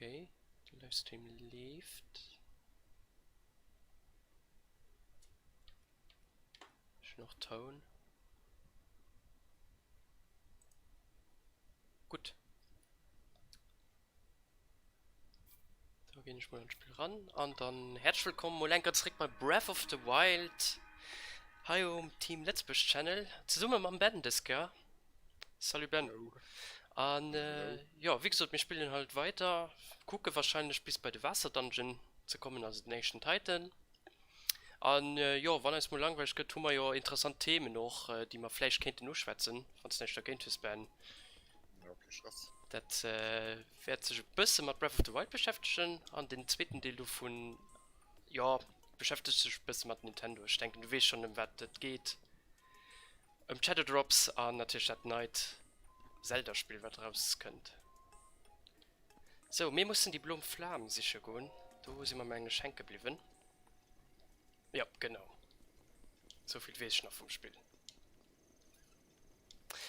Okay, de Livestream leeft. Ech hunn och Toun. Gutt. Da ginn ech mol an d'Spill ran an dann häerzlech wëllkomm mol eng Kéier zréck bei Breath of the Wild hei um Team Lëtzebuerg Channel zesumme mam Ben dës Kéier. Salut Ben. An jo, wéi gesot, mir spillen halt weider, kucke wahrscheinlech bis bei de Waasser-Dungeon ze kommen, also den éischten Titan. An jo, wann eis mol langweileg gëtt, hu mer jo interessant Themen och, déi mer vläicht kéinten uschwätzen, wann s de näischt dergéint hues, Ben. Jo, kee Stress. Dat wäert sech e bësse mat Breath of the Wild beschäftegen an den zweeten Deel dovun, jo, beschäftegt sech e bësse mat Nintendo. Ech denken, du weess schonn, ëm wat et geet. Ëm d'Shadow Drops an natierlech dat neit Zelda-Spill wat erauskënnt. Sou, mir mussen déi blo Flam siche goen. Do si mer mengen ech hänke bliwwen. Jop, genau. Souvill weess ech nach vum Spill.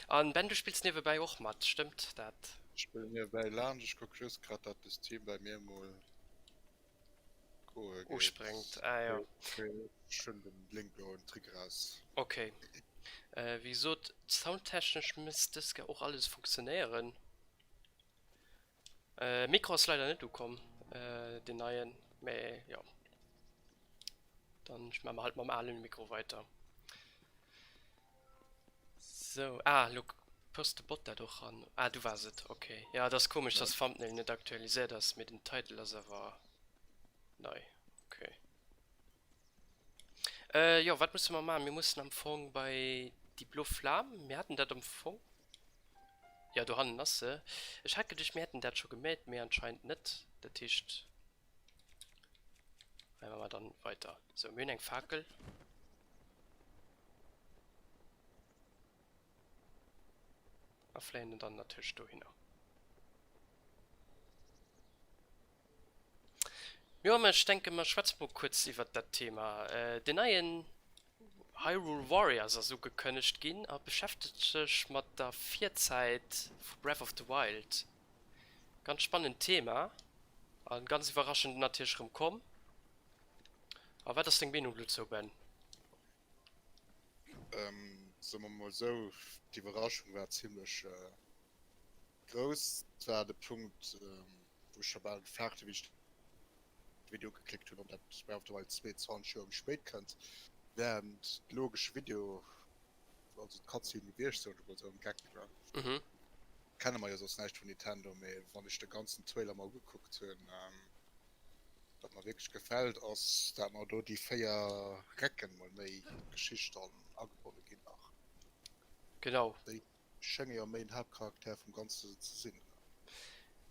An Ben, du spills niewebäi och mat, stëmmt dat? Ech spillen niewebäi laanscht, ech kuck just grad dat de Stream bei mir mol goe geet. Uspréngt, ah jo. Ech hunn den Link elo en Trick eraus. Ok. Wéi gesot, soundtechnesch misst dës Kéier och alles funktionéieren. Mikro ass leider net ukomm, deen neien, mä jo, dann maache mer halt mam alen Mikro weiter. Sou, ah lo post de Bot dat och ran. Ah du waars et, ok. Jo et ass komesch dass Thumbnail net aktualiséiert ass, mee den Title ass awer nei, ok. Jo wat musse mer maachen? Mir mussen am Fong bei déi blo Flam, mir haten dat am Fong, jo dohannen ass se. Ech hat geduecht mir hätten dat scho gemeet, mee anscheinend net. Dat heescht hei maache mer dann weiter. Sou mir hunn eng Fakel. A fléien dann natierlech dohinner. Jo, mä ech denken, mer schwätze mol kuerz iwwert dat Thema. Den neien Hyrule Warriors ass ugekënnegt ginn a beschäftegt sech mat der Virzäit vu Breath of the Wild. Ganz spannend Thema a ganz iwwerraschend natierlech erëm komm. A wat ass deng Meenung dozou, Ben? Soe mer mol esou, d'Iwwerraschung war zimlech grouss. Et war de Punkt, wou ech scho bal gefaart hunn, wéi ech de Video ugeklickt hunn, ob dat Breath of the Wild 2 20 Joer méi spéit kënnt, während de logesche Video, also d'Cutscene gewiescht, soen ech mol esou am Geck. Kenne mer jo soss näischt vun Nintendo, mee wann ech de ganzen Trailer mer ugekuckt hunn, Wat mer wierklech gefält ass dat mer do déi 4 Recken mol méi Geschicht dann agebonne ginn nach. Genau. Déi schénge jo méi den Haaptcharakter vum Ganze ze sinn.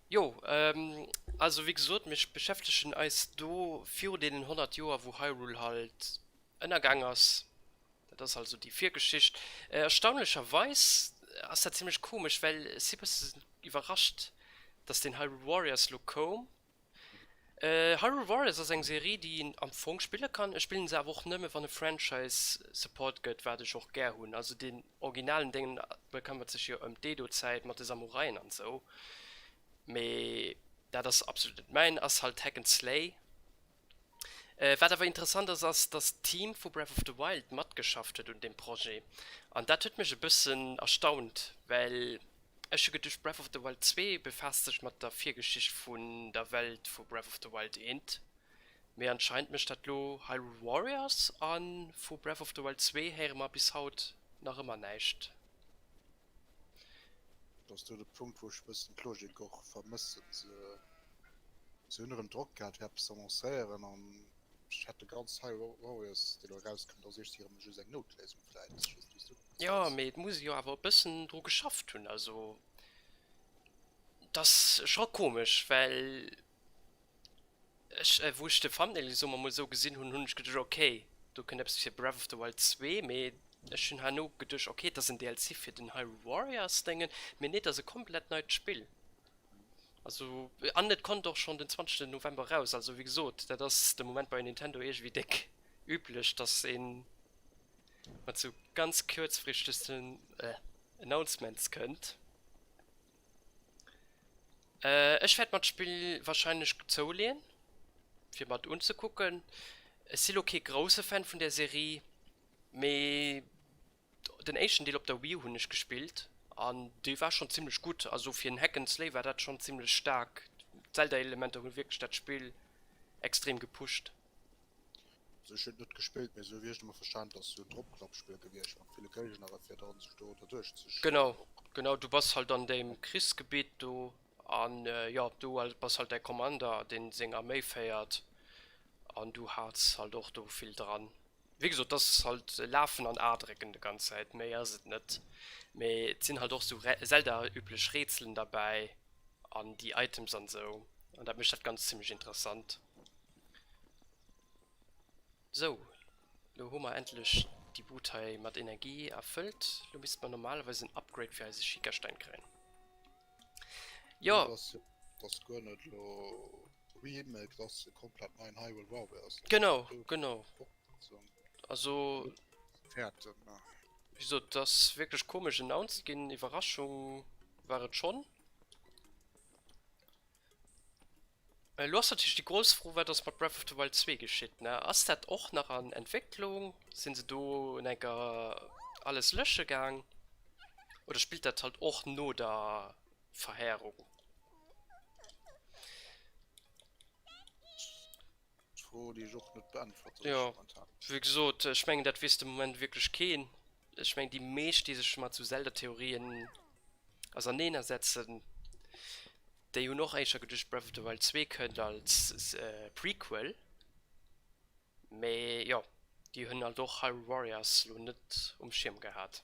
Jo, also wéi gesot, mir beschäftegen eis do viru deenen 100 Joer wou Hyrule halt ënnergaang ass. Dat ass also déi Virgeschicht. Erstaunlecherweis ass dat zimlech komesch, well ech si bëssen iwwerrascht, dass deen Hyrule Warriors lo koum. Hyrule Warriors ass eng Serie déi een am Fong spille kann. Ech spillen se awer och nëmme wann e Franchise Support gëtt, wat ech och gär hunn. Also deen originalen Déngen bekëmmert sech jo ëm d'Edo Zäit mat de Samuraien an esou, mee dat ass absolut net mäin, ass halt Hack and Slay. Wat awer interessant ass, ass dass d'Team vu Breath of the Wild matgeschafft huet un deem Projet an dat huet mech e bëssen erstaunt, well Ech hu geduecht Breath of the Wild 2 befaasst sech mat der Virgeschicht vun der Welt vu Breath of the Wild 1, mee anscheinend mécht dat lo Hyrule Warriors a vu Breath of the Wild 2 héiere mer bis haut nach ëmmer näischt. Dat ass do de Punkt wou ech e bëssen d'Logik och vermëssen. Se hunn erëm Drock gehat fir eppes ze annoncéieren an ech hätt de ganz Hyrule Warriors dee lo erauskënnt ass iergendwéi erëm just eng Noutléisung vläit. Ech weess net wéi s du dat Jo, gesäis. mee et muss ee jo awer e bëssen dru geschafft hunn. Also et ass scho komesch, well ech, wou ech de Thumbnail, soe mer mol esou, gesinn hunn, hunn ech geduecht, ok, do kënnt eppes fir Breath of the Wild 2, mee ech hunn herno geduecht, ok, et ass en DLC fir den Hyrule Warriors Déngen, mee nee, et ass e komplett neit Spill. Also, an et konnt och schonn den 20 November eraus. Also wéi gesot, dat ass de Moment bei Nintendo iergendwéi déck üblech, dass ee mat sou ganz kuerzfristegsten Announcements kënnt. Ech wäert mer d'Spill warscheinlech zouleeën, fir mer et unzekucken. Ech si lo kee grousse Fan vun där Serie, mee den éischten Deel op der Wii hunn ech gespillt an dee war schonn zimmlech gutt. Also fir en Hack and Slay war dat schonn zimmlech staark. D'Zelda-Elementer hu wierklech dat Spill extrem gepusht. Also ech hunn et net gespillt, mee esou wéi ech et emol verstan, et ass esou en Dropklappspill gewiescht mat ville Géigner a fir dann sech do derduerch ze schloen Genau, och. genau, du bass halt an deem Krichsgebitt do an jo, du bass halt däi Commander deen seng Arméi féiert an du haarz halt och do vill dran. Wéi gesot, et ass halt lafen an A drécken de ganz Zäit, méi ass et net. Mee et sinn halt och sou Zelda-üblech Rätselen derbäi an déi Items an sou an dat mécht dat Ganzt zimmlech interessant. Sou, lo hu mer endlech déi Bud hei mat Energie erfëllt. Lo misste mer normalerweis en Upgrade fir eise Schickerstein kréien. Jo. Et ass guer net elo Remake, et ass e komplett neien Hyrule Warriors. Genau, genau. Also. Fäerten, ne? Wéi gesot, et ass wierklech komesch announced ginn. Iwwerraschung war et schonn. Elo ass natierlech déi grouss Fro, Wat ass mat Breath of the Wild 2 geschitt? Ne? Ass dat och nach an Entwécklung? Sinn se do en enker alles lösche gaang? Oder spillt dat halt och no der Verheerung? Fro, déi ech och net beäntwerte Jo, momentan. Wéi gesot, ech mengen dat weess de Moment wierklech keen. Ech mengen déi meescht, déi sech mat sou Zelda-Theorien auserneenersetzen, déi hunn och éischer geduecht Breath of the Wild 2 kënnt als Prequel. Mee jo, déi hunn halt och Hyrule Warriors lo net um Schierm gehat.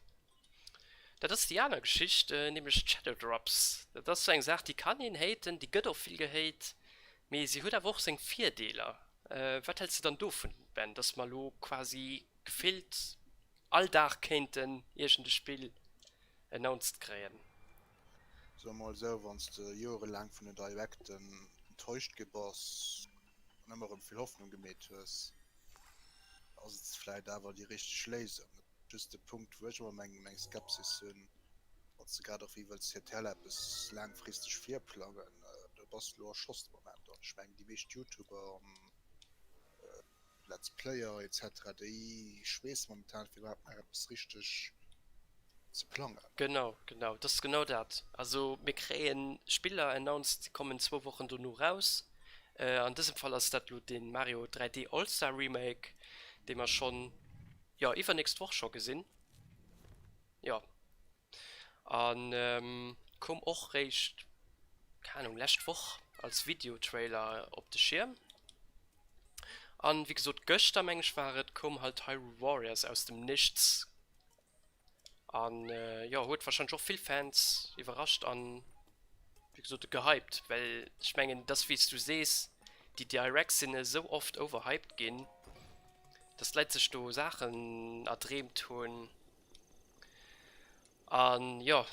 Dat ass déi aner Geschicht, nämlech d'Shadow Drops. Dat ass sou eng Saach, déi kann een haten, déi gëtt och vill gehate, mee si huet awer och seng Virdeeler. Wat häls de dann dovun, Ben, dass mer elo quasi gefillt all Dag kéinten iergend e Spill announced kréien? Soe mol esou, wann s de joerelaang vun den Directen enttäuscht gi bass an ëmmer erëm vill Hoffnung gemeet hues, ass et vläit awer déi richteg Léisung. Just de Punkt wou ech ëmmer meng meng Skepsis hunn, wann s de grad och wéi wëlls rtl eppes laangfristeg virplangen, do bass de elo erschoss de Moment. An ech mengen déi meescht Youtuber an Let's Player etc déi schweesse momentan fir iwwerhaapt nach eppes richteg ze plangen. Genau, genau, dat ass genau dat. Also mir kréie Spiller announced, déi kommen zwou Wochen dono raus. An dësem Fall ass dat elo de Mario 3D All Star Remake, dee mer schonn jo iwwernächst Woch scho gesinn. Jo an koum och réischt, keng Ahnung, lescht Woch als Video-Trailer op de Schierm. An wéi gesot gëschter meng ech war et, koum halt Hyrule Warriors aus dem Nichts An jo, huet wahrscheinlech och vill Fans iwwerrascht an wéi gesot gehypt, well ech mengen et ass wéi s du sees, déi Directs sinn esou oft overhyped ginn, dass d'Leit sech do Saachen erdreemt hunn. An jo,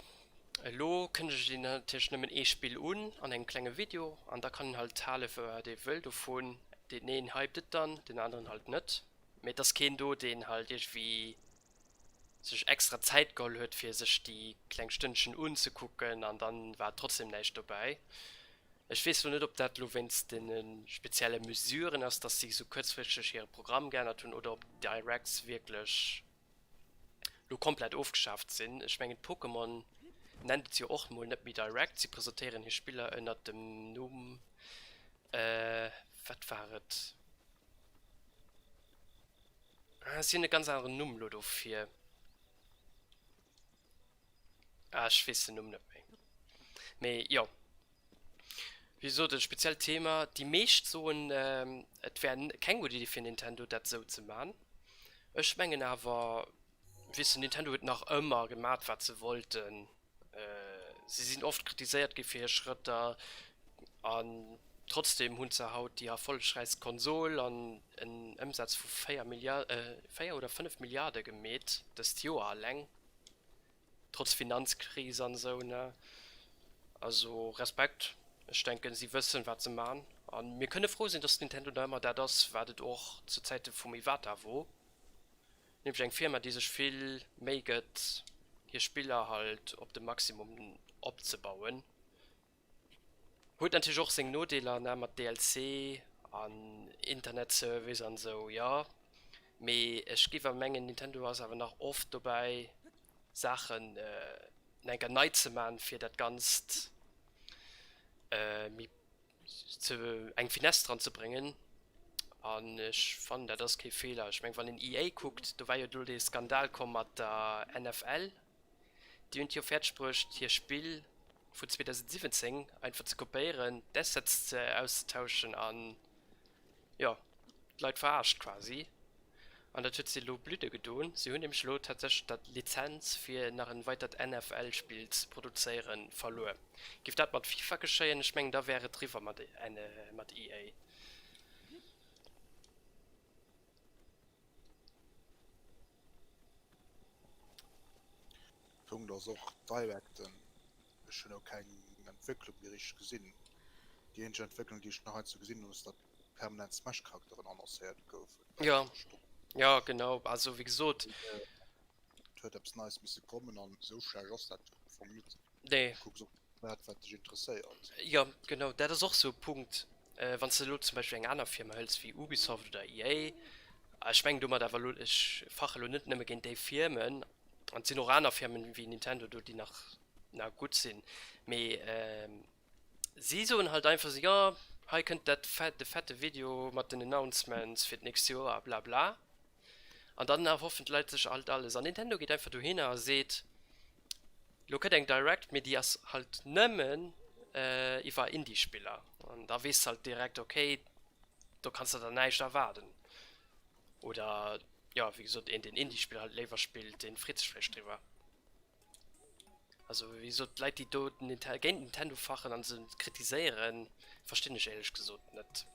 elo kënnegt een natierlech nëmmen ee Spill un an engem klenge Video an da kann een halt hale wat ee wëll dovun. Deen een hypt et dann, deen aneren halt net, mee et ass keen do deen halt iergendwéi sech extra Zäit geholl huet fir sech déi kleng Stënnchen unzekucken an dann war trotzdem näischt dobäi. Ech weess lo net ob dat lo wéinst den spezielle Mesuren ass, dass si sou kuerzfristeg hire Programm geännert hunn oder ob d'Directs wierklech lo komplett ofgeschaaft sinn. Ech mengen Pokémon nennt et jo och mol net méi Direct, si presentéieren hir Spiller ënnert dem Numm, wat war et? Ah, si hunn e ganz aneren Numm elo dofir. Ah, ech weess den Numm net méi. Mee jo, wéi gesot, e speziellt Thema. Déi meescht soen, et wär keng gutt Iddi fir Nintendo, dat esou ze man. Ech mengen awer, weess de, Nintendo huet nach ëmmer gemat, wat se wollten. Si sinn oft kritiséiert gi fir hir Schrëtter an trotzdeem hunn se haut déi erfollegräichst Konsol an en Ëmsaz vu 4 Milliard, 4 oder 5 Milliarde gemeet dëst Joer alleng, trotz Finanzkris an esou ne. Also Respekt, ech denken si wëssen wat se man an mir kënne frou sinn, dass Nintendo nach ëmmer dat ass wat et och zu Zäite vum Iwata wor. Nämlech eng Firma déi sech vill Méi gëtt hir Spiller halt op de Maximum opzebauen. Huet natierlech och seng Nodeeler, ne, mat DLC an Internetservice an esou, jo. Mee ech géif awer mengen, Nintendo ass awer nach oft dobäi, Saachen nach eng Kéier nei ze man, fir dat Ganzt méi ze eng Finesse dran ze bréngen. An ech fannen, dat ass kee Feeler. Ech meng, wann een EA kuckt, do war jo do dee Skandal komm mat der NFL. Déi hunn et jo fäerdeg bruecht, hir Spill vun 2017 einfach ze kopéieren, d'Assets ze auszetauschen an, jo, d'Leit verarscht quasi. An dat huet si elo bludde gedon. Si hunn nämlech elo tatsächlech dat Lizenz fir nach en weitert NFL-Spill ze produzéieren verluer. Giff dat mat FIFA geschéien, ech mengen da wär et riwwer mat mat EA. Punkt ass och Directen. Ech hunn och keng Entwécklung méi richteg gesinn. Déi eenzeg Entwécklung déi ech nach heiansdo gesinn hunn ass datt permanent Smash Charakteren annoncéiert goufen bei Ja, der Stonn. ja genau, also wéi gesot. Et huet eppes Neies misse kommen an esou schlecht ass dat am Fong net. Nee. Du kucks och dat wat dech interesséiert. Jo, genau, dat ass och esou e Punkt. Wann s de elo zum Beispill eng aner Firma hëls wéi Ubisoft oder EA, ech mengen domat awer elo, ech fache elo net nëmme géint déi Firmen, an et sinn och aner Firmen wéi Nintendo do, déi nach nach gutt sinn, mee si soen halt einfach esou, jo hei kënnt dat fett, de fette Video mat den Announcements fir d'nächst Joer a blabla. An dann erhoffen d'Leit sech halt alles. An Nintendo geet einfach dohinner a seet, Lo kënnt eng Direct, mee déi ass halt nëmmen iwwer Indie-Spiller. An da weess de halt direkt, okay, do kanns de der näischt erwaarden. Oder jo, wéi gesot, een deen Indie-Spiller halt léiwer spillt, dee freet sech vläicht driwwer. Also wéi gesot, d'Leit déi do géint Nintendo fachen an se kritiséieren, verstinn ech éierlech gesot net.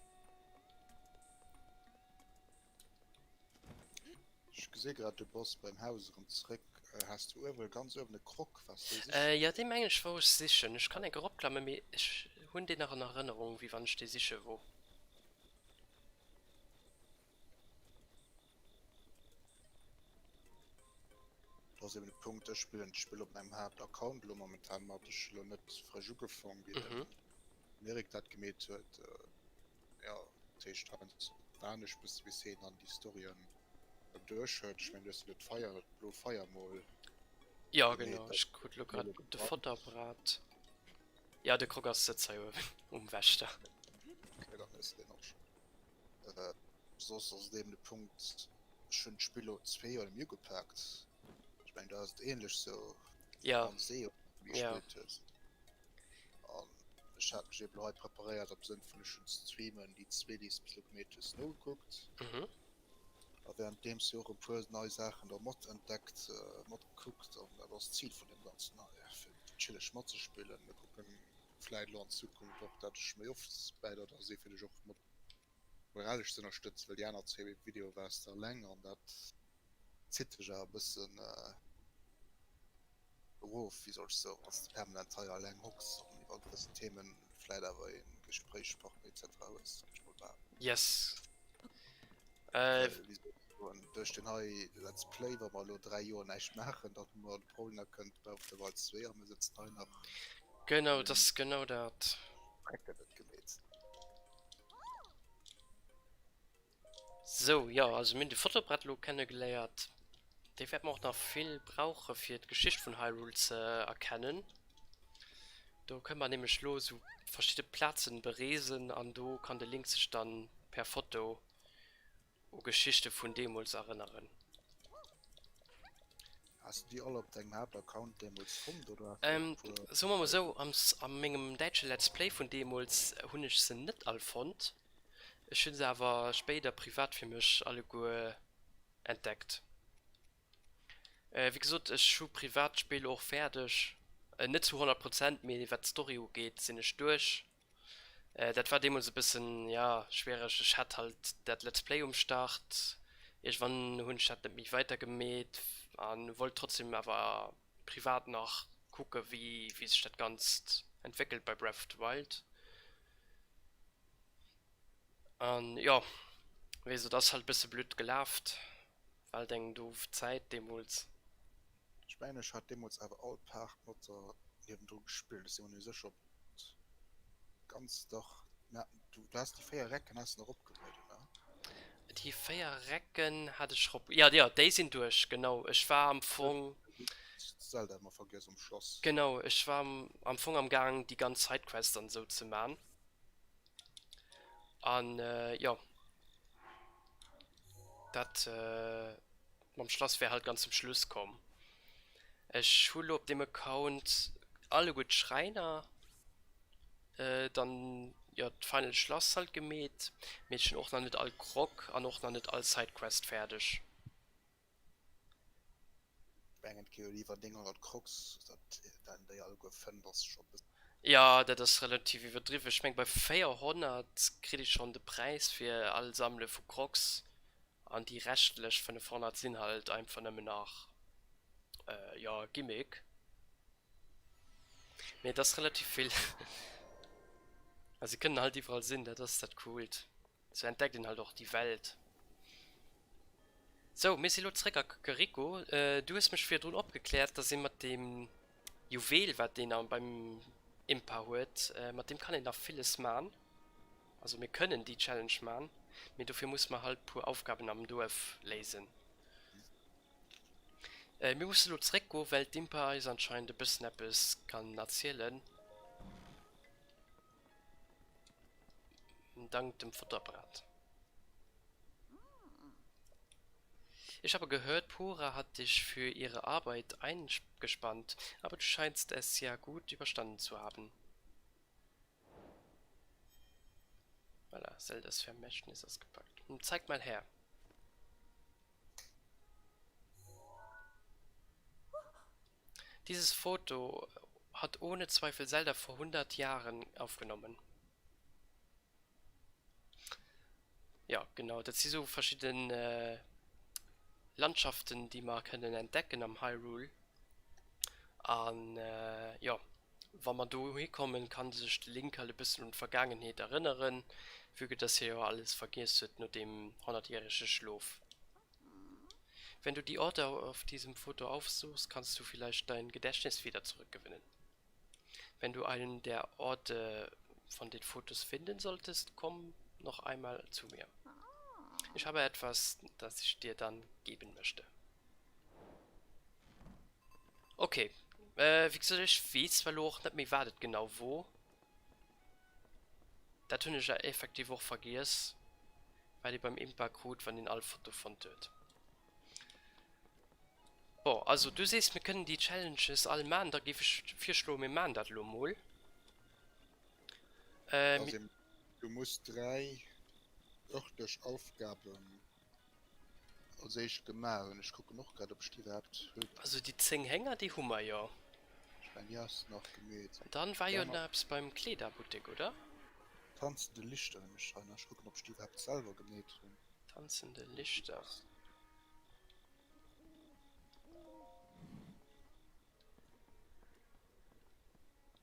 Ech gesi grad du bass beim Haus erëm zréck. Has du uewe ganz uewen e Croc waars dee sichen? Jo dee mengen ech wor ech sichen. Ech kann enk eropklammen, mee ech hunn deen nach an Erënnerung wéi wann ech dee siche wor. Do ass eben de Punkt, ech spillen d'Spill op mengem Haaptaccount elo momentan mat. Ech hu lo net frësch ugefong wéi den Erik dat gemeet huet. Jo, dat heescht heiansdo waarden ech bësse bis heen dann déi Storyen duerch huet. Ech mengen du hues elo d'Feier, dat blo Feier mol Jo genau, ech krut elo grad de Fotterbrad. Jo, de Croc ass sëtzt hei uewen um Wächter. Ok, dann hues de deen och schon. Soss ass et eben de Punkt, ech hunn d'Spill elo zwee Joer net méi ugepaakt. Ech mengen do ass et ähnlech sou Ja. mam SEO wéi Ja. gespillt hues. An ech hat mech eben elo hei preparéiert am Sënn vun ech hunn d'Streamen déi zwee déi s bis elo gemeet hues nogekuckt. Mhm. A währenddeems jo och e puer nei Saachen da mat entdeckt, matgekuckt an dat ass d'Zil vun deem ganzen hei, fir chilleg matzespillen. Mir kucken vläit elo an Zukunft och dat ech méi oft bäi der da si fir dech och mat moralesch ze ënnerstëtzen, well déi aner zwee Videoe waars de eleng an dat zitt dech awer e bëssen erof, wéi soll ech soen, wann s de permanent hei eleng hocks an iwwer gewëssen Themen vläit awer ee Gespréichspartner etc hues, géif ech mol behaapten. Yes. Well, wéi soll ech soen, duerch den hei Let's Play, wa mer elo 3 Joer näischt maachen, dann hu mer de Problem, da kënnt Breath of the Wild 2 a mir sëtzen hei nach Genau, dat ass genau dat. Dreck net gemeet. Sou, jo, also mir hunn de Fotobrett elo kennegeléiert. Dee wäerte mer och nach vill brauche fir d'Geschicht vun Hyrule ze erkennen. Do kënne mer nämlech elo esou verschidde Plazen bereesen an do kann de Link sech dann per Foto u Geschichte vun deemools erënneren. Has du déi all op dengem Haaptaccount deemools fonnt oder has du och e puer? Soe mer mol esou, a mengem däitsche Let's Play vun deemools hunn ech se net all fonnt. Ech hunn se awer spéider privat fir mech alleguer entdeckt. Wéi gesot, ech hu privat d'Spill och fäerdeg, net zu 100 Prozent, mee wat d'Story ugeet sinn ech duerch. Dat war deemools e bëssen, jo, schwiereg. Ech hat halt dat Let's Play um Start, iergendwann hunn ech dat net méi weider gemeet an wollt trotzdem awer privat nach kucke wéi sech dat Ganzt entwéckelt bei Breath of the Wild. An jo, wéi gesot, ass halt bësse blöd gelaft, war halt eng doof Zäit deemools. Ech mengen ech hat deemols awer all Part mat der niewendru gespillt, ech si mer net méi sécher ob. Ganz dach mä du has déi 4 Recken has de nach opgelueden ne? Déi 4 Recken hat ech rop, jo jo déi sinn duerch, genau. Ech war am Fong. D'Zelda ëmmer vergiess um Schlass. Genau, ech war am Fong am Gaang déi ganz Sidequest an esou ze man an jo dat mam Schlass wär halt ganz zum Schluss komm. Ech hu lo op deem Account alleguer d'Schräiner. Dann jo d'Final Schlass halt gemeet, mee ech hun och nach net all Croc an och nach net all Sidequest färdeg. Ech mengen et gi jo iwwer 900 Crocs, datt een déi alleguer fënnt ass scho bëssen. Jo dat ass relativ iwwerdriwwen, ech meng bei 400 kritt ee schonn de Präis fir all Sammele vu Crocs an déi reschtlech 500 sinn halt einfach nëmmen nach jo Gimmick. Mee et ass relativ vill. A se kënnen halt iwwerall sinn, dat ass dat Coolt. Sou entdeckt een halt och déi Welt. Sou, mir si lo zréck a Kakariko. Du hues mech virdrun opgekläert, dass ee mat deem Juwel, wat een beim Impa huet, mat deem kann een nach villes man. Also mir kënnen déi Challenge man, mee dofir musse mer halt puer Aufgaben am Duerf léisen. Mir musse lo zréck goen, well d'Impa eis anscheinend e bëssen eppes kann erzielen. Dank dem Futterbrett. Ich habe gehört, Pura hat dich für ihre Arbeit eingespannt, aber du scheinst es ja gut überstanden zu haben. Voilà, Zeldas Vermächtnis ass gepackt. Zeig mal her. Dieses Foto hat ohne Zweifel Zelda vor 100 Jahren aufgenommen. Jo, genau, dat si sou verschidden Landschaften, déi mer kënnen entdecken am Hyrule. An jo, wa mer dohi kommen, kann sech de Link halt e bëssen un d'Vergaangenheet erënneren, vue que dass hie jo alles vergiess huet no deem honnertjärege Schlof. Wenn du die Orte auf diesem Foto aufsuchst, kannst du vielleicht dein Gedächtnis wieder zurückgewinnen. Wenn du einen der Orte von den Fotos finden solltest, komm noch einmal zu mir. Ich habe etwas, das ich dir dann geben möchte. Okay, äh, wéi gesot, ech weess zwar elo och net méi, wat et genau wor. Dat hunn ech effektiv och vergiess, wat ee beim Impa krut, wann een all Foto fonnt huet. Bon, also du sees mir kënnen déi Challenges all man, da géif ech virschloen, mir man dat elo mol. Äh, Also, du muss 3 örtlech Aufgaben als éischt gemaach hunn. Ech kucken och grad, ob ech déi iwwerhaapt hunn. Also déi 10 Hénger, déi hu mer jo. Ech mengen, déi has de nach gemeet. An dann war jo nach eppes beim Kleederbuttek, oder? Tanzende Lichter hunn ech hei nach. Ech kucken, ob ech déi iwwerhaapt selwer gemeet hunn. Tanzende Lichter.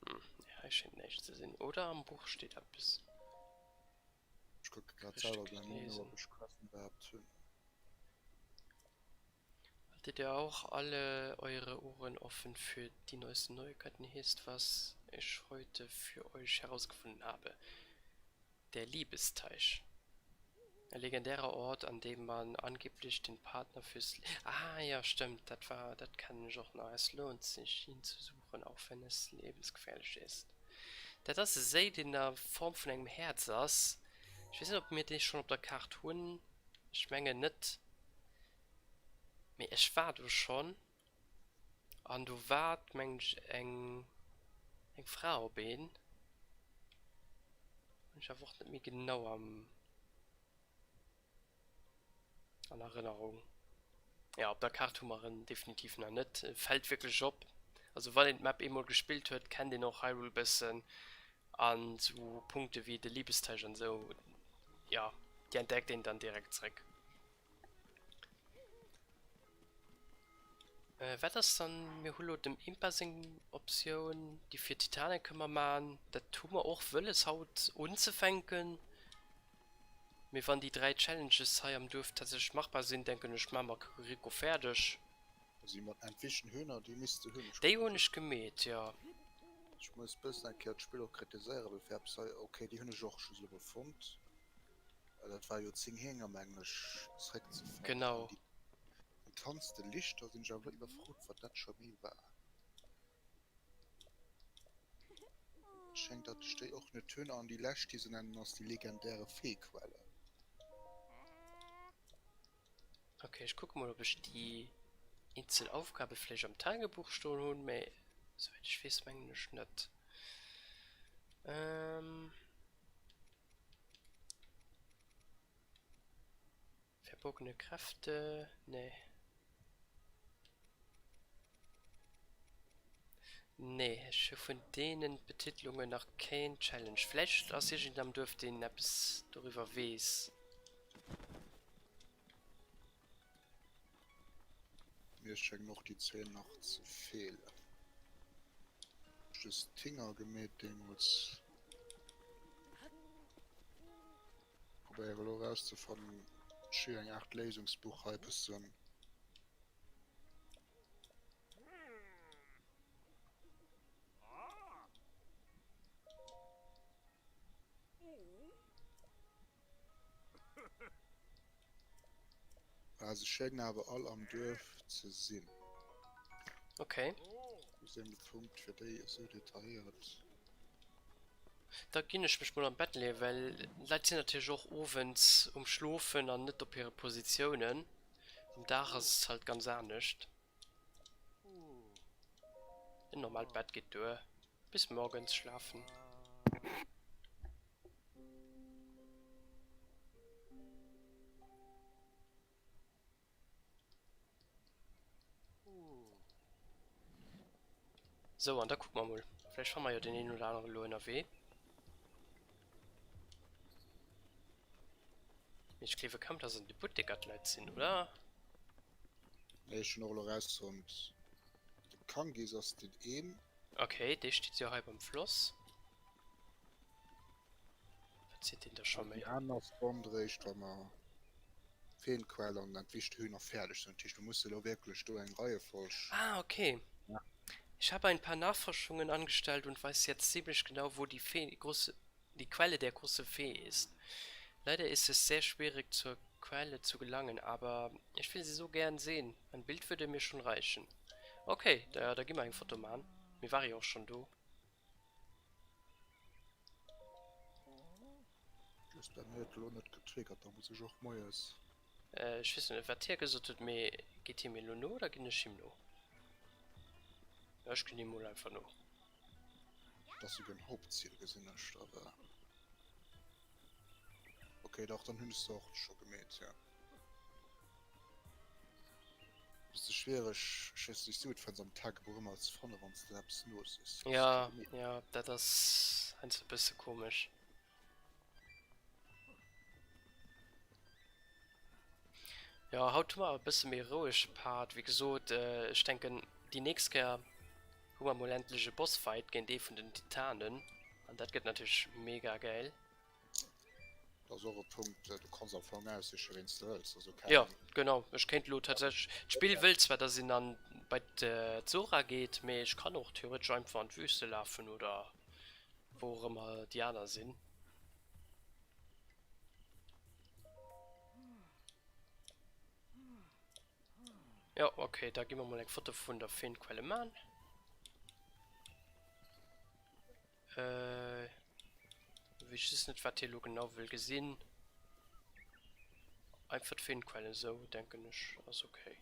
Hm, nee, hei schéngt näischt ze sinn. Oder am Buch steet eppes. Ech kucke grad selwer bei mir no, ob ech Questen iwwerhaapt hunn. Haltet ihr auch alle eure Ohren offen für die neuesten Neuigkeiten? Hier ist, was ich heute für euch herausgefunden habe. Der Liebesteich. Ein legendärer Ort, an dem man angeblich den Partner fürs Le Ah ja, stimmt, dat war, dat kennen ech och nach. Es lohnt sich, ihn zu suchen, auch wenn es lebensgefährlich ist. Dat ass e Séi, deen a Form vun engem Häerz ass. Ech weess net, ob mir dee schonn op der Kaart hunn. Ech mengen net. Mee ech war do schonn an do waart, mengen ech, eng, eng Fra op een. Hunn ech awer och net méi genau am. An Erënnerung. Ja, op der Kaart hu mer en definitiv nach net. E fält wierklech op. Also wann een d'Map eemol gespillt huet, kennt een och Hyrule bëssen. An sou Punkte wéi de Libesteich an sou, ja, déi entdeckt een dann direkt zréck. Wat ass dann, mir hu lo dem Impa seng Optioun, déi fir Titane kënne mer man. Dat hu mer och wëlles haut unzefänken. Mee wann déi 3 Challenges hei am Duerf tatsächlech machbar sinn, denken ech, maache mer Kakariko fäerdeg. Also déi mat entwischen Hühner, déi misst de hunn. Déi hunn ech gemeet, jo. Ech muss bëssen eng Kéier d'Spill och kritiséieren, well fir eppes hei, ok, déi hunn ech och just elo mol fonnt, dat war jo 10 Hénger mengen ech zréckzefannen. Genau. Déi getanzte Lichter sinn ech awer elo iwwerfrot, wat dat scho méi war. Et schéngt, datt ech déi och net hunn. An déi lescht, déi se nennen, ass déi legendäre Feequelle. Ok, ech kucke mol, ob ech déi eenzel Aufgabe vläicht am Tagebuch stoen hunn, mä souwäit ech weess, mengen ech net. Ähm. Verborgene Kräfte, nee. Nee, ech hu vun deenen Betitelungen nach keen Challenge. Vläicht ass iergend am Duerf deen eppes doriwwer weess. Mir schéngen och déi zwee nach ze feelen. Just d'Hinger gemeet deemools. Probéiere elo erauszefannen. Ech hu jo eng Aart Léisungsbuch hei bëssen. Ah, se schéngen awer all am Duerf ze sinn. Okay. Do ass eben de Punkt, fir déi esou detailléiert. Da ginn ech mech mol an d'Bett leeën, well d'Leit sinn natierlech och owends um Schlofen an net op hire Positiounen. Um Dag ass et halt ganz anescht. En normaalt Bett geet duer. Bis morgens schlafen. Sou, an da kucke mer mol. Vläicht fanne mer jo deen een oder anere elo ënnerwee. Mee ech gleewe kaum, dass an de Butteker d'Leit sinn, oder? Nee, ech hunn och elo erausfonnt, de Kangis ass deen een. Ok, dee steet jo hei beim Floss. Wat seet deen da scho méi? Déi aner spawnt eréischt, wa mer d'Feenquell an entwichte Hühner fäerdeg sinn. Dat heescht, mir musse elo wierklech do eng Reiefolg. Ah, okay. Ich habe ein paar Nachforschungen angestellt und weiß jetzt ziemlich genau, wo die Fee, große, die Quelle der große Fee ist. Leider ist es sehr schwierig, zur Quelle zu gelangen, aber ich will sie so gern sehen. Ein Bild würde mir schon reichen. Okay, da, da gi mer eng Foto man. Mir ware jo och schonn do. Just bei mir huet elo net getriggert, da muss ech och moies. Ech weess net wat hie gesot huet, mee geet hie mir elo no oder ginn ech him no? Ech ginn him mol einfach no. Dat ass souguer en Hauptziel gesinn ech, awer ok dach dann hunn ech se och scho gemeet, jo. Bësse schwiereg, ech weess net wéi s du et fënns am Tagebuch ëmmer ze fannen wann s de eppes nosichs. Ja, ja, dat ass heiansdo e bësse komesch. Jo, haut hu mer e bësse méi rouege Part. Wéi gesot, ech denken déi nächst Kéier hu mer mol endlech e Bossfight géint ee vun den Titanen an dat gëtt natierlech mega gäil. Dat ass och e Punkt, du kanns am Fong aussiche ween s de wëlls, also keng. Jo, genau, ech kéint elo tatsächlech, d'Spill wëllt zwar dass een dann bei d'Zora geet, mee ech kann och theoretesch einfach an d'Wüste lafen oder wou och ëmmer déi aner sinn. Jo, okay, da gi mer mol eng Foto vun der Feenquelle man. Äh, weess just net, wat hie lo genau wëll gesinn. Einfach d'Feenquelle esou, denken ech, ass okay.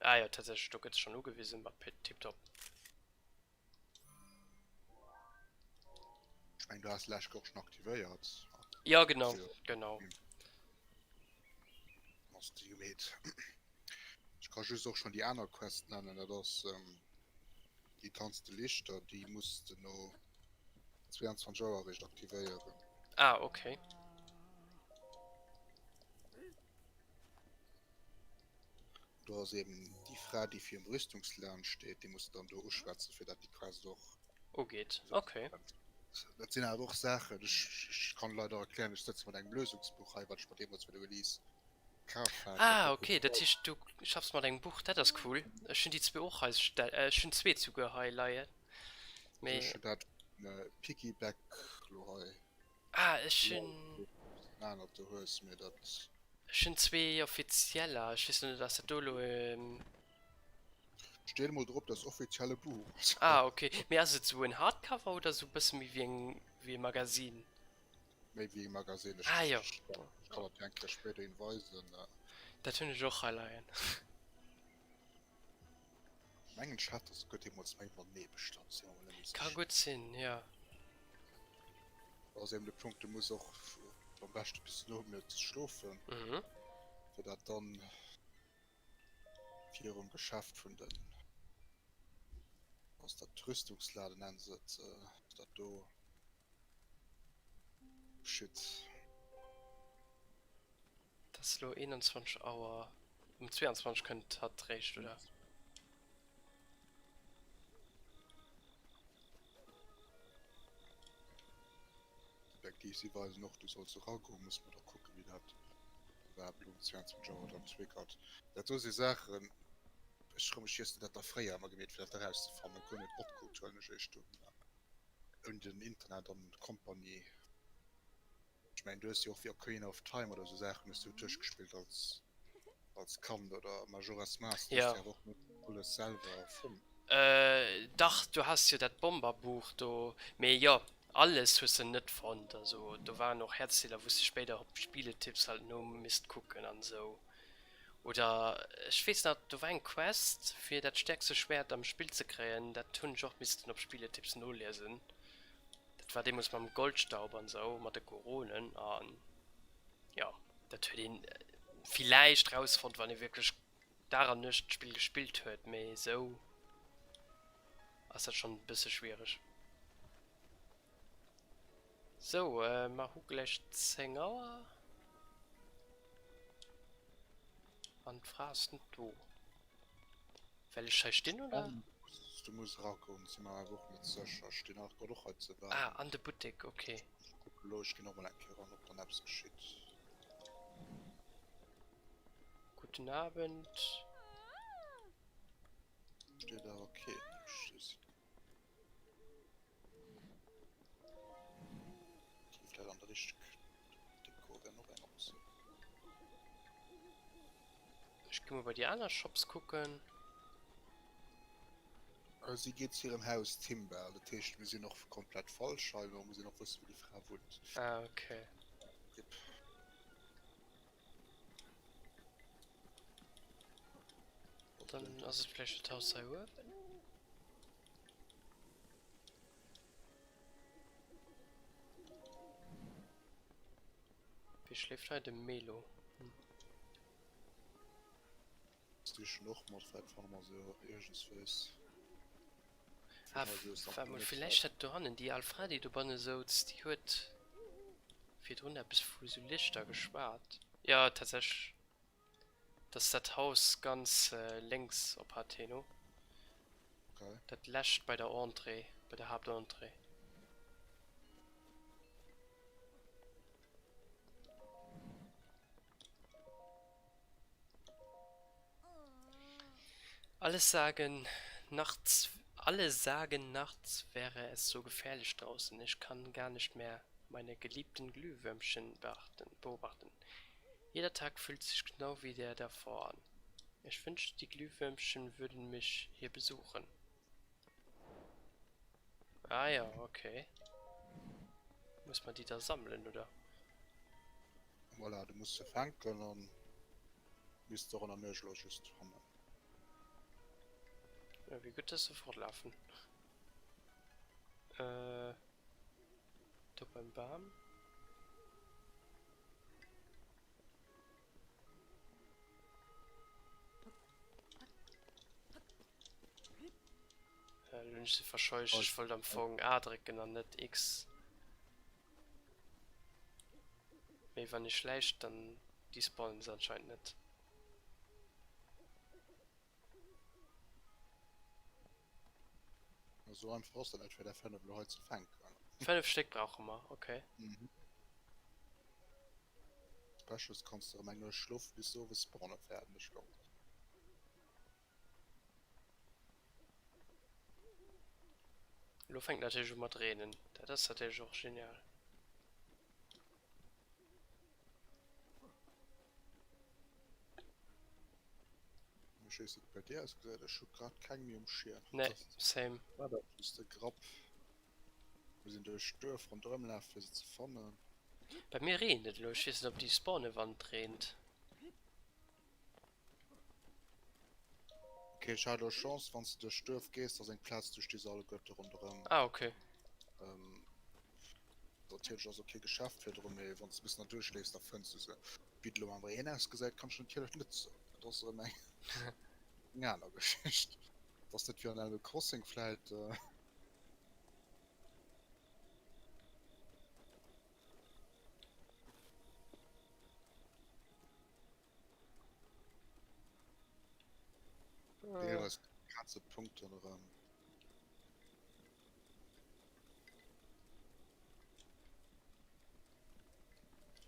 Ah jo, tatsächlech, do gëtt se schonn ugewisen, ma tiptop. Ech mengen, du has d'lescht Kéier och schonn aktivéiert. Jo, genau, genau. Ass déi gemeet. Ech ka just och schonn déi aner Quest nennen, dat ass déi Tanz de Lichter, déi muss de no 22 Auer eréischt aktivéieren. Ah, okay. Do ass eben déi Fra, déi virum Rüstungsladen steet, déi muss de dann do uschwätzen, fir dat déi Quest och ugeet. Okay. Dat sinn awer och Saachen, ech, ech kann leider erklären, ech sëtze mat engem Lösungsbuch hei, wat ech mer deemools fir de Release kaf hat. Ah, okay, dat heescht du schaffs mat engem Buch, dat ass cool. Ech hunn déi zwee och hei, ech hunn zwee souguer hei leien. Mee. Ech hunn dat Piggyback lo hei. Ah, ech hunn. En anert do hues, mee dat. Ech hunn zwee offizieller. Ech weess lo net, ass dat do lo en. Steet emol drop, dat offizielle Buch. Ah, ok. Mee ass et sou en Hardcover oder sou e bësse méi wéi eng, wéi e Magazin? Méi wéi e Magazin. Ah, jo. Ech kann dat dir eng Kéier spéiderhin weisen. Dat hunn ech och hei leien. Mengen ech hat der souguer deemols meng matenee bestallt, sinn mer mol net méi Ka sécher. gutt sinn, jo. Ass eben de Punkt, du muss och am beschte bis no Mëttes schlofen, Mhm. fir dat dann virum Geschäft vun den, ass dat d'Rüstungsladen nennen se et, dat do geschitt. Et ass elo 21 Auer. Um 22 kënnt hatt réischt, oder? Respektiv si weisen och, du solls eragoen. Muss mer da kucken, wéi dat iwwerhaapt elo um 22 Auer dann triggert. Dat do si Saachen, ech froe mech, wéi hues de dat da fréier ëmmer gemeet, fir dat erauszefannen? Guer net matkrut, huelen ech éischt un, ouni den Internet an Compagnie. Ech mengen du hues jo och wéi Ocarina of Time oder sou Saachen hues du duerchgespillt als als Kand oder Majora's Mask, du hues Ja. jo awer och net alles selwer fonnt. Äh, dach, du has jo dat Bomberbuch do, mee jo, alles hues de net fonnt. Also do waren och Häerzdeeler, wou s de spéider op Spieletipps halt no misst kucken an sou. Oder ech weess nach, do war eng Quest fir dat stäerkste Schwäert am Spill ze kréien, dat hunn ech och missten op Spieletipps noliesen. Dat war deemools mam Goldstaub an sou, mat de Goronen an jo, dat huet een villäicht rausfonnt, wann ee wierklech Dag an Nuecht d'Spill gespillt huet, mee sou ass dat schonn e bësse schwiereg. Sou, mer hu gläich 10 Auer an d'Fra ass net do. Well ech hei stinn, oder? Du muss eragoen, si mer awer och net sécher. Ech stinn och grad och hei ze Ah, waarden. an de Buttek, ok. Ech kucken elo, ech ginn och mol eng Kéier eran, ob dann eppes geschitt. Guten Abend. Steet awer keen. Ech Vläit an der Richteg Deko wär och eng Optioun. Ech gi mol bei déi aner Shops kucken. Si geet zu hirem Haus Timbal, dat heescht mir sinn och komplett falsch hei, mä muss een och wëssen wou déi Fra wunnt. Ah ok. Rip. Dann ass et vläicht dat Haus hei uewen. Wie schléift hei? De Melo. Hm. Sichen och mat, vläit fanne mer se jo iergendswéis. Ah, waart mol, villäicht dat dohannen, déi al Fra, déi dobanne souz, déi huet virdrun eppes vu sou Lichter geschwat. Jo, tatsächlech. Dat ass dat Haus ganz lénks op Hateno. Okay. Dat lescht bei der Entrée, bei der Haaptentrée. Alles sagen nachts, alle sagen nachts wäre es so gefährlich draußen. Ich kann gar nicht mehr meine geliebten Glühwürmchen beachten, beobachten. Jeder Tag fühlt sich genau wie der davor an. Ich wünschte, die Glühwürmchen würden mich hier besuchen. Ah ja, okay. Muss man die da sammeln, oder? Voilà, du muss se fänken an misst och an der Nuecht elo just fannen. Ja, wie gutt dass se fortlafen. Äh, do beim Bam. Äh, lo hunn ech se verscheucht. Ech wollt am Fong A drécken an net X. Mee wann ee schläicht, dann despawnen se anscheinend net. Esou einfach ass dat net fir der 5 elo hei ze fänken. 5 Stéck brauche mer, okay. Mhm. Specials kanns de erëm eng Nuecht schlofen bis se owes spawnen, fäerten ech lo. Elo fänkt natierlech u mat reenen. Dat ass natierlech och genial. Ech weess net wéi bei dir ausgesäit, ech hu grad keng méi um Schierm. Nee, same. War dat just e Grapp? Muss een duerch d'Duerf ronderëm lafen fir se ze fannen. Bei mir reent et elo, ech weess net op déi spawnen wann et reent. Ok ech hat elo Chance, wanns de duerch d'Duerf gees, ass eng Plaz do sti se alleguerte ronderëm. Ah ok. Natierlech ass och kee Geschäft virdrun, mee wanns de e bëssen derduerch leefs da fënns du se. Wéi et elo mam Reen ausgesäit kann ech natierlech net soen, dat ass erëm eng aner Geschicht. Et ass net wéi an Animal Crossing vläit. Deelweis ganze Punkten erëm.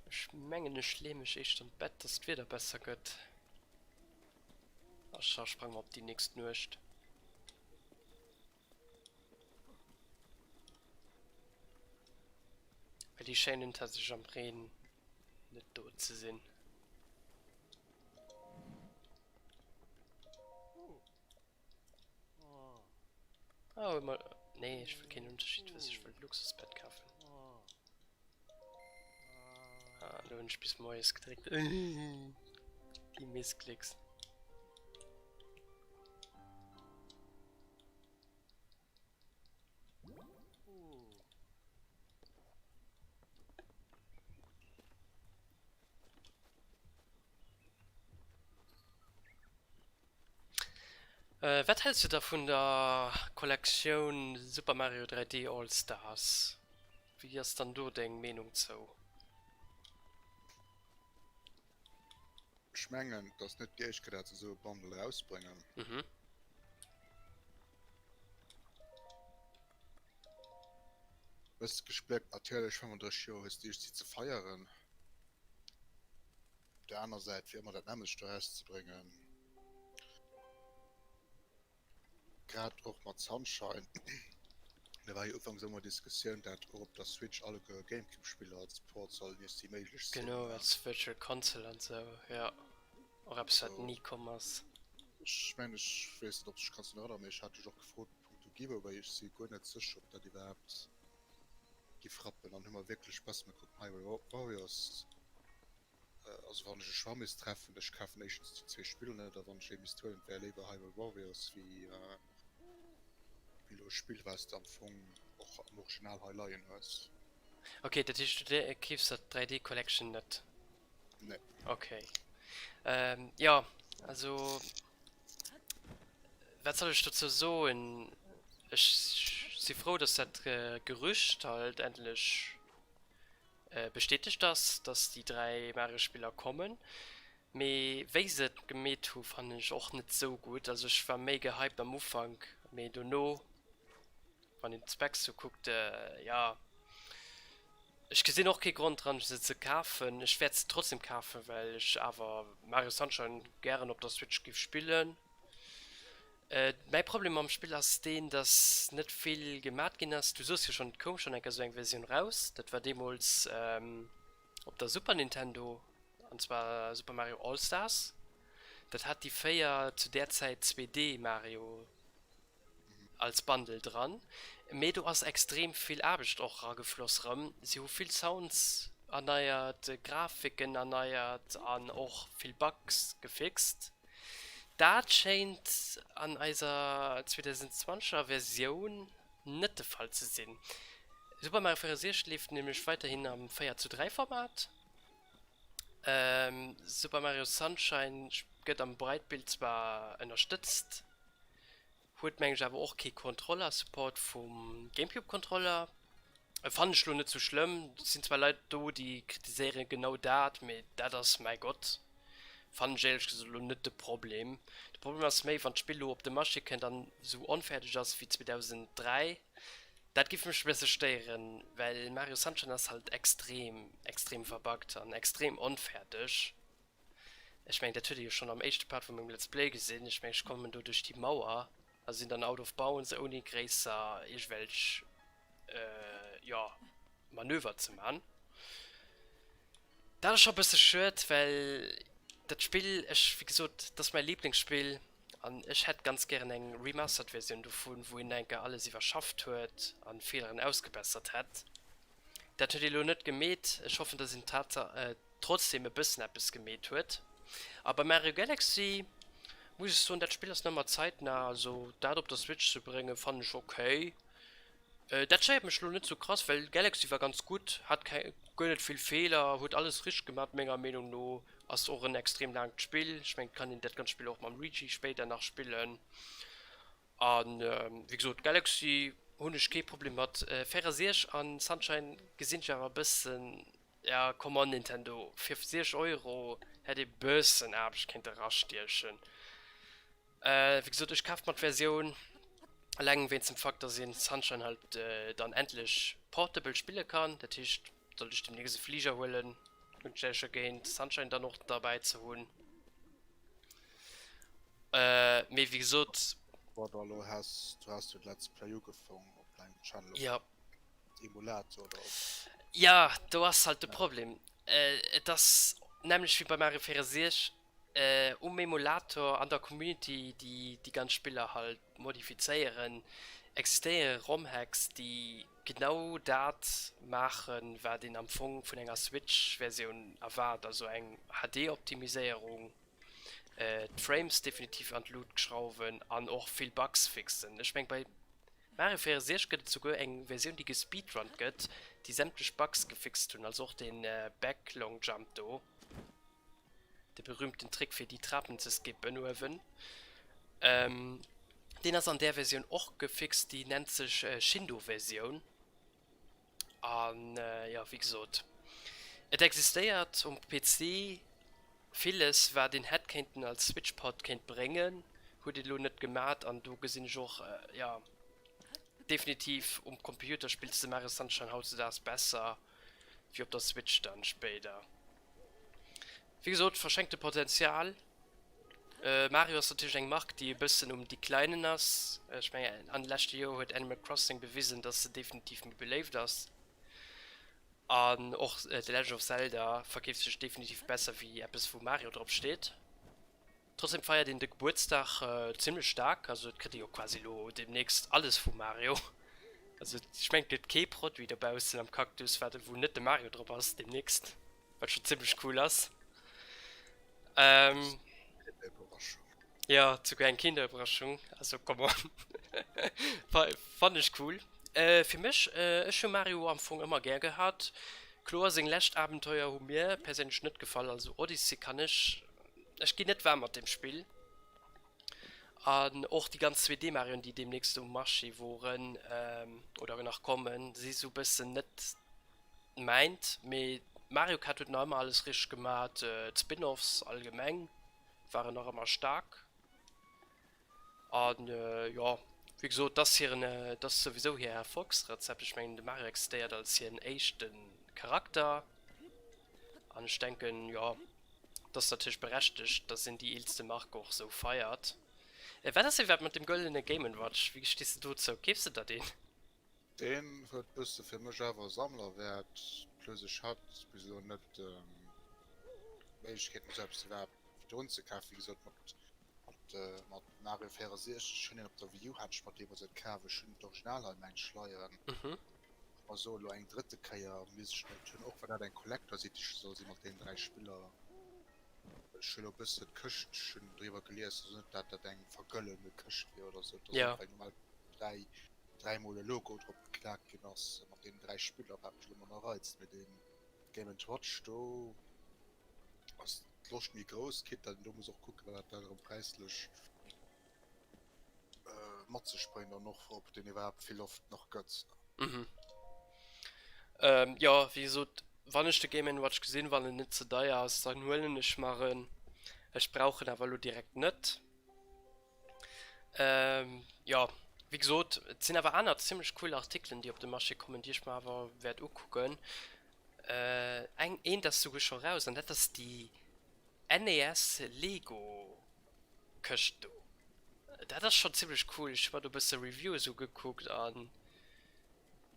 Ech mengen ech lee mech éischter an d'Bett, dass d'Wieder besser gëtt. A da sprange mer op déi nächst Nuecht. Well déi schéinen tatsächlech am Reen net do ze sinn. Ah, hol mal. Nee, ech wëll keen Unterschied wëssen, ech wëll Luxusbett kafen. Ah, do hunn ech bis moies gedréckt. Déi Missklicks. Äh, wat häls du da vun der Kollektioun Super Mario 3D All Stars? Wéi ass dann do deng Meenung zou? Ech mengen, et ass net déi éischt Kéier, dat se esou e Bundle erausbréngen. Mhm. Bësse gespléckt natierlech, 35 Joer hues de iech si ze feieren. Op der aner Säit, fir ëmmer dat nämmlecht do erauszebréngen. Grad och mat Sunshine, do war jo ufanks ëmmer Diskussioun, dat och op der Switch alleguer Gamecube-Spiller als Port sollen iergsi méiglech sinn. Genau, als Virtual Console an sou, jo. Och eppes wat ni komm ass. Ech mengen, ech weess net, ob s dech kanns drun erënneren, mee ech hat dech och gefrot punkto Giveaway, ech si guer net sécher, ob dat iwwerhaapt giff rappen. Dann hu mer wierklech besser, mir kucken Hyrule Warriors. Also wann ech e Choix misst treffen, ech kafen éischtens déi zwee Spiller net, a wann ech ee misst huelen, et wär léiwer Hyrule Warriors wéi elo e Spill wat s de am Fong och am Original hei leien hues. Ok, dat heescht du keefs der 3D Collection net? Nee. Ok. Jo, also wat soll ech dozou soen? Ech si frou, datt dat Gerücht halt endlech Bestätegt ass, dass déi 3 Mario Spiller kommen, mee wéi se et gemeet hu fannen ech och net sou gutt. Also ech war méi gehypt am Ufank, mee dono wann een d'Specs sou kuckt, jo ech gesinn och kee Grond dran se ze kafen. Ech wäert se trotzdem kafen, well ech awer Mario Sunshine gären op der Switch giff spillen. Mäi Problem mam Spill ass deen, dass net vill gemat ginn ass. Du soos jo schonn, et koum schonn eng Kéier esou eng Versioun raus. Dat war deemools op der Super Nintendo, an zwar Super Mario All Stars. Dat hat déi 4 zu där Zäit 2D Mario als Bundle dran. Mee do ass extrem vill Aarbecht och ragefloss rëm. Si hu vill Sounds erneiert, Grafiken erneiert an och vill Bugs gefixt. Dat schéint an eiser 2020 er Versioun net de Fall ze sinn. Super Mario 64 leeft nämlech weiderhin am 4 zu 3 Format. Super Mario Sunshine gëtt am Breitbild zwar ënnerstëtzt, Huet mengen ech awer och kee Kontroller Support vum Gamecube Kontroller. Fannen ech lo net sou schlëmm. Et sinn zwar Leit do déi kritiséieren genau dat, mee dat ass mäi Gott fannen ech éierlech gesot lo net de Problem. De Problem ass méi wann d'Spill lo op de Marché kënnt an sou onfäerdeg ass wéi 2003. Dat giff mech e bësse stéieren, well Mario Sunshine ass halt extrem extrem verbuggt an extrem onfäerdeg. Ech mengen dat huet ee jo schonn am éischte Part vu mengem Let's Play gesinn. Ech mengen ech kommen do duerch déi Mauer. A sinn dann out of bounds ouni gréisser iergwelch jo Manöver ze man. Dat ass scho bësse schued, well dat Spill, ech wéi gesot, dat ass mäi Liblingsspill an ech hätt ganz gären eng Remastered Versioun dovun, wou een nach eng Kéier alles iwwerschafft huet an Feeleren ausgebessert hätt. Dat huet ee lo net gemeet. Ech hoffen, dass een trotzdem e bëssen eppes gemeet huet. A bei Mario Galaxy muss ech soen, dat Spill ass nach ëmmer zeitnah, also dat op der Switch ze bréngen, fannen ech ok. Dat stéiert mech lo net sou krass, well Galaxy war ganz gutt, hat keng, guer net vill Feeler, huet alles richteg gemat menger Meenung no, ass och en extrem laangt Spill, ech mengen et kann een dat ganz Spill och mam Luigi spéider nach spillen an wéi gesot Galaxy hunn ech kee Problem mat. 64 an Sunshine gesinn ech awer e bëssen, ja come on Nintendo, fir 60 Euro hätt ee bëssen Aarbecht kéinte rastiechen. Wéi gesot, ech kaf mer d'Versioun eleng wéinst dem Fakt, dass een Sunshine halt dann endlech portable spille kann. Dat heescht, sollt ech demnächst e Fliger huelen, hunn ech näischt dergéint Sunshine dann och derbäi ze hunn. Mee wéi gesot. Bon, da elo has du has jo d'Let's Play ugefong op dengem Channel op Jo. Emulator oder op. Jo, do ass halt de Problem. Et ass nämmlecht wéi bei Mario 64, Um Emulator an der Community, déi déi ganz Spiller halt modifizéieren, existéiere Romhacks, déi genau dat maachen, wat een am Fong vun enger Switch-Versioun erwaart, also eng HD-Optimiséierung, d'Frames definitiv an d'Lut schrauwen an och vill Bugs fixen. Ech meng bei Mario 64 gëtt et souguer eng Versioun, déi gespeedrunnt gëtt, déi sämtlech Bugs gefixt hunn, also och dee Back-Long-Jump do. De berühmten Trick fir déi Trapen ze skippen uewen. Deen ass an där Versioun och gefixt, déi nennt sech Shindo Versioun. An jo, wéi gesot, et existéiert um PC villes wat een hätt kéinten als Switch Port kéint bréngen, huet et elo net gemat an do gesinn ech och, jo definitiv um Computer spills de Mario Sunshine hautzedaags besser wéi op der Switch dann spéider. Wéi gesot, verschenkte Potenzial. Mario ass natierlech eng Mark, déi e bëssen um Declinen ass. Ech mengen, an de leschte Joer huet Animal Crossing bewisen, dass se definitiv méi beléift ass. An och The Legend of Zelda verkeeft sech definitiv besser wéi eppes, wou Mario drop steet. Trotzdem feiert een de Gebuertsdag zimlech staark, also et kritt ee jo quasi elo deemnächst alles vum Mario. Also ech mengen et gëtt kee Produit dobaussen am Cactus wat wou net de Mario drop ass deemnächst, wat scho zimlech cool ass. Kinderüberraschung. Jo, souguer eng Kinderüberraschung, also come on. Fannen ech cool. Fir mech, ech hu Mario am Fong ëmmer gär gehat. Kloer seng lescht Abenteuer hu mir perséinlech net gefall, also Odyssey kann ech Ech ginn net waarm mat deem Spill. An och déi ganz 2D-Marioen, déi deemnächst um Marché woren oder nach kommen, si sou bëssen net mäint. Mee Mario Kart huet nach ëmmer alles richteg gemat. D'Spin-offs allgemeng waren nach ëmmer staark. An jo, wéi gesot, et ass hiren, et ass souwisou hir Erfolgsrezept. Ech mengen, de Mario existéiert als hiren éischte Charakter. An ech denken, jo, et ass natierlech berechtegt, dass een déi eelste Mark och esou feiert. Wat ass iwwerhaapt mat dem gëllene Game and Watch? Wéi stees de dozou? Keefs de der deen? Deen huet bësse fir mech awer Sammlerwäert, plus ech hat bis elo net d'Méiglechkeet mer sou eppes iwwerhaapt virdrun ze kafen. Wéi gesot mat mat Mario 64, ech hunn een op der Wii U hat ech mer deemools et kaf, ech hunn d'Original hei mengt ech leien. Mer soe lo eng drëtte Kéier misst ech net hunn, och wann dat eng Collector's Edition soll si mat deenen 3 Spiller. Ech hu lo bëssen d'Këscht, ech hunn driwwer gelies, also net dat dat eng vergëllene Këscht wier oder sou, et ass einfach eng normal 3, dräimol e Logo drop geklaakt ginn ass mat deenen 3 Spiller, wat mech elo manner reizt. Mee dee Game and Watch do ass d'Loscht méi grouss, quitte dat een do muss och kucken, wat dat erëm präislech mat sech bréngt an och ob deen iwwerhaapt vill oft nach gëtt. Mhm. Ähm, jo, wéi gesot, wann ech de Game and Watch gesinn, wann en net ze deier ass, dann huelen ech mer en. Ech brauch en awer elo direkt net. Ähm, jo, wéi gesot, et sinn awer aner zimmlech cool Artikelen, déi op de Marché kommen, déi ech mer awer wäert ukucken. Äh, eng, eent ass souguer scho raus, an dat ass déi NES Lego Këscht do. Dat ass schonn zimmlech cool. Ech hu mer do e bësse Reviews ugekuckt an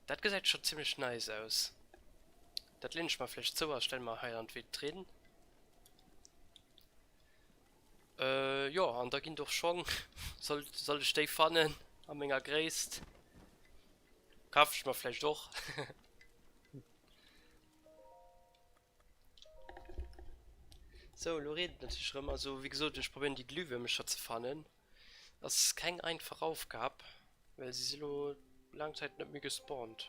dat gesäit schonn zimmlech nice aus. Dat leen ech mer vläicht zou a stelle mer hei an d'Vitrinn. Jo, an da ginn et och Schong. Sollt, sollt ech déi fannen a menger Gréisst, kafe ech mer vläicht och. Sou, elo reent et natierlech erëm. Also, wéi gesot, ech probéieren déi Glühwürmecher ze fannen. Ass keng einfach Aufgab, well se si lo laang Zäit net méi gespawnt.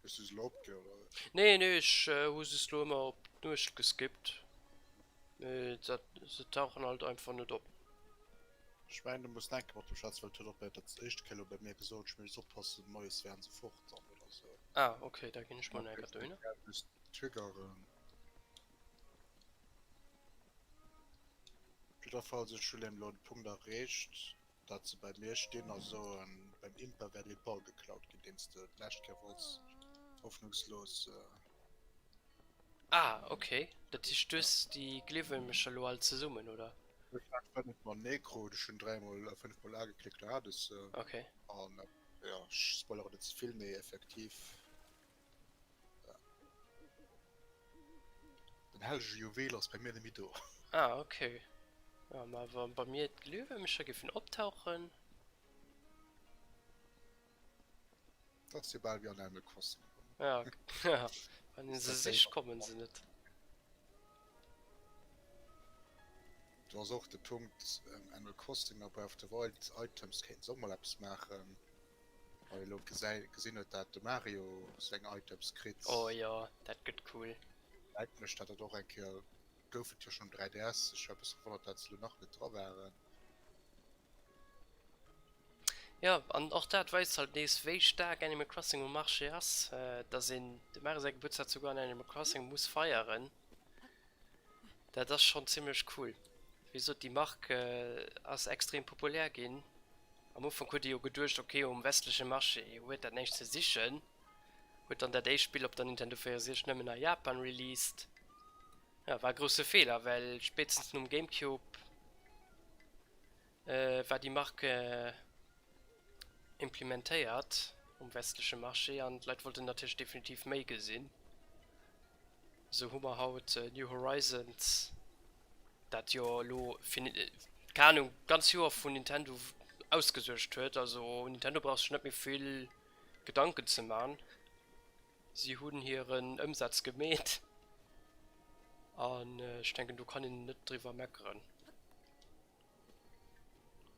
Hues du se elo opgi oder wéi? Nee, nee, ech hu se elo ëmmer op d'Nuecht geskippt. Mee dat, se tauchen halt einfach net op. Ech mengen du muss enke mat dem schwätzen, well et huet och bei dat éischte Kéier elo bei mir gesot, ech misst oppassen, moies wären se fort dann oder sou. Ah, okay, da ginn ech mol enker dohinner. Triggeren. Jiddwerfalls, ech hunn elo de Punkt erreecht, dat se bei mir stinn a soen, beim Imper wär dee Ball geklaut ginn, deen s de d'lescht Kéier wollts hoffnungslos. Ah, ok. Dat heescht, du hues déi Gliwwelmecher elo all zesummen, oder? Ech hat fënnefmol Necro, ech hunn dräimol, fënnefmol A geklickt, da hat ech se. Ok. An jo, ech spoilere net ze vill, mee effektiv, den hellege Juwel ass bei mir net méi do. Ah, ok. Jo, ma wa bei mir d'Glühwürmcher géifen optauchen. Dat ass jo bal wéi an Animal Crossing. Ja, ja. Wann een se sicht, kommen se net. Do ass och de Punkt, Animal Crossing a Breath of the Wild Items kéinten se och mol eppes maachen. Wann een elo gesinn huet dat de Mario seng Items kritt. Oh jo, dat gëtt cool. Denken ech dat dat och eng Kéier, gouf et jo schonn um 3DS, ech war e bësse verwonnert dat se elo nach net dra waren. Jo, an och dat weist halt nees wéi staark Animal Crossing um Marché ass, dass een dem Mario säi Gebuertsdag souguer an Animal Crossing muss feieren. Dat ass schonn zimmlech cool. Wéi gesot, déi Mark ass extrem populär ginn. Am Ufank huet ee jo geduecht, ok, um westleche Marché huet dat näischt ze sichen. Huet dann dat éischt Spill op der Nintendo 64 nëmmen a Japan released. Ja, war e grousse Feeler, well spéitstens nom Gamecube war déi Mark implementéiert um westleche Marché an d'Leit wollten natierlech definitiv méi gesinn. Esou hu mer haut New Horizons, dat jo elo fir, keng Ahnung, d'ganz Joer vun Nintendo ausgesuergt huet. Also Nintendo brauch sech net méi vill Gedanken ze man. Si hunn hiren Ëmsaz gemeet an ech denken do kann een net driwwer meckeren.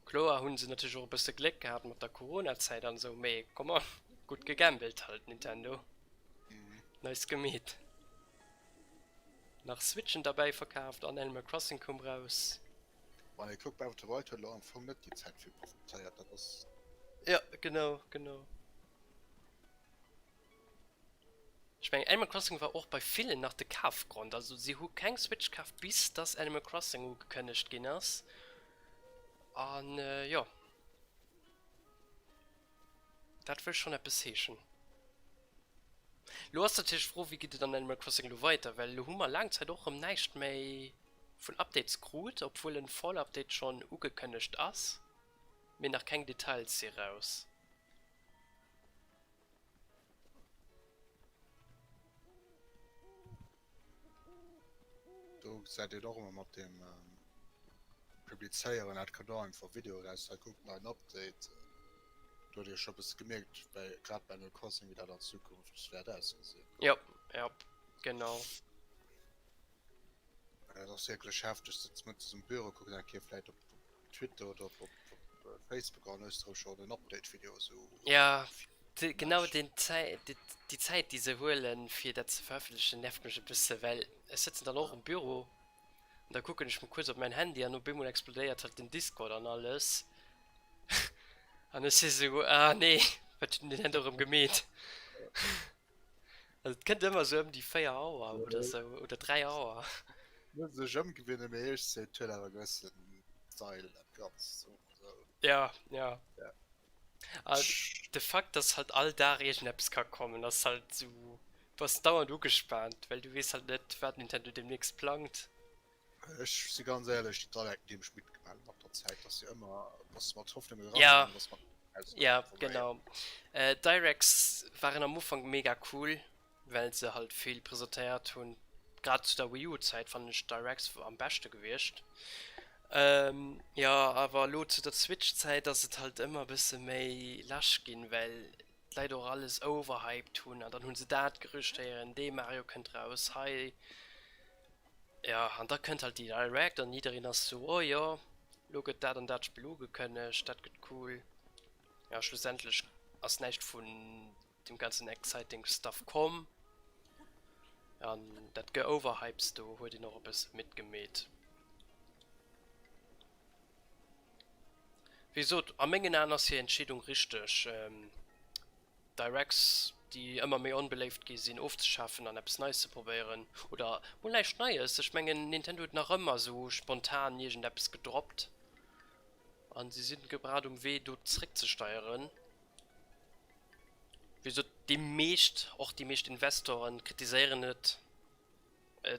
Kloer hunn se natierlech och e bësse Gléck gehat mat der Corona-Zäit an esou, mee come on, gutt gegambelt halt Nintendo. Nice gemeet. Nach Switchen derbäi verkaaft an Animal Crossing koum raus. Wann ee kuckt, Breath of the Wild huet elo am Fong net déi Zäit vill profitéiert, dat ass. Jo, genau, genau. Ech mengen Animal Crossing war och bei villen nach de Kafgrond, also si hu keng Switch kaf bis dass Animal Crossing ugekënnegt ginn ass an jo dat wëll schonn eppes heeschen. Lo ass natierlech d'Fro wéi geet et an Animal Crossing elo weider, well elo hu mer laang Zäit och erëm näischt méi vun Updates krut, obwuel en Fall Update schonn ugekënnegt ass, mee nach keng Details si raus. Do gesäit een och ëmmer mat dem Publizéieren, dat kann och einfach Video eraus, hei kuckt neien Update. Do huet ee scho bësse gemierkt, bei grad bei Animal Crossing, wéi dat an Zukunft wäert ausgesinn. Jo, jo, genau. Dat ass wierklech hefteg, sëtzt mëttes um Büro, kuckt eng Kéier vläit op Twitter oder op Facebook an hues du schon en Update-Video esou. Ja, genau den Zäit, déi Zäit déi se huelen fir dat ze verëffentlechen nervt mech e bësse, well ech sëtzen dann och um Büro an da kucken ech mol kuerz op mäin Handy an op eemol explodéiert halt den Discord an alles an ech si sou, ah nee, wat huet den Nintendo erëm gemeet? Also et kënnt ëmmer sou ëm déi 4 Auer oder sou, oder 3 Auer. Muss sech ëmgewinnen, mee ech sinn, et huet awer e gewëssen Style dat Ganzt sou. Ja, ja. A de Fakt, dass halt all Dag iergendeppes ka kommen, ass halt sou, du bass dauernd ugespaant, well du weess halt net, wat Nintendo deemnächst plangt. Ech si ganz éierlech, déi Dreiecken, déi hu mech midd gemaach mat der. der Zäit, dass jo ëmmer bass mat Hoffnung eran ja. an bass mat Ja, genau. Äh, Directs waren am Ufank mega cool, well se halt vill presentéiert hunn. Grad zu der Wii U-Zäit fannen ech Directs am beschte gewiescht. Ähm, jo, awer elo zu der Switch-Zäit ass et halt ëmmer e bësse méi lasch ginn, well d'Leit och alles overhyped hunn an dann hu se dat Gerücht héieren, dee Mario kënnt raus, hei, jo, an da kënnt halt déi Direct an jiddereen ass sou, oh jo, elo gëtt dat an dat Spill ugekënnegt, dat gëtt cool. Jo, schlussendlech ass näischt vun dem ganzen exciting Stuff komm an dat Geoverhypes do huet een och e bësse mitgemeet. Wéi gesot, a mengen Aen ass hir Entscheedung richteg, Directs, déi ëmmer méi onbeléift gi sinn, ofzeschafen an eppes Neies ze probéieren. Oder mol näischt Neies, ech mengen Nintendo huet nach ëmmer esou spontan iergendeppes gedroppt an si sinn grad um Wee do zréckzesteieren. Wéi gesot, déi meescht, och déi meescht Investoren kritiséieren et,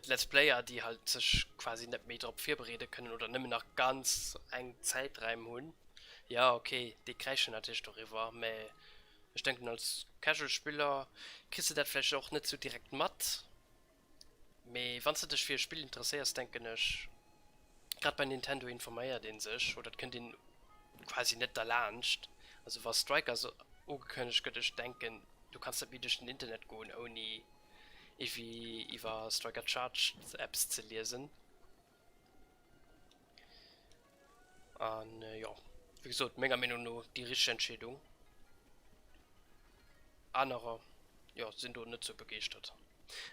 d'Let's Player, déi halt sech quasi net méi drop virbereede kënnen oder nëmmen nach ganz enk Zäiträim hunn. Jo, ok, déi kräischen natierlech doriwwer, mä ech denken als Casual Spiller kriss de dat vläicht och net sou direkt mat. Mee wann s de dech fir e Spill interesséiers, denken ech, grad bei Nintendo informéiert ee sech oder et kënnt een quasi net derlaanscht. Also wa Strikers ugekënnegt gëtt, ech denken du kanns net méi duerch den Internet goen ouni iergendwéi iwwer Striker Charged eppes ze liesen. An jo, wéi gesot, menger Meenung no déi richteg Entscheedung. Anerer, jo, sinn do net sou begeeschtert.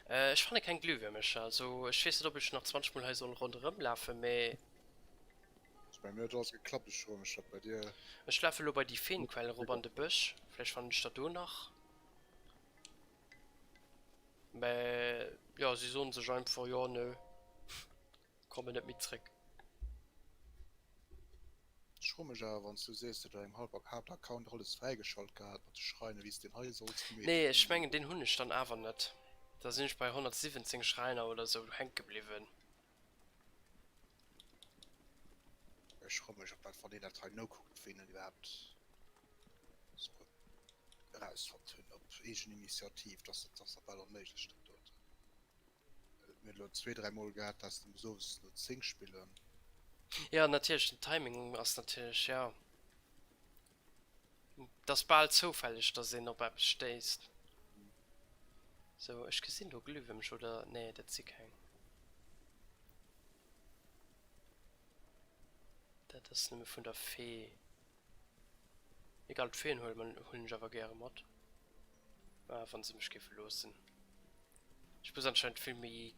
Ech fanne keng Glühwürmecher, also ech weess net, ob ech nach 20 mol hei soll ronderëm lafen, mee. Also bei mir huet alles geklappt, ech froe mech wat bei dir. Ech lafe lo bei déi Feenquell erop an de Bësch, vläicht fannen ech der do nach. Mä jo, si soen sech einfach, jo, nö, kommen net méi zréck. Ech froe mech awer, wann s du sees, datt du engem halb Haaptaccount alles fräigeschalt gehat mat de Schreiner, wéi s deen hei solls gemeet Nee, ech hunn. mengen deen hunn ech dann awer net. Da sinn ech bei 117 Schräiner oder sou hänke bliwwen. Ech froe mech, ob dat, wann een dat hei nokuckt, wéi en iwwerhaapt erausfonnt hunn op eegen Initiativ, dass dat ass bal onméiglech dat doten. Mir hunn elo zwee, dräi Mol gehat, dass de muss owes no 10 spillen. Jo, natierlech, den Timing ass natierlech, jo, et ass bal zoufälleg, dass een op eppes stéisst. Sou, ech gesinn do Glühwürmchen, oder? Nee, dat si keng. Dat ass nëmme vun der Fee. Egal, d'Feen huelen ech awer gäre mat. Ah, wann se mech géife loossen. Ech muss anscheinend vill méi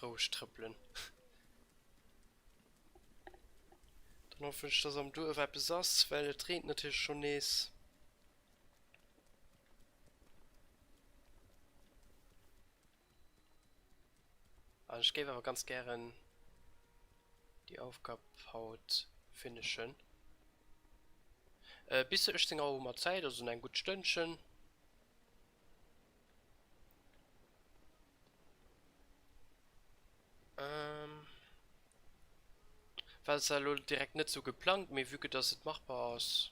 roueg trëppelen. Dann hoffen ech, dass am Duerf eppes ass, well et reent natierlech schonn nees. An ech géif awer ganz gären déi Aufgab haut finishen. Äh, bis 18 Auer hu mer Zäit, also nach eng gutt Stënnchen. Ähm, war zwar elo direkt net sou geplangt, mee vue que dass et machbar ass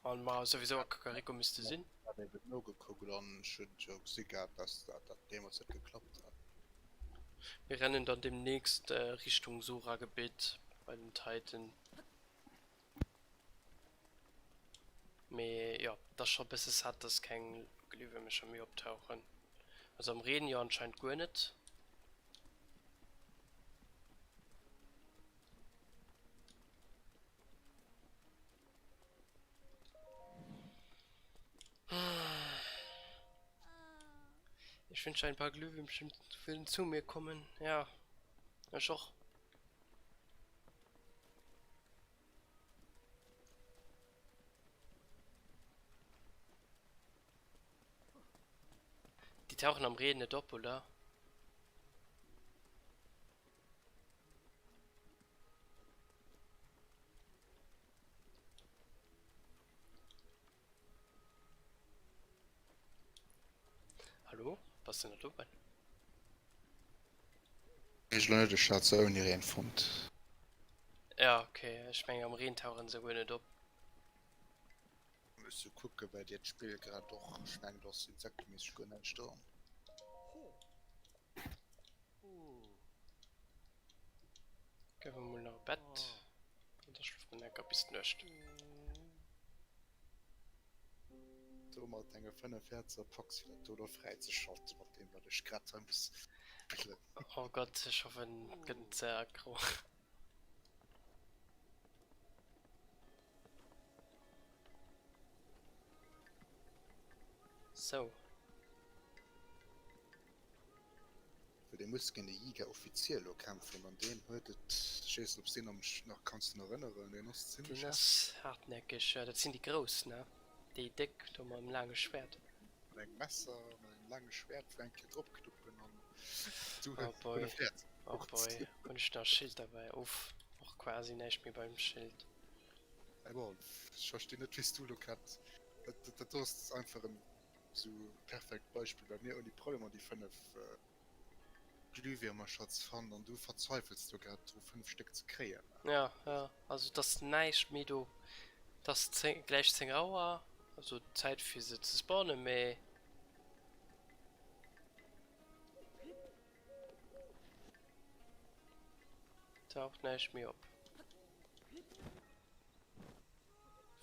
an mer souwisou a Kakariko misste sinn. Ech hat eben nogekuckt an ech hunn jo gesi gehat, dass dat dat deemools net geklappt hat. Mir rennen dann demnächst Richtung Sora-Gebitt bei den Titan. Mee jo, et ass scho e bësse sad, dass keng Glühwürmecher méi optauchen. Also am Reen jo anscheinend guer net. Ich wünsche ein paar Glühwürmchen würden zu mir kommen. Ja, ech och. Déi tauchen am Reen net op, oder? Hallo? Bass de net open? Ech lo net, ech hat se ouni Reen fonnt. Ja, ok, ech mengen am Reen tauchen se guer net op. Muss jo kucken bei dir d'Spill grad och, ech mengen do ass insekteméisseg guer näischt do. Gëff emol nach e Bett an da schlofe mer enker bis d'Nuecht. Do mat denge 5 Häerzer packs fir dat do do fräizeschalten mat deem wat ech grad hei muss spillen. Oh Gott, ech hoffen et gëtt net ze aggro. Sou. Well dee muss géint e Yiga-Offizier elo kämpfen an deen huet et, ech weess net ob s de deen nach kanns drun erënneren, deen ass zimlech Deen ass hartnäckeg, jo. Dat sinn déi grouss, ne? Déi déck do mam laange Schwäert. Mat engem Messer, mat engem laange Schwäert fir eng Kéier dropknuppen an du Oh boy, oh boy. Hunn ech nach e Schild derbäi? Uff, och quasi näischt méi beim Schild. Mä bon, ech verstinn net wéi s du elo grad, dat dat do ass einfach en sou perfekt Beispill, well mir ouni Problemer déi 5 Glühwiermercher ze fannen an du verzweifels do grad dru 5 Stéck ze kréien. Ja, ja, also et ass näischt méi do. Et ass 10, gläich 10 Auer, also Zäit fir se ze spawnen, mee. Taucht näischt méi op.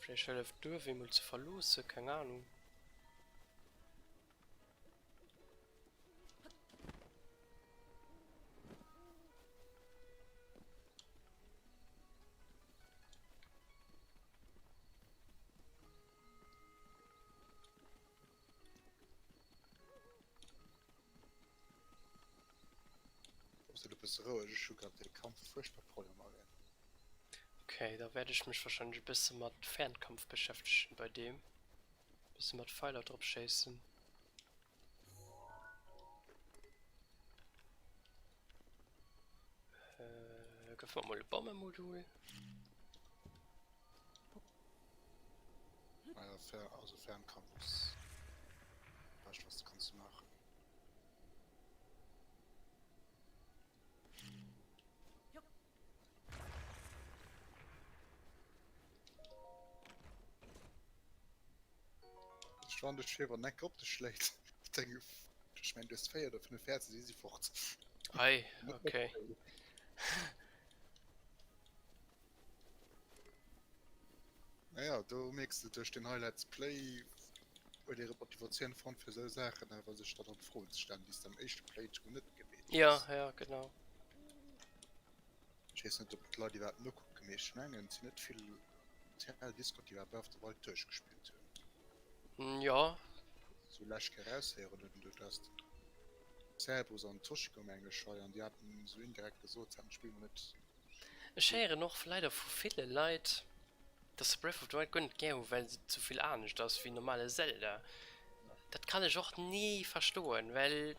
Vläicht hëlleft d'Duerf eemol ze verloossen, keng Ahnung. Ass et e bësse roueg, ech hu grad dee Kampf fuerchtbar Problemer ginn. Ok, da wäert ech mech wahrscheinlech e bësse mat Fernkampf beschäftegen bei deem. Bësse mat Pfeiler drop schéissen. Gëff mer mol e Bammemodul. Naja, Fer also Fernkampf ass bescht was du kannst maachen. Ech wann dech fir neck op dech schléit. Deng ech mein du hues 4 oder 5 Häerzen, si si fort. Ei, okay. Naja, do mierks de duerch den hei Let's Play huet ee Motivatioun fonnt fir esou Saachen awer sech dann och Froen ze stellen, déi s de am éischte Playthrough net gemeet hues. Ja, ja, genau. Ech weess net, ob d'Leit iwwerhaapt nokucken, mee ech mengen et sinn net vill TL Discord déi iwwerhaapt Breath of the Wild duerchgespillt hunn. Jo. Sou lech ke eraushéieren hunn, du hues den Cerberus an den Toshiko mengen ech hei an déi haten esou indirekt gesot, se hätten d'Spill mol net Ech héieren och leider vu ville Leit, dass se Breath of the Wild guer net gär hu well et sou vill anescht ass wéi normale Zelda. Dat kann ech och ni verstoen, well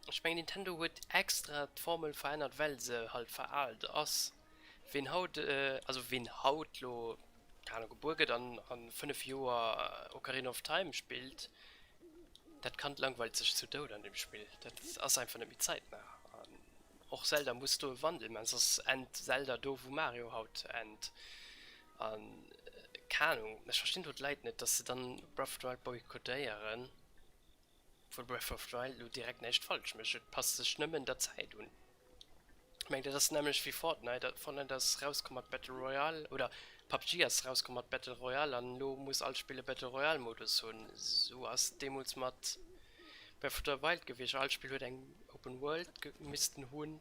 ech mengen Nintendo huet extra d'Formel verännert well se halt veraalt ass. Ween haut, also ween haut lo, keng Ahnung, gebuer gëtt an a 5 Joer Ocarina of Time spillt, dat Kand langweilt sech zu Doud an deem Spill. Dat ass einfach net méi zeitnah. Och Zelda muss do e Wandel man, soss ennt Zelda do wou Mario haut ennt. An keng Ahnung, ech verstinn do d'Leit net, dass se dann Breath of the Wild boykottéieren, obwuel Breath of the Wild elo direkt näischt falsch mécht, et passt sech nëmmen der Zäit un. Ech mengen dat ass d'nämmlecht wéi Fortnite, Fortnite ass rauskomm mat Battle Royale oder PUBG ass rauskomm mat Battle Royale an elo muss all Spill e Battle Royale Modus hunn. Esou ass et deemools mat Breath of the Wild gewiescht, all Spill huet eng Open World missten hunn,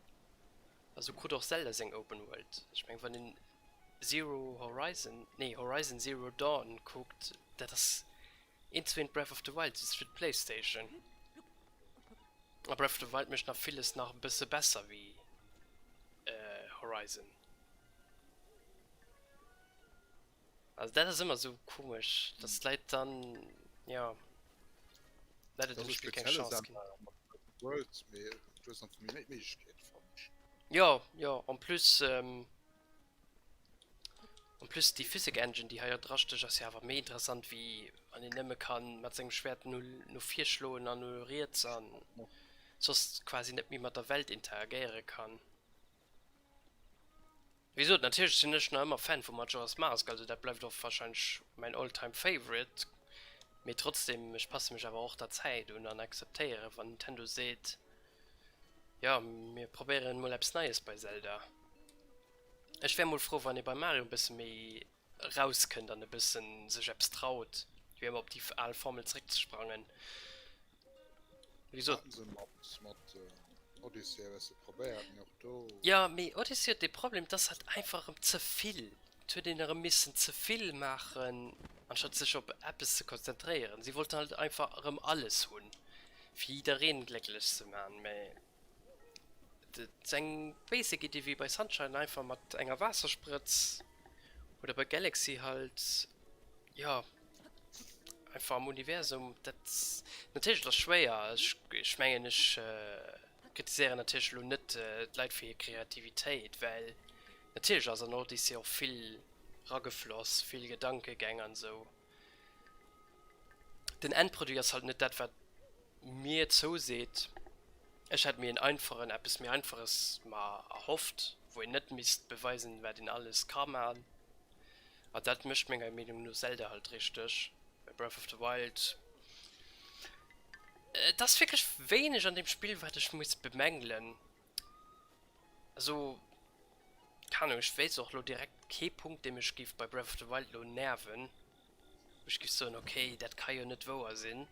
a sou krut och Zelda seng Open World. Ech meng wann een Zero Horizon, nee Horizon Zero Dawn kuckt, dat ass eent zu eent Breath of the Wild just fir d'Playstation. A Breath of the Wild mécht nach villes nach e bësse besser wéi Horizon. Also dat ass ëmmer esou komesch, dass d'Leit dann, jo, leider dem Spill keng Chance ginn. World, mee du hues einfach méi Méiglechkeeten, fannen ech. Jo, jo, en plus, en plus déi Physics Engine, déi hei dra stécht, ass jo awer méi interessant, wéi wann een nëmme ka mat sengem Schwäert no no vir schloen an no riets an soss quasi net méi mat der Welt interagéiere kann. Wéi gesot, natierlech sinn ech nach ëmmer Fan vu Majora's Mask, also dat bleift och warscheinlech mäin all time favorite, mee trotzdem, ech passe mech awer och der Zäit un an akzeptéiere wann Nintendo seet, jo mir probéieren mol eppes Neies bei Zelda. Ech wär mol frou wann ee bei Mario e bësse méi rauskënnt an e bëssen sech eppes traut, wéi ëmmer op déi al Formel zeréckzesprangen. Wéi gesot. Haten se mat mat Odyssey e bësse probéiert, mee och do. Jo, mee Odyssey huet de Problem, et ass halt einfach erëm ze vill. Et huet een erëm missen ze vill maachen, anstatt sech op eppes ze konzentréieren. Si wollten halt einfach erëm alles hunn, fir jiddereen glécklech ze man, mee et ass eng basic Iddi wéi bei Sunshine, einfach mat enger Waassersprëtz oder bei Galaxy halt, jo. Einfach am Universum, dat natierlech, et ass schwéier. Ech, ech mengen, ech kritiséieren natierlech elo net d'Leit fir hir Kreativitéit, well natierlech ass an Odyssey och vill ragefloss, vill Gedankegäng an esou. Den Endproduit ass halt net dat, wat mir zouseet. Ech hätt mir en einfachen, eppes méi Einfaches mer erhofft, wou een net misst beweisen, wat een alles ka man. A dat mécht menger Meenung no Zelda halt richteg. Bei Breath of the Wild, et ass wierklech wéineg an deem Spill wat ech muss bemängelen. Also, keng Ahnung, ech wéisst och lo direkt kee Punkt dee mech géif bei Breath of the Wild lo nerven, wou ech géif soen, okay, dat ka jo net wouer sinn.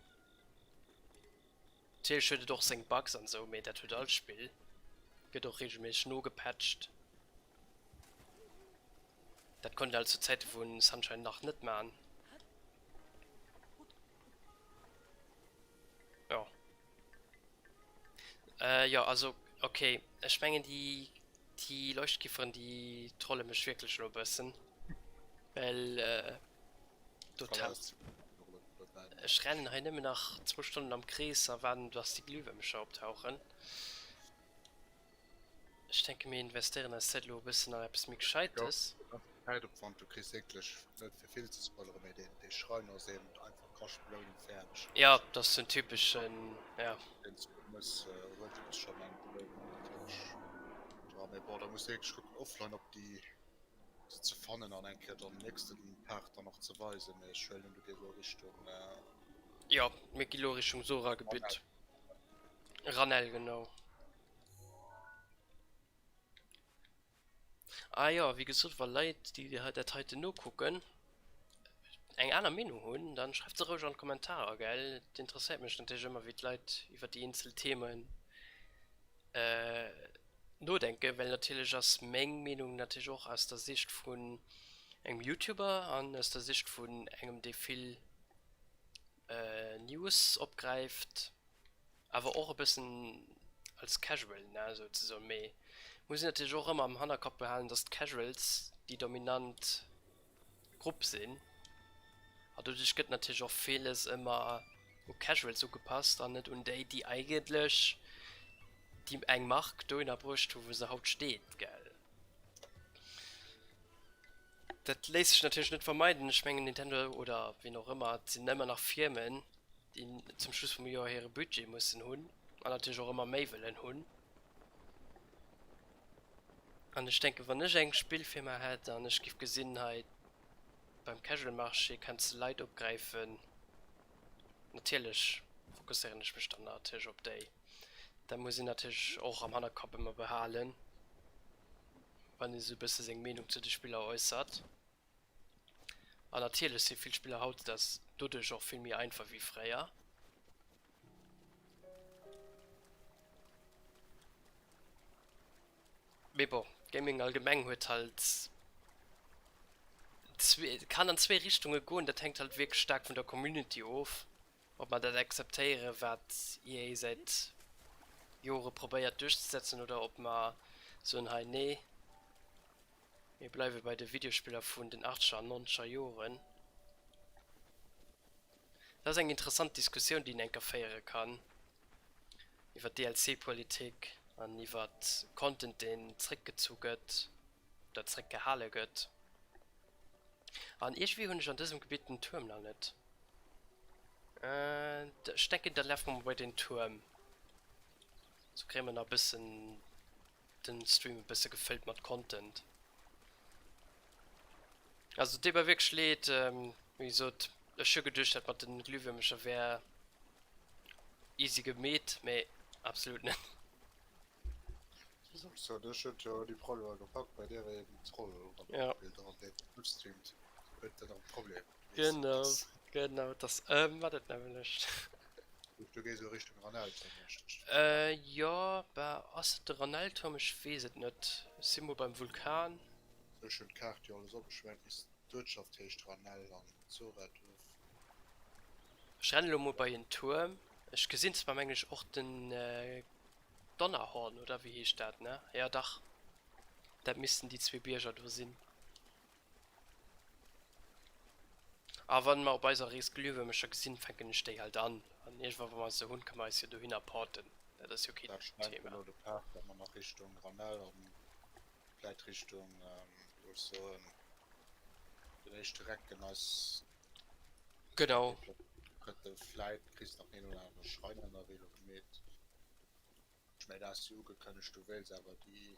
Natierlech huet et och seng Bugs an esou, mee dat huet all Spill. Gëtt och regelméisseg nogepatcht. Dat konnt een halt zu Zäite vu Sunshine nach net man. Jo. Äh, jo, also, okay. Ech mengen, déi, déi Leuchtkifferen, déi trolle mech wierklech elo e bëssen. Well, äh, do taucht. Ech rennen hei nëmmen nach zwou Stonnen am Krees a waarden, dass déi Glühwürmcher optauchen. Ech denke mir investéieren eis Zäit elo e bëssen an eppes méi Gescheites. Jo, Zäitopwand, du kriss wierklech, net fir vill ze spoileren, mee deen dee Schrein ass eben einfach Kaschtbelounung fäerdeg. Jo, dat ass den typeschen, ja. Deen s du muss, huet du schonn eng Belounung natierlech dra, mee bon, da muss de wierklech kucken offline op déi se ze fannen an eng Kéier dann nächsten Part dann och ze weisen, mee ech huelen un du gees elo Richtung. Jo, mir gi lo Richtung Sora-Gebitt. Ranelle, genau. Ah jo, wéi gesot, wa Leit, déi dat heiten nokucken, eng aner Meenung hunn, dann schreift se roueg an d'Kommentarer, gell? Et interesséiert mech natierlech ëmmer, wéi d'Leit iwwer déi eenzel Themen nodenken, well natierlech ass meng Meenung natierlech och aus der Sicht vun engem YouTuber an aus der Sicht vun engem, dee vill News opgräift. awer och e bëssen als Casual, ne, souzesoen. Mee muss een natierlech och ëmmer am Hannerkapp behalen, dass d'Casuals déi dominant Grupp sinn. A doduerch gëtt natierlech och villes ëmmer u Casuals ugepasst an net un déi, déi eigentlech déi eng Mark dohinner bruecht hu wou se haut steet, gell. Dat léisst sech natierlech net vermeiden. Ech mengen Nintendo oder wien och ëmmer, et sinn ëmmer nach Firmen, déi zum Schluss vum Joer hire Budget mussen hunn an natierlech och ëmmer méi wëllen hunn. An ech denken, wann ech eng Spillfirma hätt an ech giff gesinn, hei beim Casual Marché kenns de Leit opgräifen, natierlech fokusséieren ech mech dann natierlech op déi. Dat muss een natierlech och am Hannerkapp ëmmer behalen, wann ee sou e bësse seng Meenung zu de Spiller äussert. An natierlech si vill Spiller hautdesdaags doduerch och vill méi einfach wéi fréier. Mee bon, Gaming allgemeng huet halt zwee, kann an zwee Richtunge goen. Dat hänkt halt wierklech staark vun der Community of, ob mer dat akzeptéieren, wat EA säit Jore probéiert duerchzesetzen, oder ob mer soen, hei nee, Mir bleiwe bei de Videospiller vun den achtzeger an nonzeger Joren. Dat ass eng interessant Diskussioun, déi een eng Kéier féiere kann, iwwer DLC-Politik an iwwer Content, deen zréckgezu gëtt oder zréckgehale gëtt. An iergendwéi hunn ech an dësem Gebitt den Tuerm nach net. Ech denken, da lafe mer mol bei den Tuerm. Sou kréie mer nach e bëssen den Stream e bësse gefëllt mat Content. Also et deet mer wierklech leed, wéi gesot, ech hu geduecht dat mat den Glühwürmecher wär easy gemeet, mee absolut net. Wéi soll ech soen, ech hunn jo déi Problemer gepackt, bei dir war eben Troll oder Ja. Bilder an deen livestreamt huet dann och Problem. Weess de, Genau, dass genau, et ass ëmmer dat nämmlecht. du gees elo Richtung Ranelturm, wann ech richteg Äh, jo, bah, ass et de Ranelturm? Ech weess et net. Ech si mol beim Vulkan. Ech hunn d'Kaart jo alles opgeschwat, bis d'Uertschaft heescht Ranel an Zoraduerf. Ech rennen elo mol bei en Tuerm. Ech gesinn zwar mengen ech och den Donnerhorn, oder wéi heescht dat, ne? Jo dach, dat missten déi zwee Bierger do sinn. A wann mer op eiser Rees Glühwürmecher gesinn, fänken ech déi halt an. An iergendwann, wa mer se hunn, kënne mer eis jo dohinner porten. Dat ass jo keen Dat schneit Thema. elo de Park, dat mer nach Richtung Ranel an vläit Richtung, wéi soll ech soen, den éischte Recken eis Genau. Kënnt. Vläit kriss nach deen oder anere Schrein ënnerwee elo gemeet. Ech mengen, dat ass jo ugekënnegt, du wéils awer déi,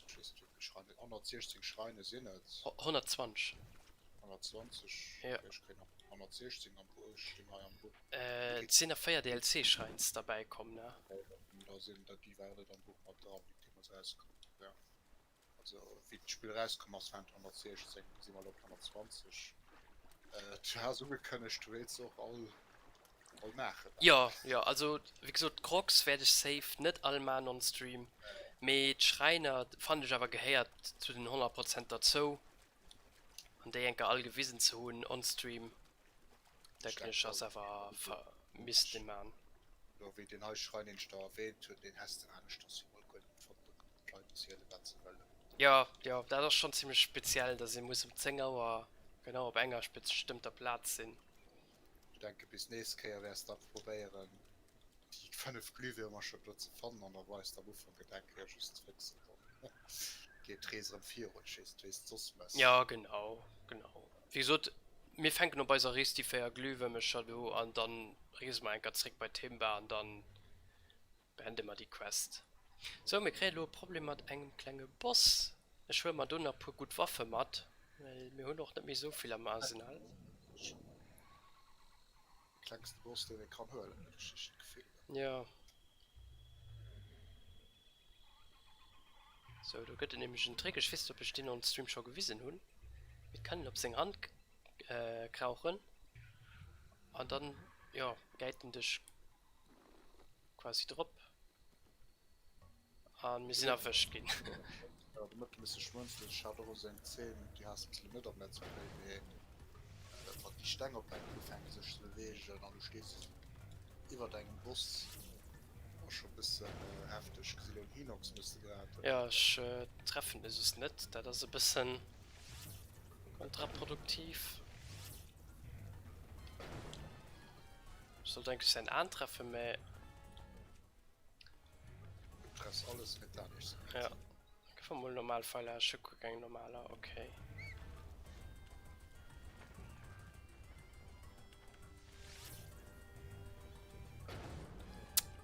ech weess net wéi vill Schreine, 116 Schreine sinn et. 120. 120, Ja. okay, ech kréien nach 116 am Buch, stinn hei am Buch. Et sinn nach 4 DLC-Schreins derbäi komm, ne? Da sinn der, déi waren net am Buch mat dran, déi deemools erauskomm sinn, ja. Also wéi d'Spill erauskomm ass, waren et 116, si mer elo op 120. Du has ugekënnegt, du wéilts se och all, all maachen. Jo, jo, also wéi gesot, d'Crocs wäert ech safe net all maan on stream, mee d'Schräiner fannen ech awer gehéiert zu den 100 Prozent derzou an déi enker all gewisen ze hunn on stream. Denken ech ass awer misst een maan. Jo wéi deen hei Schrein deen ech der erwähnt hunn, deen häss de aneschters jo mol guer net fonnt, do kënnen d'Leit zielen wat se wëllen. Jo jo dat ass schon zimlech speziell dass ee muss um 10 Auer genau op enger bestëmmter Plaz sinn. Ech denke bis nächst Kéier wäers de probéieren déi 5 Glühwürmercher do ze fannen an da weis de am Ufank et eng Kéier just fix an dann geet d'Rees erëm virun, ech weess net wéis de soss mëss. Jo genau genau wéi gesot mir fänken op eiser Rees déi 4 Glühwürmercher do an dann reese mer enker zréck bei Timba an dann beende mer déi Quest. Sou mir kréien elo e Problem mat engem klenge Boss, ech huele mer do nach puer gutt Waffe mat well mir hunn och net méi esou vill am Arsenal. Klengste Boss deen ee kann huelen, hunn ech echt d'Gefill. Jo. Sou, do gëtt et nämlech en Trick. Ech weess net, ob ech deen on Stream scho gewisen hunn. Mee et kann een op seng Hand krauchen an dann, jo, gäit en dech quasi drop. An mir sinn erwëscht ginn. Jo, de Mëtten misse schmunzelen. Ech hat och esou eng Zeen, déi has de net am Let's Play, mee wann déi Steng op engem ufänke sech ze beweegen an du stees iwwert engem Boss, ass scho bëssen hefteg. Gesi lo en Hinox muss de grad. Jo, ech treffen e soss net. Dat ass e bëssen kontraproduktiv. Ech sollt eigentlech säin Aen treffen, mä. Du treffs alles mit da nicht. Ja. Gëff mer mol normal Pfeiler, ech hu guer keng normaler, okay.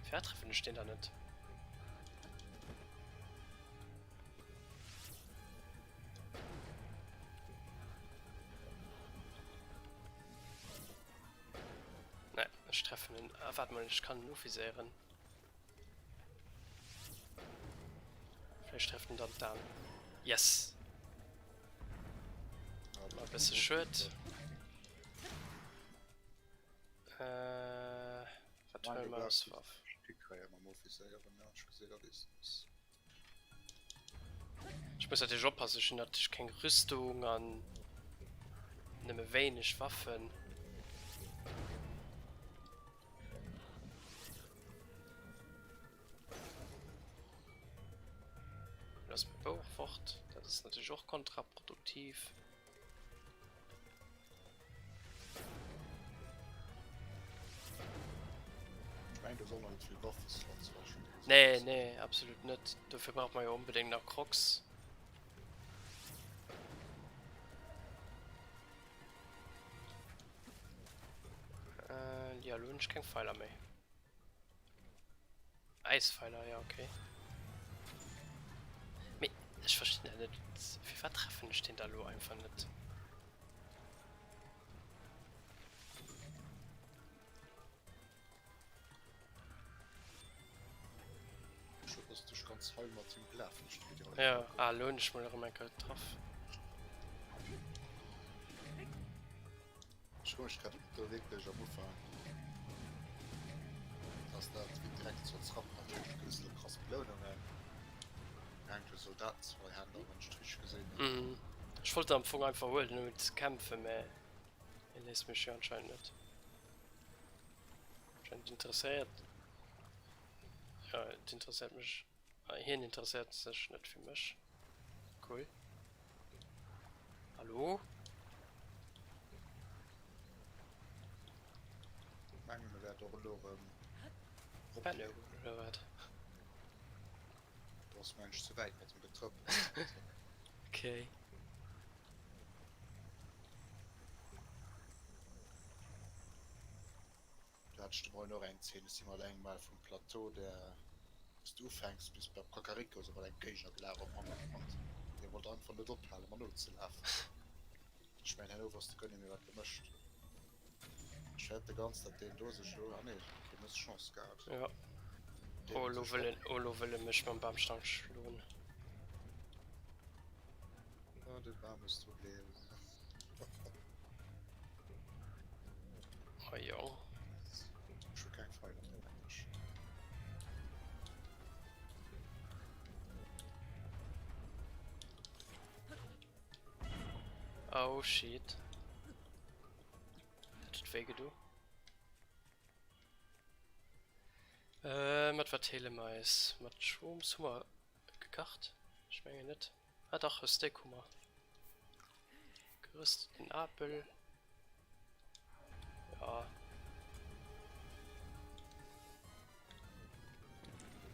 Firwat treffen ech deen dann net? Ne, ech treffen en. Ah, waart mol, ech kann en uviséieren. Vläicht trefft en dann d'An. Yes! War e bësse schued. Äh, wat huele mer als Waff? Ech muss natierlech oppassen, ech hunn natierlech keng Rüstung an nëmme wéineg Waffen. Lo ass mäi Bou och fort, dat ass natierlech och kontraproduktiv. Nee, nee, absolut net. Dofir brauche mer jo onbedéngt nach Crocs. Äh, ja, lo hunn ech keng Pfeiler méi. Äispfeiler, ja, okay. Mee ech. Ech verstinn dat net. Firwat treffen ech deen da lo einfach net? Schued dass du dech ganz heil mat him gelaf hues, wéi dir Ja, ah lo hunn ech mol erëm eng Kéier getraff. Ech froe mech grad ob do wierklech am Ufank ass dat wéi direkt zur Trapp natierlech gëss elo krass Belounungen hänkt u Soldaten Zweihänder wann ech et richteg gesinn hunn. Ech wollt am Fong einfach huelen ouni ze kämpfen, mä hie léisst mech jo anscheinend net. Anscheinend interesséiert jo et interesséiert mech hien interesséiert sech net fir mech. Cool. Hallo? Mengen e wäert och elo erëm Hallo oder wat? Du ass mensch ze wäit mat dem Getrëppels. Okay. Do hat ech de Moien och eng Zeen, ech si mat engem mol vum Plateau, där wou s de ufänks, bis beim Kakariko esou mat engem Géigner gelaf am Hannergrond. Dee wollt einfach net ophalen, mer nozelafen. Ech mengen, herno wosst e guer net méi, wat e mécht. Ech fäert de ganz, datt deen do sech elo, ah nee, okay, en huet Chance gehat. Jo. Oh, elo wëll en, oh, elo wëll e mech mam Bamstamm schloen. Ah, de Bam muss dru gleewen. Oh jo. Ech hu keng Feil an der Mensch. Oh shit. Dat huet wéi gedo. Äh, mat wat heele mer eis? Mat Shrooms hu mer gekacht? Ech mengen net. Ah dach, e Steak hu mer. Gerösteten Apel. Ja.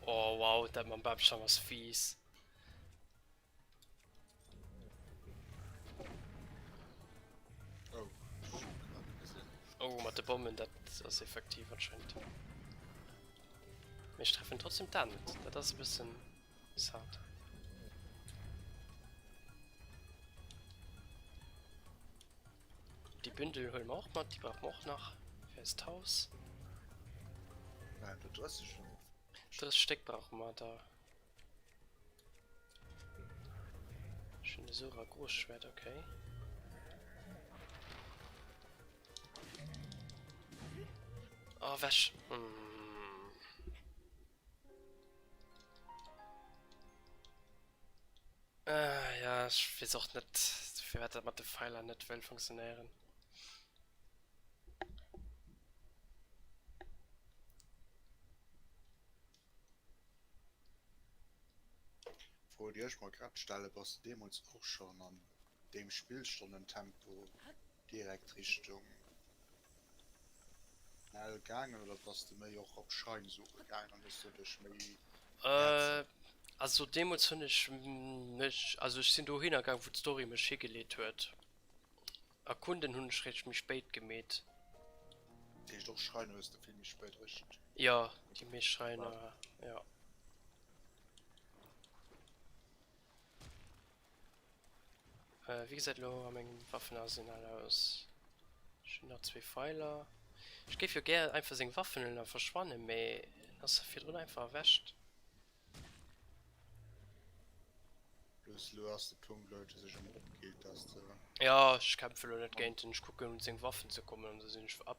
Oh wow, dat mam Bamstamm ass fies. Oh, grad gesinn. Oh, mat de Bommen, dat ass effektiv anscheinend. Mee ech treffen trotzdem d'A net. Dat ass e bëssen sad. Déi Bündel huele mer och mat, déi brauche mer och nach fir eist Haus. Nein, du 30 30 Stéck brauche mer da. Schöne Sura Großschwert, okay. Oh, wäsch. Hm. Äh, ja, ech weess och net, firwat dat mat de Pfeiler net wëll funktionéieren. Fro déi ech mer grad stelle, bass de deemools och schonn an deem Spillstonnentempo direkt Richtung Mell gaangen oder bass de méi och op Schrein suche gaangen an hues doduerch méi Häerzer? Also deemools hunn ech mech, also ech sinn dohinner gaang wou d'Story mech higeleet huet. Erkunden hunn ech réischt méi spéit gemeet. Dat heescht och Schreiner hues de vill méi spéit réischt Jo, déi meescht Schreiner, jo. Wéi gesäit elo a mengem Waffenarsenal aus? Ech hunn nach zwee Pfeiler. Ech géif jo gär einfach seng Waffen huelen a verschwannen, mee en ass virdrun einfach erwächt. Plus elo ass de Punkt elo huet e sech emol opgeet dass de. Jo, ech kämpfe elo net géint en, ech kucken un seng Waffen ze kommen an da sinn ech ab.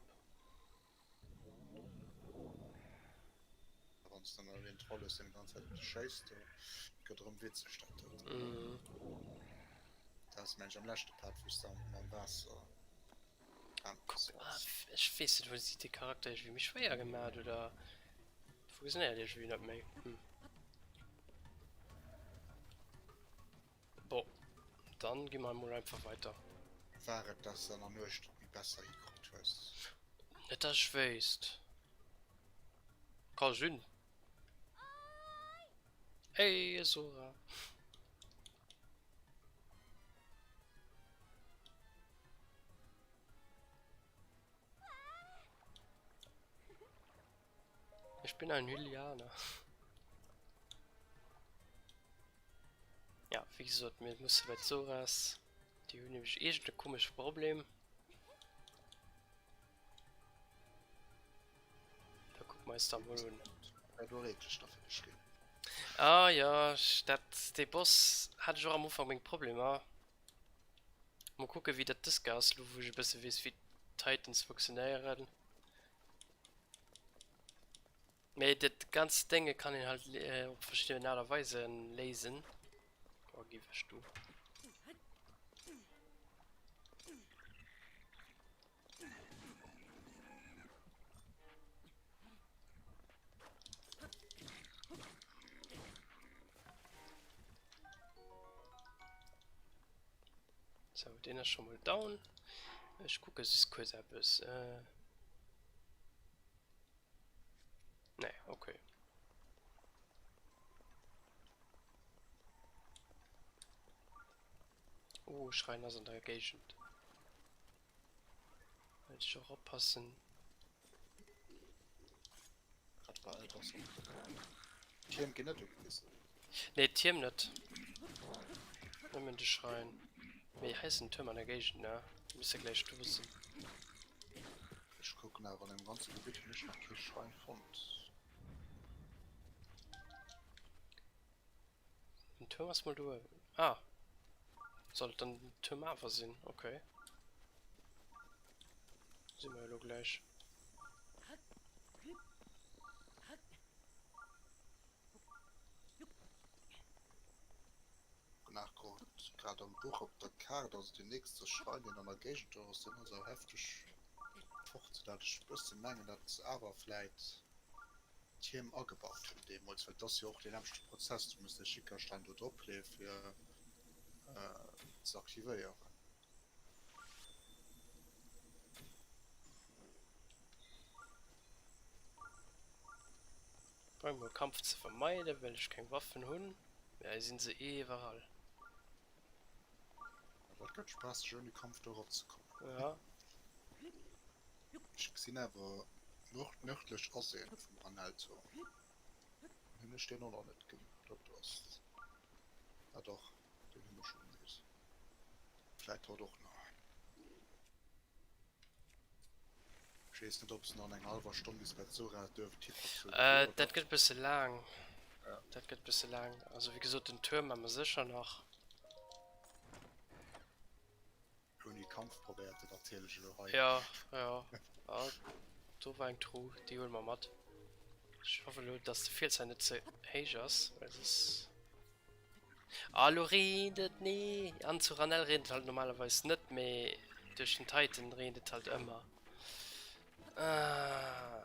Wann s de dann een Troll hues deen déi ganz Zäit op dech schéisst, do gëtt erëm witzeg dat do. Dat ass mengen ech am leschte Part wou s de am Waasser Kuck, ech weess net, hu si de Charakter iergendwéi méi schwéier gemaat oder funktionéiert iergendwéi net méi? Hm. Bon, dann gi mer emol einfach weiter. War et dass de an der Nuecht et méi besser hikrut hues? Net dass ech wéisst. Ka sinn. Hey Sora. Ich bin ein Hylianer. Ja. Wéi gesot, mir musse bei d'Zoras. Déi hunn nämlech iergend e komesche Problem. Da kucke mer eis da mol un. Ah jo, dat, dee Boss hat ech och am Ufank meng Problemer. Mol kucke wéi dat dës Kéier ass, elo wou ech e bësse weess wéi d'Titans funktionéieren. Mee dat ganzt Dénge kann een halt op verschidden Aart a Weisen léisen. Oh, gi wech du. So, deen ass scho mol down. Ech kucke just kuerz eppes. Äh. Nee, okay. Oh, Schrein ass an der Géigend. Muss ich och oppassen. Grad bei all Boss. Tierm ginn net ugewissen. Nee, Tierm net. Nëmmen de Schrein. Mee hei ass en Tuerm an der Géigend, ne? Misst gläich do sinn. Ech kucken awer an dem ganze Gebitt hunn ech nach kee Schrein fonnt. Den Tuerm ass mol do uewen. Ah! Soll et dann den Tuerm awer sinn? Okay. Si mer jo elo gläich. Nachgekuckt, grad am Buch op der Kaart, also deen nächste Schrein deen an der Géigend do ass, deen ass awer hefteg fort, sou dat ech bëssen mengen dat se awer vläit d'Tierm agebaut hunn deemools, well et ass jo och deen nämmlechte Prozess, du muss de Schickerstein do drop leeë fir ze aktivéieren. Brauch mol Kampf ze vermeiden, well ech keng Waffen hunn. Mee hei sinn se iwwerall. Dat gëtt spaasseg ouni Kampf do erop ze kommen. Ja. Ech gesinn awer nord nërdlech ass een vum Ranelto. Hunn ech deen och nach net gemaach. Dat do ass, ah dach, deen hu mer schonn nees. Vläit haut och nach. Ech weess net ob se nach an enger hallwer Stonn bis bei d'Zora duerf Tipp Äh, dat gëtt e bësse laang. Ja. Dat gëtt e bësse laang. Also wéi gesot, den Tuerm maache mer sécher nach. Ouni Kampf probéiert et natierlech elo hei. Ja, ja. Ah, do war eng Truh, déi huele mer mat. Ech hoffe elo, dass de Fiels hei net ze héich ass, well soss. Ah lo reent et, nee! An zu Ranelle reent et halt normalerweis net, mee duerch den Titan reent et halt ëmmer. Ah.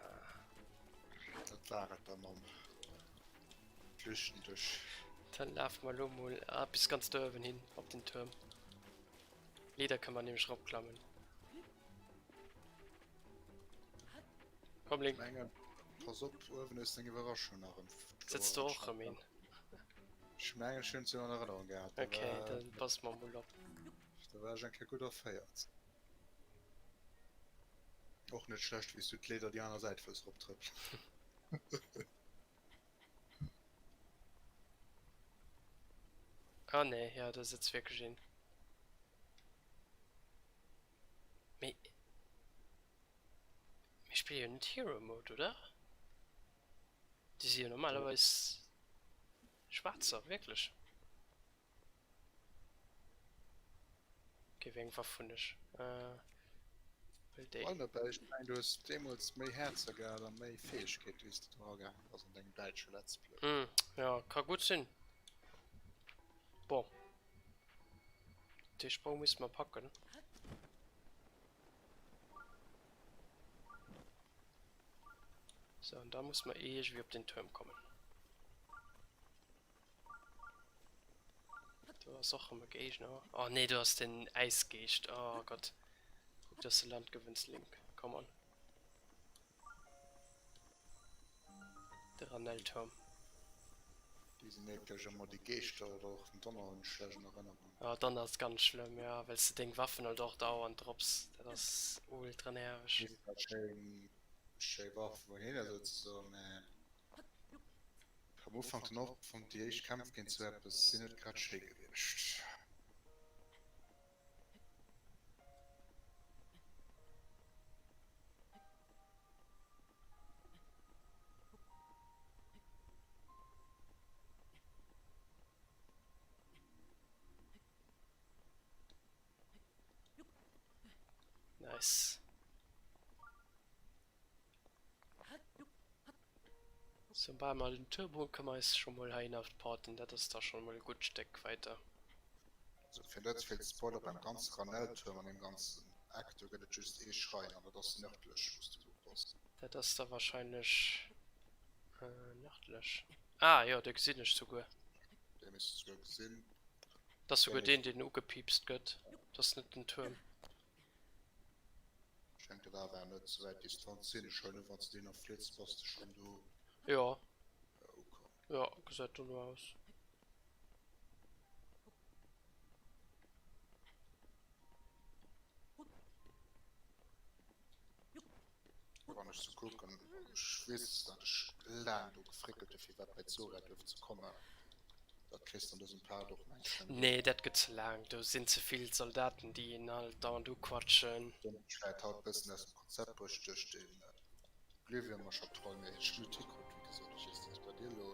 Dat war et da mam Flüchten duerch. Dann lafe mer lo mol ah, bis ganz do uewen hin, op den Tuerm. Leeder kënne mer nämlech eropklammen. Komm Link. Mengen, pass op, uewen hues deng Iwwerraschung nach ëm. Sëtzt do och rëm een? Ech mengen, ech hunn se an Erënnerung gehat. Ok, dann passe mer mol op. Da war ech eng Kéier gutt erféiert. Och net schlecht, wéi s du d'Leeder déi aner Säit wëlls eroptrëppelen. Ah nee, jo, do sëtzt wierklech een. Mee mir spille jo net Hero Mode, oder? Déi si jo normalerweis schwaarzer, wierklech. Okay, wéi eng Waff hunn ech? Äh, huel déi. Wei dobäi, ech mengen du hues deemools méi Häerzer gehat a méi Fäegkeet wéi s de do eragaange bass an dengem däitsche Let's Play. Hm, jo, ka gutt sinn. Bon. Dee Sprong misste mer packen. So, an da muss mer iergendwéi op den Tuerm kommen. Do ass och rëm e Géigner. Oh nee, do ass den Äisgeescht. Oh Gott. Kuck, dass de Land gewënns, Link. Come on. De Ranelturm. Déi sinn eklech ëmmer, déi Geeschter oder och den Donner hunn ech schlecht an Erënnerung. Oh, Donner ass ganz schlëmm, jo, well s de deng Waffen halt och dauernd dropps. Dat ass ultra nerveg. Déi sinn zwar schéin, schéi Waffen dohinner souzesoen, mä. Am Ufank den Opwand, déi éischt Kämpf géint sou eppes sinn net grad schéi gewiescht. Nice. Soubal mer den Turbo hunn, kënne mer eis scho mol heihinner porten. Dat ass da schonn mol e gutt Stéck weider. Also fir net ze vill ze spoileren, beim ganze Ranelturm an deem ganzen Eck do gëtt et just ee Schrain an dat ass nërdlech wou s du elo bass. Dat ass da wahrscheinlech nërdlech. Ah jo, dee gesinn ech souguer. Dee misst de souguer gesinn. Dat ass souguer deen, deen ugepiipst gëtt. Dat ass net den Tuerm. Schengt et awer net ze wäit Distanz sinn. Ech huelen u wanns de deen erflitz bass de schon do Jo. ukomm. Jo, gesäit dono aus. Wann ech sou kucken, ech weess dat ech laang do gefréckelt hu fir iwwerhaapt bei d'Zora duerf ze kommen. Dat kriss de an dësem Part och mengen ech net. Nee, dat gëtt ze laang. Do sinn ze vill Zaldaten déi een halt dauernd uquatschen. Huet vläit haut bëssen aus dem Konzept bruecht duerch den Oblivion Mashup Troll, mee ech hunn et hikrut wéi gesot. Ech weess net wéi bei dir elo.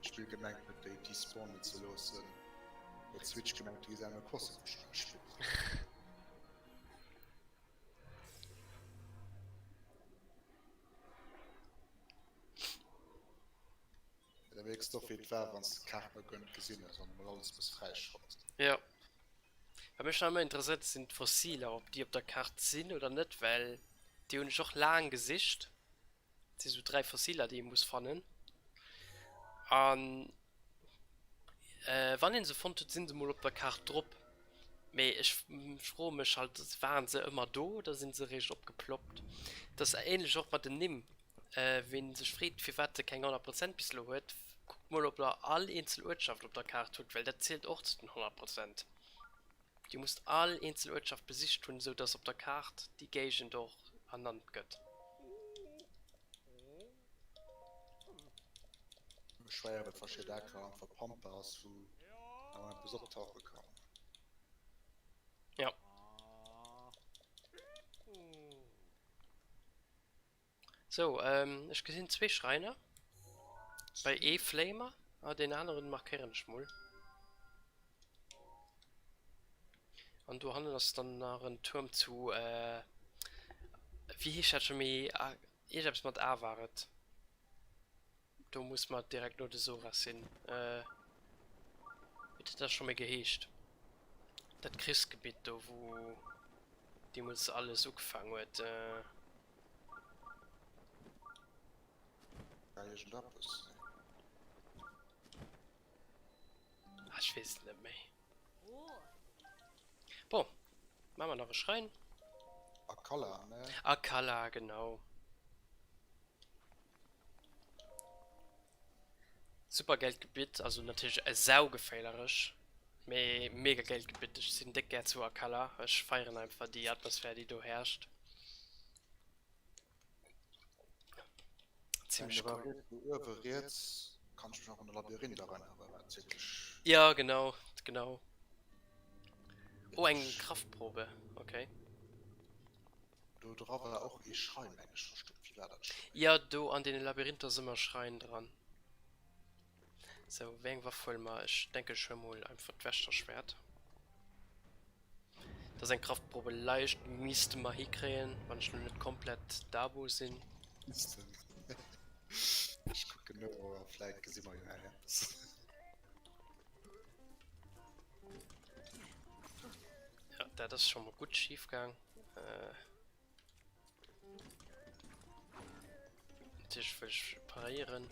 D'Spill gemengt huet déi despawnen ze loossen, huet d'Switch gemengt du géifs Animal Crossing wahrscheinlech spillen. Da mierks de och wéi et war wanns de d'Kaart nach guer net gesinn hues an emol alles muss fräischalten. Jo. Wat mech nach ëmmer interesséiert sinn d'Fossiler, ob déi op der Kaart sinn oder net, well déi hunn ech och laang gesicht. Et si sou 3 Fossiler déi ee muss fannen an wann een se fonnt huet sinn se mol op der Kaart drop. Mee ech froe mech halt, waren se ëmmer do oder sinn se eréischt opgeploppt? Et ass ähnlech och mat den Nimm. Ween sech freet firwat e keng 100 Prozent bis elo huet, kuckt mol ob der all eenzel Uertschaft op der Kaart hutt, well dat zielt och zu den 100 Prozent. Dir musst all eenzel Uertschaft besicht hunn, esou dass op der Kaart déi Géigend och ernannt gëtt. Schwéier well verschidde Ecker einfach Pampa ass wou awer eppes optauche kann. Jo. Sou, ech gesinn zwee Schräiner. Bei ee Flamer, ah deen aneren markéieren ech mol. An do hannen ass dann nach en Tuerm zu, wéi heescht dat scho méi, iergendeppes mat A war et. Do muss mer direkt no de Soras sinn. Wéi huet dat scho méi geheescht? Dat Krichsgebitt do, wou deemools alles ugefaang huet. War iergendeppes, nee. Ah, ech weess et net méi. Bon, maache mer nach e Schräin. Akala, ne? Akala, genau. Super geilt Gebitt, also natierlech saugeféilerech, mee mega geilt Gebitt. Ech sinn déck gär zu Akala, ech feieren einfach déi Atmosphär déi do herrscht. Zimmlech cool. Do uewe riets kann ech mech nach un de Labyrinth erënneren, wat wierklech. Jo genau, genau. Oh eng Kraftprobe, okay. Do dra war och ee Schrein, meng ech, verstoppt. Wéi war dat scho méi? Jo, do an deene Labyrinther ass ëmmer e Schrein dran. Sou, wéi eng Waff huele mer? Ech denken, ech huele mol einfach d'Wächterschwert. Dat ass eng Kraftprobe, leicht misste mer hikréien, wann ech lo net komplett dabo sinn. Missten. Ech kucken no, a vläit gesi mer jo nach eppes. Ja, dat ass scho mol gutt schif gaang. Natierlech wëll ech paréieren.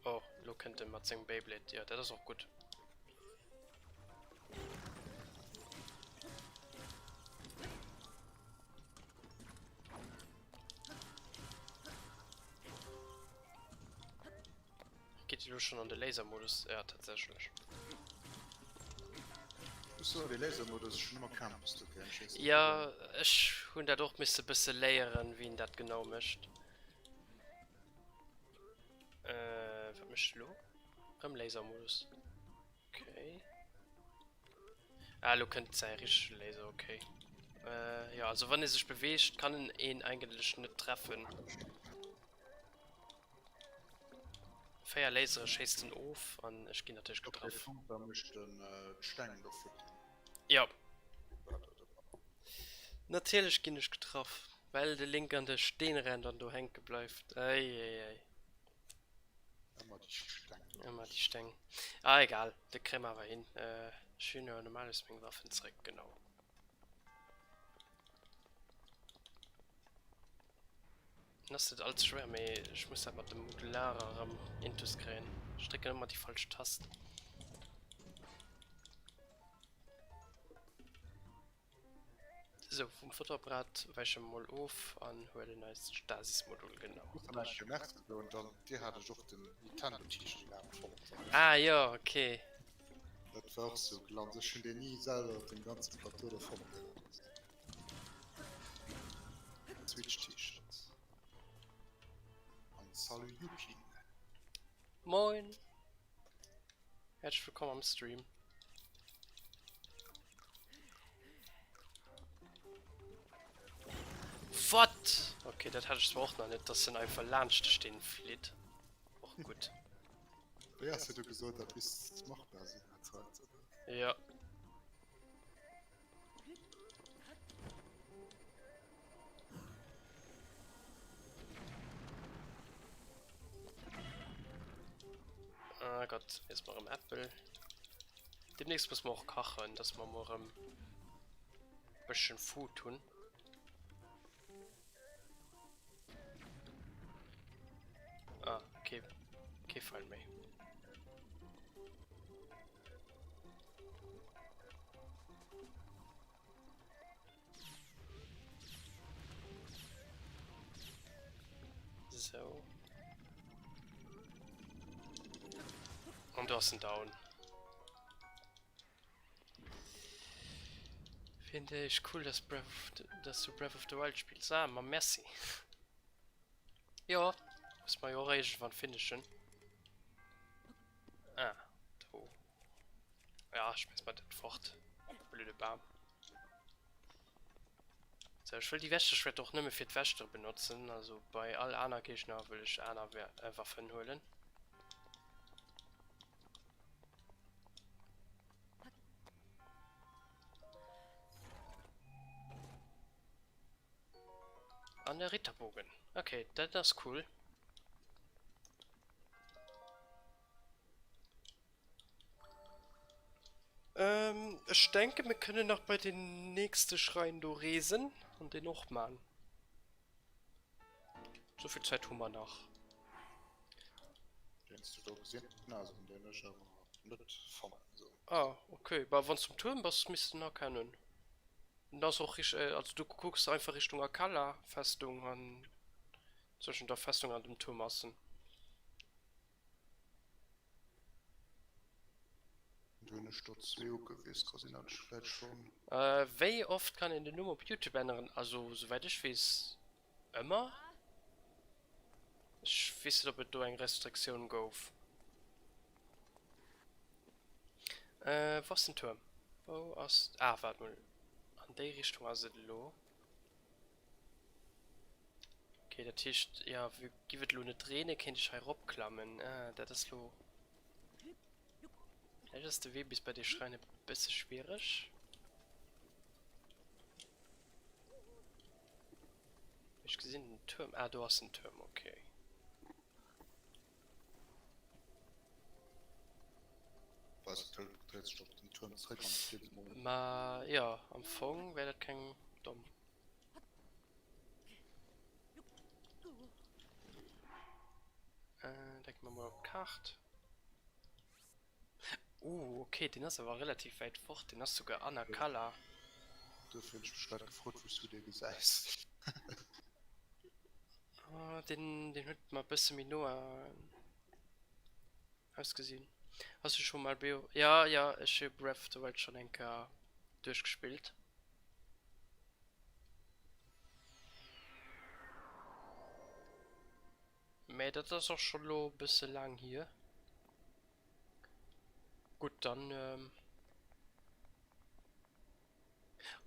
Oh, lo kënnt e mat sengem Beyblade. Jo, dat ass och gutt. Geet elo schon an de Lasermodus? Ja, tatsächlech. Ech de Lasermodus schon ëmmer campes du kenn ech. Ja, ech hunn dat och misse bësse léieren, wéi een dat genau mécht. Mécht elo? Rëm Lasermodus. Okay. Ah, elo kënnt säi richtege Laser, okay. Äh, jo, also wann e sech beweegt, kann en een eigentlech net treffen. 4 Lasere schéisst en of an ech ginn natierlech getraff. Okay, da mécht en d'Steng do futti. Jo. Natierlech ginn ech getraff, well de Link an de Steen rennt an do hänke bleift. Eieiei. Ëmmer déi Steng. Ëmmer déi Steng. Ah, egal, dat kréie mer awer hin. Ech hunn jo normalerweis meng Waffen zréck, genau. Ass net allze schwéier, mee ech muss dat mat dem Modularer erëm intus kréien. Ech drécken ëmmer déi falsch Tast. Sou, vum Fotoapparat wäiche mer mol of an huelen eist Stasis-Modul, genau. Muss dann eng Kéier Merci soen, dann dir hat ech och den Nintendo-T-Shirt am fonnt. Ah jo, okay. Dat war och sou Glanz, ech hunn deen ni selwer op dem ganze Plateau do fonnt gehat. Switch T-Shirt. An salut Yukin. Moin! Häerzlech wëllkomm am Stream. What? Okay, dat hat ech zwar och nach net, dass en einfach laanscht de Steen flitt. Och gutt. Wéi has du gesot, dat misst machbar sinn, dat heiten? Ja. Ah Gott, jetzt mal erëm Äppel. Demnächst muss man och kachen, dass mer mol erëm bësschen Food hunn. Ah, okay. Kee Pfeil méi. So. An do ass en down. Finde ich cool, dass, Breath of the, dass du Breath of the Wild spielst. Ah, ma merci. Jo, muss mer jo och iergendwann finishen. Ah, do. Ja, schmeiss mal dat fort. Blöde Bam. So, ech wëll déi Wächterschwert och nëmme fir d'Wächtere benotzen. Also bei all aner Géigner wëll ech aner äh, Waffen huelen. An der Ritterbogen. Okay, dat ass cool. Ähm, ech denke mir kënnen nach bei den nächste Schrein do reesen an den och man. So viel Zeit hu mer nach. Den du do gesinn has, an den ech awer net fannen. So. Ah, okay. Bah, wann du um Tuerm bass, misst du en erkennen. Den ass och rich, äh, also du kucks einfach Richtung Akkala Festung an zwëschen der Festung an dem Tuerm ass en. Do hunn ech der zwee ugewiss, ka sinn dat ech vläit schonn. Wéi oft kann een den Numm op Youtube änneren? Also souwäit ech weess ëmmer. Ech weess net op et do eng Restriktioun gouf. Wou ass den Tuerm? Wou ass, ah waart mol, an déi Richtung ass et elo. Okay, dat heescht, jo, giff et elo net reene kéint ech hei eropklammen. Ah, dat ass lo. Vläicht ass de Wee bis bei dee Schräin e bësse schwiereg. Ech gesinn den Tuerm. Ah, do ass den Tuerm, okay. Ma jo, am Fong wär dat keng domm. Äh, denke mer mol op d'Kaart. Uh, okay, deen ass awer relativ wäit fort. Deen ass souguer an Akala. Duerfir hunn ech mech grad gefrot, wou s du dee gesäis. Ah, deen, deen huet mer e bësse méi no ausgesinn. Has du scho mal BO. Ja, ja, ech hu Breath of the Wild schonn eng Kéier duerchgespillt. Mä dat ass och scho lo e bësse laang hier. Gutt, dann. Ähm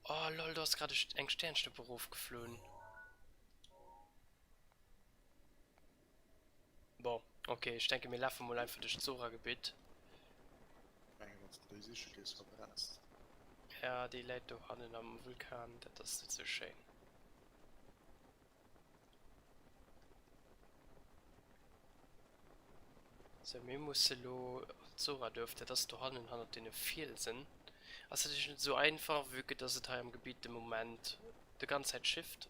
oh lol, do ass grad eng Sternschnupp erofgeflunn. Bon, ok, ech denke mir lafe mol einfach duerch d'Zora-Gebitt. Mengen, wann s de déi siche gees, verbrenns de. Ja, déi läit dohannen am Vulkan, dat ass net sou schéin. Sou, mir musse lo an d'Zora-Duerf, dat ass dohannen hannert deene Fielsen. Ass natierlech net sou einfach, vue que dass et hei am Gebitt de Moment de ganz Zäit schifft.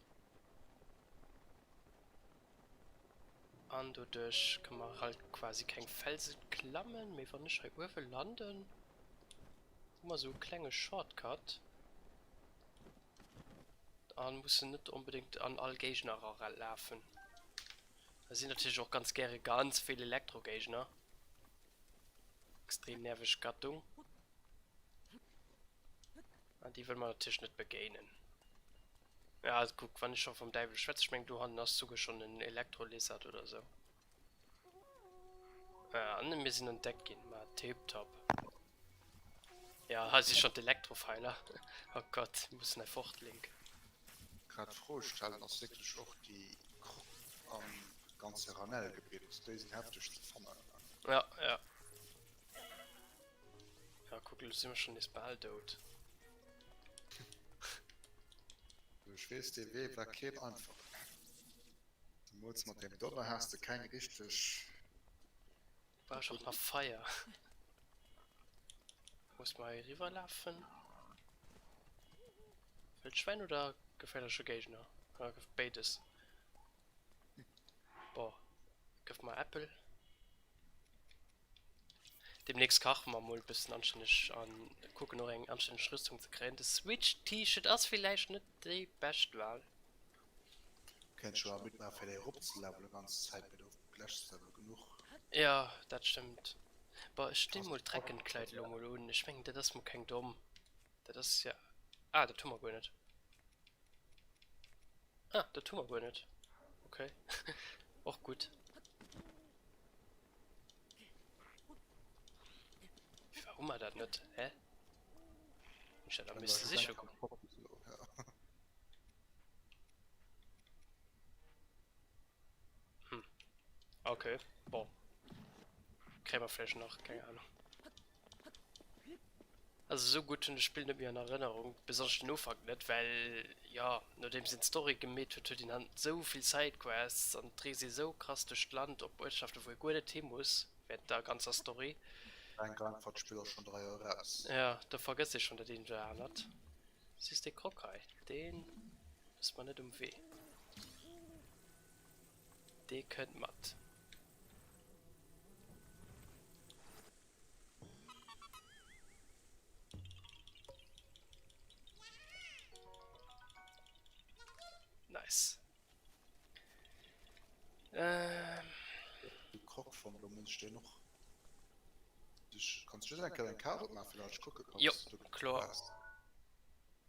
An doduerch ka mer halt quasi keng Felse klammen. Mee wann ech hei uewe landen, hu mer esou e klenge Shortcut. An mussen net onbedéngt an all Géigner eralafen. Da sinn natierlech och ganz gäre ganz vill Elektrogéigner. Extrem nerveg Gattung. An déi wëlle mer natierlech net begéinen. Ja, kuck, wann ech scho vum Däiwel schwätze, ech mengen do hannen ass souguer schonn en Elektro-Lizard oder sou. Ja, an mir sinn entdeckt ginn, ma tiptop. Ja, hei si schonn d'Elektrofeiler. Oh Gott, mir mussen hei fort, Link. Grad d'Fro stellen, ass wierklech och déi Croque am ganze Ranelgebitt, déi sinn hefteg ze fannen. Ja, ja. Ja, kuck, elo si mer schonn nees bal dout. Ech weess, dee Wee war keen einfachen. Zemools mat deem Donner has de keng richteg. Brauch ech och nach Feier. Muss mer hei eriwwer lafen? Wëldschwäin oder geféierleche Géigner? Ah, béides. Boah, gëff mer Äppel. Demnächst kache mer mol bëssen anstänneg an kucken och eng anstänneg Rüstung ze kréien. De Switch T-Shirt ass villäicht net déi bescht Wahl. Kéint scho awer mitmaachen fir déi erop ze levelen ganz Zäit, mee do läschs de awer genuch. Jo dat stëmmt. Bon ech dinn mol d'Reckenkleid elo mol un, ech mengen dat ass mol keng domm, dat ass ja, ah dat hu mer guer net, ah dat hu mer guer net, ok och gutt. Firwat hu mer dat net? Hä? Hunn ech dat nach misse siche goen? Hm. Okay, bon. Kréie mer vläicht nach, keng Ahnung. Also esou gutt hunn ech d'Spill net méi an Erënnerung, besonnesch den Ufank net, well jo nodeems een d'Story gemeet huet, huet een han esou vill Sidequests an et reest ee esou krass duerch d'Land op Uertschaften wou ee guer net hi muss während der ganzer Story. Denk einfach d'Spill ass schonn 3 Joer eraus. Jo, do vergësst ee schonn dat eent oder anert. Siehst dee Croc hei, deen ass mer net um Wee, dee kënnt mat. Nice. Ähm. De Croc fonnt, lo muss ech deen och. Dich, kanns du just eng Kéier eng Kaart opmaachen, fir datt ech kucke kann, Jo, was du kloer. has?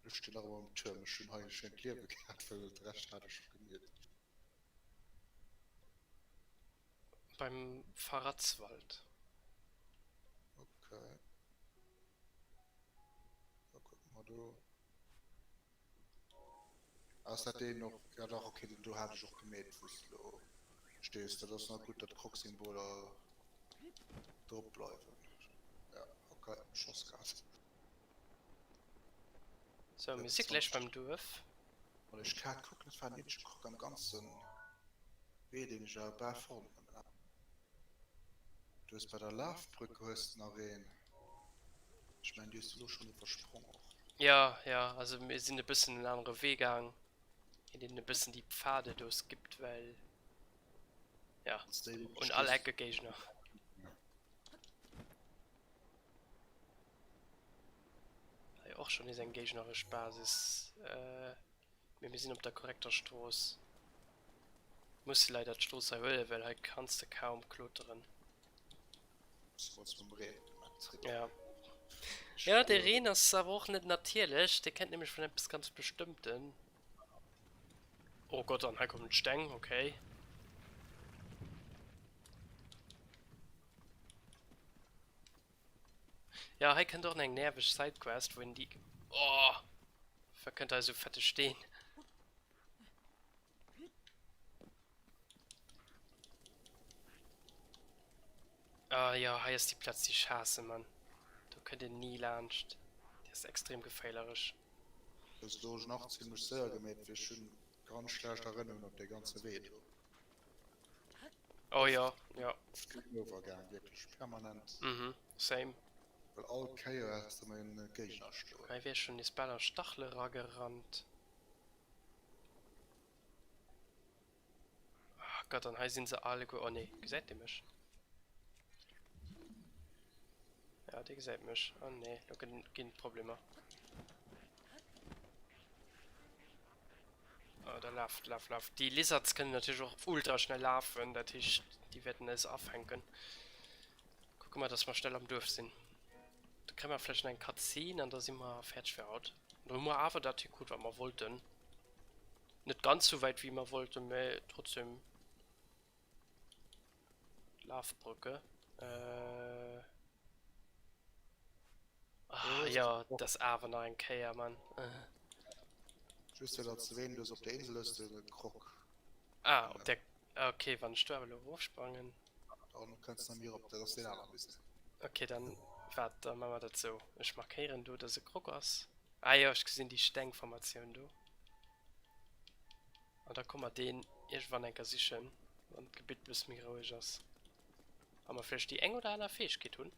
Ech stinn nach ëmmer um Tuerm, ech hunn hei e schéint Liewe gehat, well de Rescht hat ech scho gemeet. Beim Farazwald. Okay. Da kucke mer do. Ass dat deen och? Ja dach, okay, den do hat ech och gemeet, wou s de elo stees. Dat ass nach gutt, datt d'Krog-Symboler drop bleiwen. Ja, okay, Schoss gehat. Sou, mir si gläich beim Duerf. Wann ech grad kucken, et war den eenzege Croc am ganzen Wee deen ech awer bal fonnt hunn. Du hues bei der Lafbrücke hues de nach een, ech mengen déi hues de elo schonn iwwersprong och. Jo, jo, also mir sinn e bëssen en anere Wee gaang, een deen e bëssen déi Pfade do skippt, well ja, un all Ecke Géigner. Hei och schon nees eng géigneresch Basis. Mee mir sinn op der korrekter Strooss. Musse leider d'Strooss hei huelen, well hei kanns de kaum kloteren. Ja. Ja, de Reen ass awer och net natierlech. Dee kennt nämlech vun eppes ganz bestëmmten. Oh Gott, an hei kommen d'Steng, okay. Jo, hei kënnt och nach eng nerveg Sidequest, wou een déi. Oh! Wat kënnt hei esou fette Steen? Ah jo, hei ass déi Plaz, déi ech haasse, Mann. Do kënnt een ni laanscht. Déi ass extrem geféierlech. Dës do ech nach zimlech séier gemeet, well ech hunn ganz schlecht Erënnerungen op dee ganze Wee do. Oh jo, jo. Oft game over gaang, wierklech permanent. Mhm, same. Well all Kéier has de mei en Géigner stoen. Hei wier ech schon nees bal an Stachele ragerannt. Oh Gott, an hei sinn se alleguer. Oh nee, gesäit dee mech? Ja, dee gesäit mech. Oh nee, lo ginn et Problemer. Oh, da laft, laf, laf. Déi Lizards kënnen natierlech och ultra schnell lafen, dat heescht, déi wäerten eis afänken. Kucke mer, dass mer schnell am Duerf sinn. Da kréie mer vläicht nach eng Cutscene an da si mer fäerdeg fir haut. Da hu mer awer dat hikrutt, wat mer wollten. Net ganz sou wäit wéi mer wollten, mä trotzdem. Lafbrücke. Äh. Ah, ja, das awer nach eng Kéier, Mann. Äh. Just fir der ze ween, du hues op der Insel hues de e Krog. Ah, op der. Okay, wann ech do awer elo erofsprangen. Dann kënns de mir op, dat ass deen anere Mistel. Okay, dann waart, da maache mer dat sou. Ech markéieren do, dass e Krog ass. Ah jo, ech gesinn déi Stengformatioun do. An da komme mer deen iergendwann eng Kéier sichen, wann d'Gebitt bësse méi roueg ass a mer vläicht déi eng oder aner Fäegkeet hunn.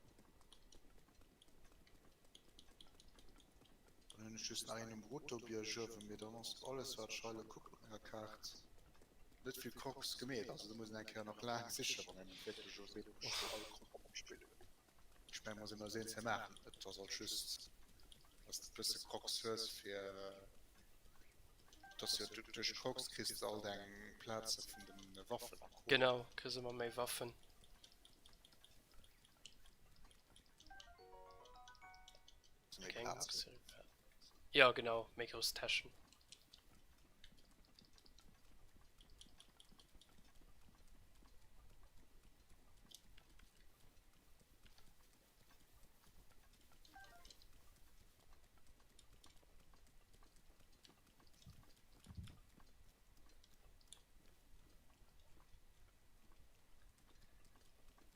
Dann hunn ech just nach een um Rotobierg uewen, mee dann ass alles wat ech hei elo kucken op menger Kaart net vill Crocs gemeet. Also do muss een eng Kéier nach laang sichen, wann een wierklech elo seet, ech wëll all Croc opspillen. Ech mengen, mer sinn eis eens, mir maachen et. Et ass alt just, dass de e bësse Crocs hues fir, et ass jo duerch d'Crocs kriss de all deng Plaze vun de Waffen a Co. Genau, kriss ëmmer méi Waffen. Méi Plaz. Jo, genau, méi grouss Täschen.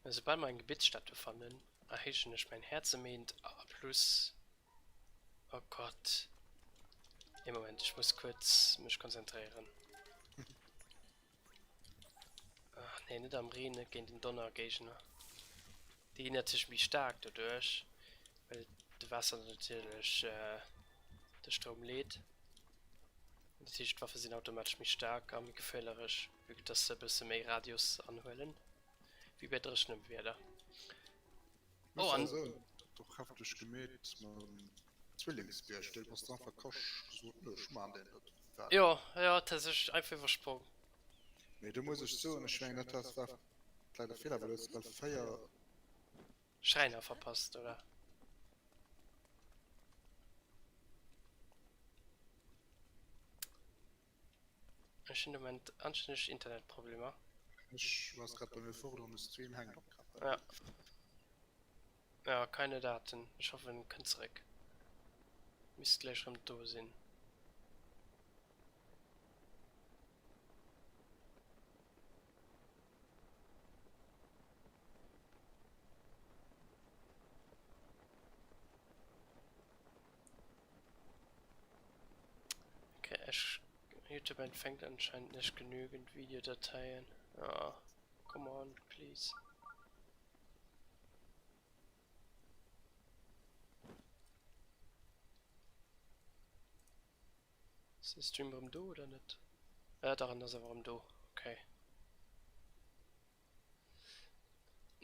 Soubal mer eng Gebetsstatue fannen, erhéijen ech mäin Häerzemeent a plus. Oh Gott. Ee Moment, ech muss kuerz mech konzentréieren. Ach nee, net am Reen, net géint den Donnergéigner. Déi ginn natierlech méi staark doduerch, well de Waasser natierlech de Stroum leet. Dat heescht, d'Waffe sinn automatesch méi staark a méi geféierlech, vue dass se e bësse méi Radius anhuelen, wéi bei dréchenem Wieder. Oh, an. Doch hefteg gemeet mam Zwillingsbierg, deen ass dann verkosch gesot nö ech maan deen net. Jo jo et huet sech einfach iwwersprong. Mee do muss ech soen, ech mengen dat war vläit e Feeler, well du hues bal 4. Schräiner verpasst oder? Ech hunn de Moment anstänneg Internetproblemer. Ech war grad bei mir fort an de Stream hänkt och grad bei mir. Ja. Ja, keine Daten. Ech hoffen en kënnt zeréck. Misst gläich rëm do sinn. Okay, ech YouTube empfängt anscheinend nicht genügend Videodateien. Ah, come on, please. Ass de Stream erëm do oder net? Ah, dach, en ass awer erëm do. Okay.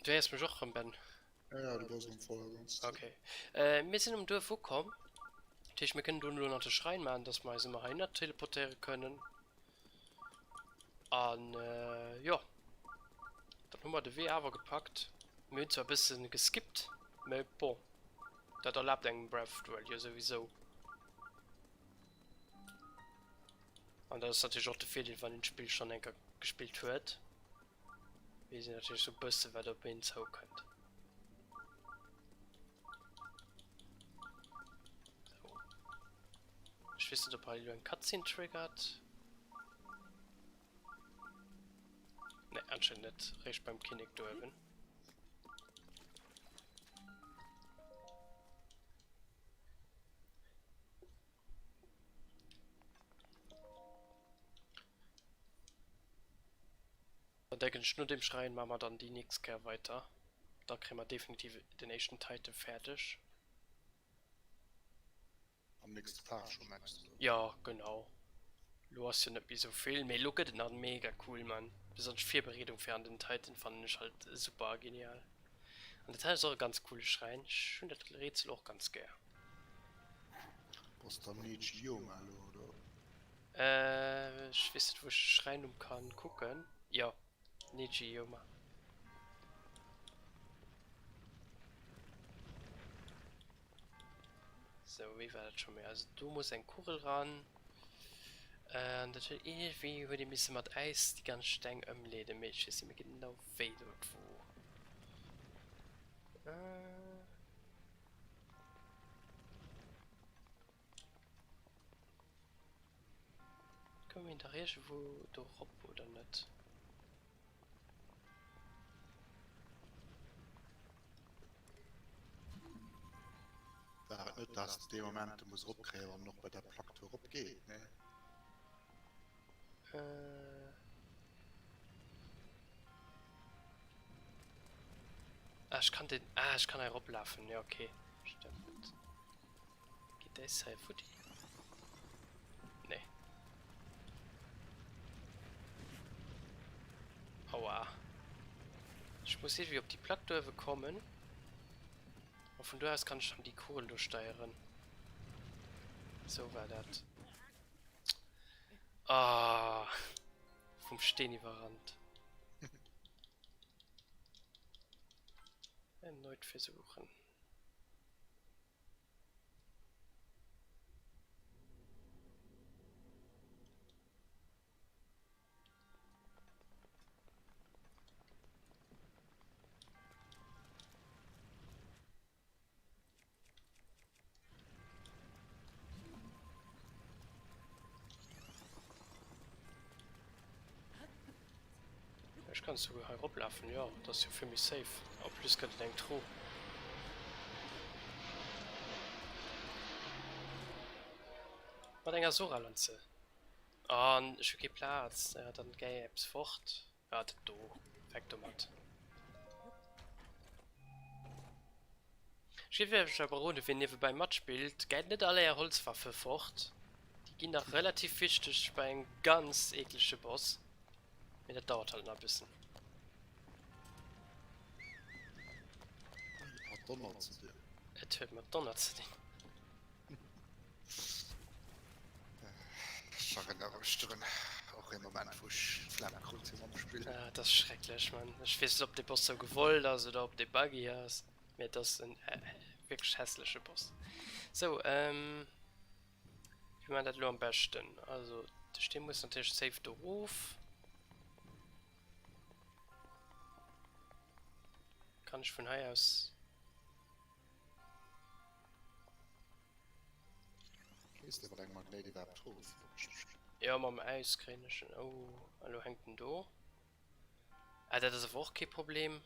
Du héiers mech och rëm, Ben? Ja, ja, du bass erëm voll a ganz. Okay. Äh, mir sinn um Duerf ukomm. Dat heescht, mir kënnen do elo nach de Schräin maachen, dass mer eis ëmmer heihinner teleportéiere kënnen. An, äh, jo. Dann hu mer de Wee awer gepackt. Mir hunn zwar e bësse geskippt, mä bon, dat erlaabt engem Breath of the Wild jo souwisou. An dat ass natierlech och de Virdeel, wann een d'Spill schonn eng Kéier gespillt huet, weess een natierlech sou bësse wat op een zoukënnt. Ech weess net, ob hei elo eng Cutscene triggert. Ne, anscheinend net. Réischt beim Kinnek do uewen. Dann denken ech, no dem Schräin maache mer dann déi nächst Kéier weiter. Da kréie mer definitiv den éischten Titan fäerdeg. Am nächste Part scho mengs de? Jo genau, lo ass jo net méi sou vill, mee lo gëtt et nach mega cool man. Besonnesch d'Virbereedung fir an den Titan fannen ech halt super a genial. An dat hei ass och e ganz coole Schräin, ech hunn dat Rätsel och ganz gär. Bass de am Neji Yoma elo oder? Ech weess net wou ech de Schräinnumm kann kucken, jo. Neji Yoma. Sou, wéi war dat scho méi? Also do muss eng Kugel ran. An dat huet iergendwéi huet ee misse mat Äis déi ganz Steng ëmleeden, mee ech weess net méi genau wéi dat wor. Koum een dach iergendwou do rop oder net? War et net dass de dee Moment de muss eropkréien wann en och bei der Plack do erop geet, nee? Äh. Ah, ech kann den, ah, ech kann hei eroplafen, jo okay, stëmmt. Geet däis hei futti? Nee. Aua. Ech muss iergendwéi op déi Plack do uewe kommen. A vun do aus kann ech dann déi Kugel do steieren. Sou war dat. Ah, vum Steen iwwerrannt. Erneut versuchen. Ech kann souguer hei eroplafen, jo, dat ass jo vill méi safe. En plus gëtt et eng Truh. Mat enger Sora-Lanze. An ech hu kee Plaz. Ja, dann gei eppes fort. Ah, dat do. Weg domat. Ech géif iech awer roden, wien niewebäi matspillt, gäit net all äer Holzwaffe fort. Déi ginn nach relativ wichteg bei engem ganz eeklege Boss. Mee dat dauert halt nach e bëssen. Huet mat Donner ze dinn. Et huet mat Donner ze dinn. Ech erënnere mech drun, och ee Moment wou ech d'Flemm krut fir mam Spill. Ah, et ass schrecklech, Mann. Ech weess net, ob dee Boss sou gewollt ass oder ob dee buggy ass, mee et ass en wierklech hässleche Boss. Sou, ähm, wéi maache mer dat elo am beschten? Also, de Steen muss natierlech safe do erof. Kann ech vun hei aus. Kriss de mat engem Magnéit iwwerhaapt of? Jo, mam Äis kréien ech en. Oh, a lo hänkt en do. Ah, dat ass awer och kee Problem.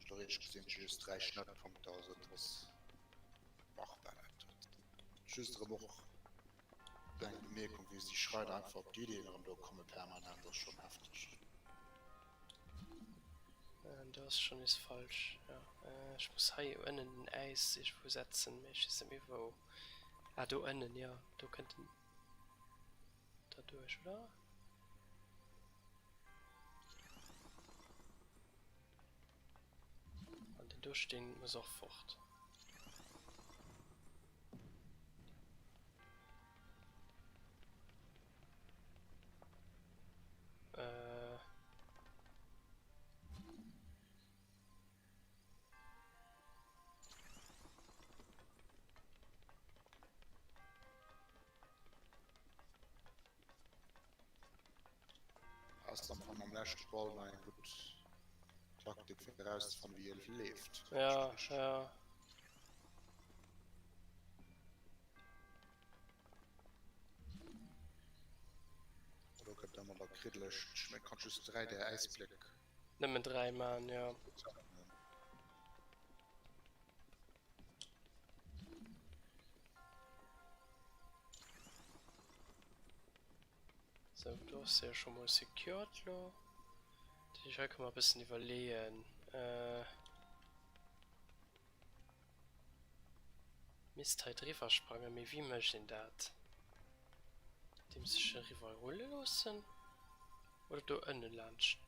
Theoretisch gesinn just 3 Schnattpunkter, also dat ass machbar dat dot. Just erëm och eng Bemierkung, wéi si Schreiner einfach op d'Ideen erëm do komme permanent, ass schonn hefteg. Do ass schonn nees falsch, jo. Ech muss hei ënnen den Äis iergendwou setzen, mee ech weess net méi wou. Ah do ënnen, jo, do kënnt en derduerch, oder? An den do Steen muss och fort. Äh. Ass am Fong am leschte Ball nach eng gutt Taktik fir erauszefannen wéi e leeft. Ja, ja. Do gëtt ëmmer da kriddeleg. Ech mengen, kann just 3 där Äisbléck. Nëmmen 3 man, jo. Sou, do ass se jo scho mol secured lo. Dat heescht, hei kënne mer e bëssen iwwerleeën. Misst hei driwwer sprangen, mee wéi mécht een dat? Andeems ech eriwwer rulle loossen? Oder do ënne laanscht?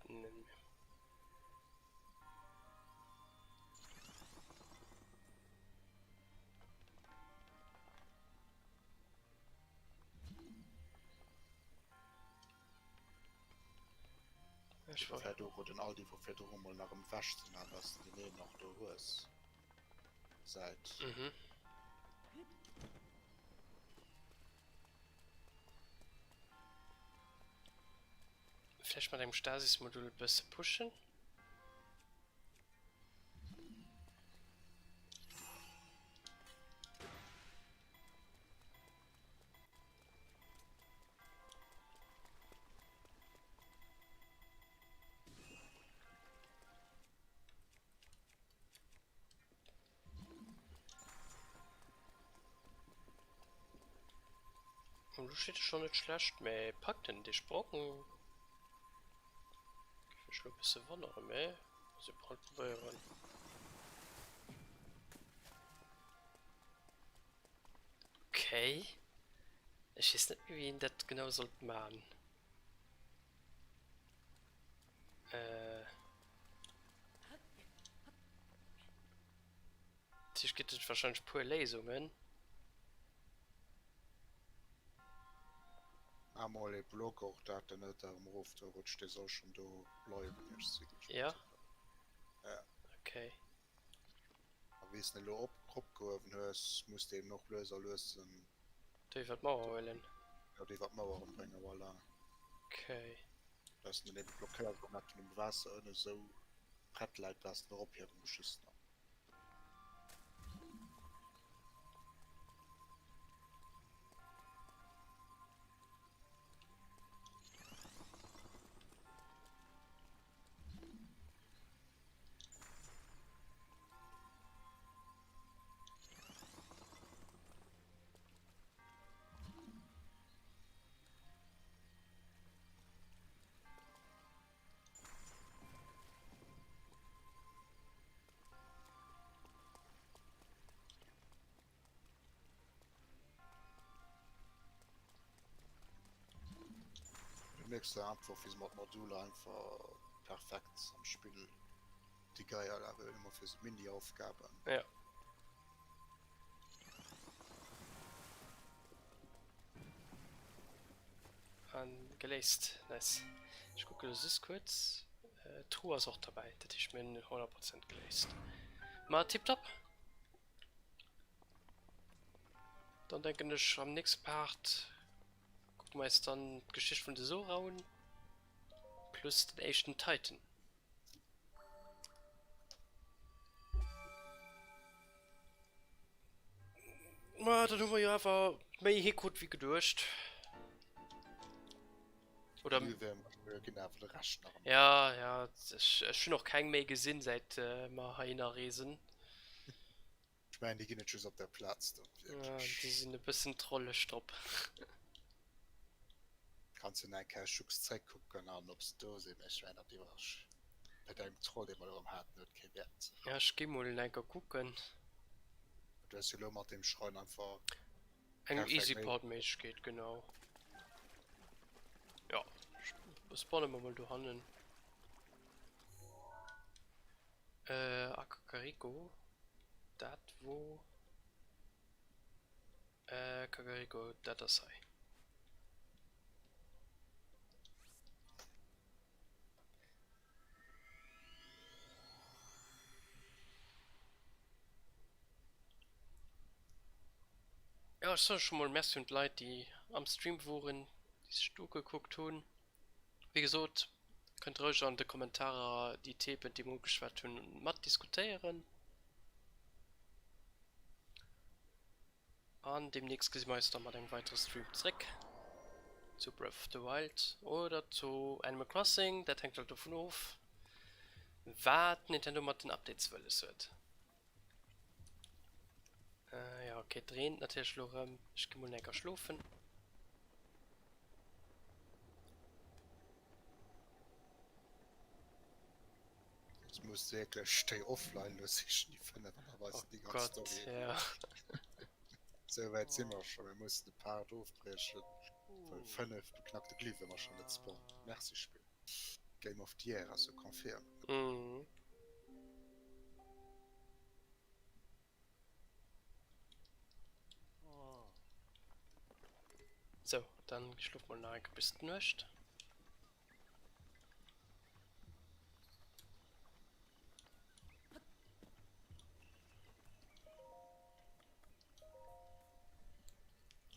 Ech war do wou den Aldi wor virdru mol nach em wäsch ze man dass de den een nach do hues Säit. Mhm. Vläicht mat engem Stasis-Modul e bësse pushen. Lo steet e schon net schlecht, mä packt en dee Sprong? Géif mech lo e bësse wonnere, mä muss ee bal probéieren. Okay. Ech weess net méi wéi een dat genau sollt man. Äh. Natierlech gëtt et wahrscheinlech puer Léisungen. Maa mol ee Block och dat en net erem erof do rutscht, dee soll schon do bleiwen ier ech se Ja? Ja. Okay. A wéi s de en elo op eropgehuewen hues, muss de eben och lues a lues en. Do iwwer d'Mauer huelen. Jo, do iwwer d'Mauer erëm bréngen, voilà. Okay. Dass en eben blockéiert an dat en um Waasser ënne sou prett läit, dass en erophiewe muss just nach. Du mierks da einfach wéi se mat Moduler einfach perfekt am Spill déi geier awer ëmmer fir sou Mini-Aufgaben. Ja. An geléist. Nice. Ech kucke lo just kuerz. D'Truh ass och derbäi, dat heescht mir hunn 100 Prozent geléist. Ma tiptop! Dann denken ech am nächste Part kucke mer eis dann d'Geschicht vun de Zora un, plus den éischten Titan. Ma dann hu mer jo awer méi hikrut wéi geduecht. Oder ja ja ech, ech hunn och keng méi gesinn säit äh, mer heihinner reesen. Ech mengen déi ginn et just op der Plaz do wierklech. Ja, déi sinn e bëssen trolleg drop. Kanns jo nach eng Kéier Schux zréckkucken an ob se do sinn, mee ech mengen dat iwwerrasch bei dengem Troll dee mer elo erëm haten huet kee Wäert. Ja ech gi mol eng Kéier kucken. Du hues jo elo mat deem Schrein einfach Eng easy part Méiglechkeet, genau. Ja, spawne mer mol dohannen. Äh, a Kakariko, dat wor, äh, Kakariko, dat ass hei. Jo, ech soe scho mol Merci un d'Leit, déi am Stream woren, déi sech d'ugekuckt hunn. Wéi gesot. Kënnt roueg an de Kommentarer déi Themen, déi mer ugeschwat hunn, mat diskutéieren. An deemnächst gesi mer eis da mat engem weitere Stream zréck zu Breath of the Wild oder zu Animal Crossing. Dat hänkt halt dovun of, wat Nintendo mat den Updates wëlles huet. Äh, ja, okay, et reent natierlech elo erëm. Ech gi mol enker schlofen. Jetzt muss du wirklich déi offline lo sichen, déi 5 an da weist Oh déi ganz Gott, Story. ja. Sou wäit si mer schon, mir mussen de Part ofbriechen, well 5 beknackte Glühwürmer schon net spawnen. Merci Spill. Game of the Year ass jo confirmed. Mhm. Sou, dann schlofe mer nach eng Kéier bis d'Nuecht.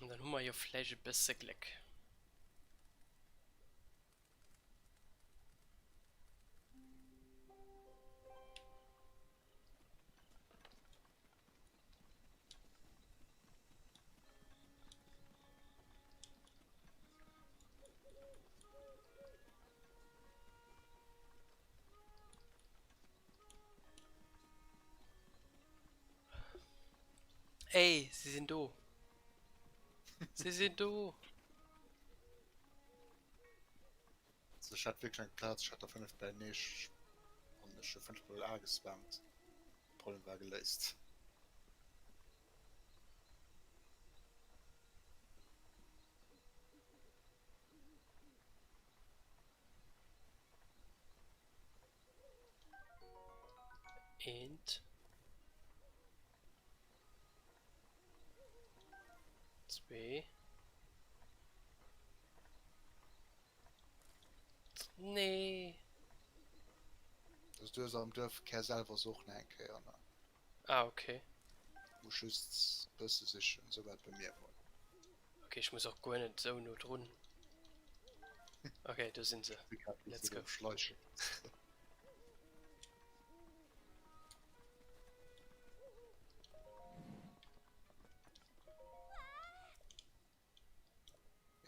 An dann hu mer jo vläicht e bësse Gléck. Ey, si sinn do. Si sinn do. Also ech hat wierklech eng Plaz, ech hat der 5 bäinee an ech hu 5 mol A gespammt. Problem war geléist. Eent. Zwee. Nee. Also du hues am Duerfkär selwer se och nach eng Kéier, ne? Ah, okay. Muss just bësse sichen, sou war et bei mir emol. Okay, ech muss och guer net sou no drun. Okay, do sinn se. Let's go. Schleichen.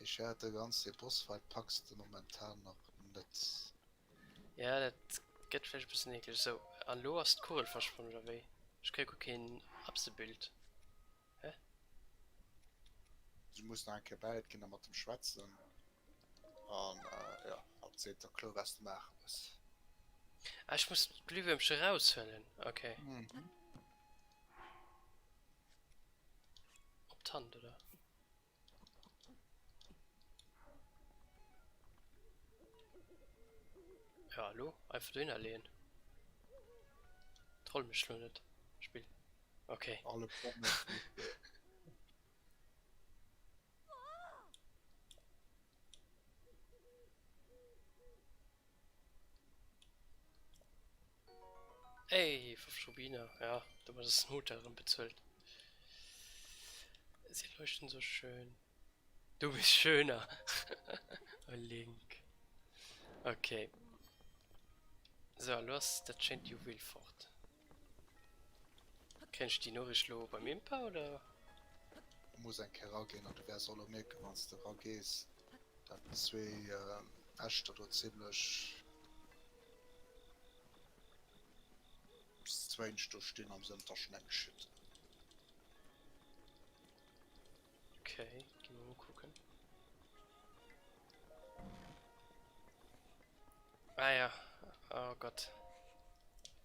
Ech hat de ganze Bossfight packs de momentan nach net. Ja, dat gëtt vläicht e bëssen eekleg. Sou, an lo ass d'Kugel verschwonnen, oder wéi? Ech kréie guer keen Absebild. Hä? Du muss nach eng Kéier bäi et ginn a mat em schwätzen. An jo, hatt seet der kloer wat s de maache muss. Ah, ech muss d'Glühwürmche raushuelen. Okay. Mhm. Op d'Hand, oder? Ja, hallo? Einfach dohinner leeën. Troll mech lo net, Spill. Okay. Alle Promis. Ey, 5 Rubiner. Ja, domat ass den Hotel erëm bezuelt. Sie leuchten so schön. Du bist schöner. Oh, Link. Okay. So, elo ass dat schéint Juwel fort. Kréien ech déi Noriicht lo beim Impa, oder? Du muss eng Kéier eraginn an du wäers och elo mierken, wann s de eragees, dat zwee Wächter do zimlech strange do stinn am Sënn, dass schon eng geschitt. Okay, gi mer mol kucken. Ah ja, oh Gott.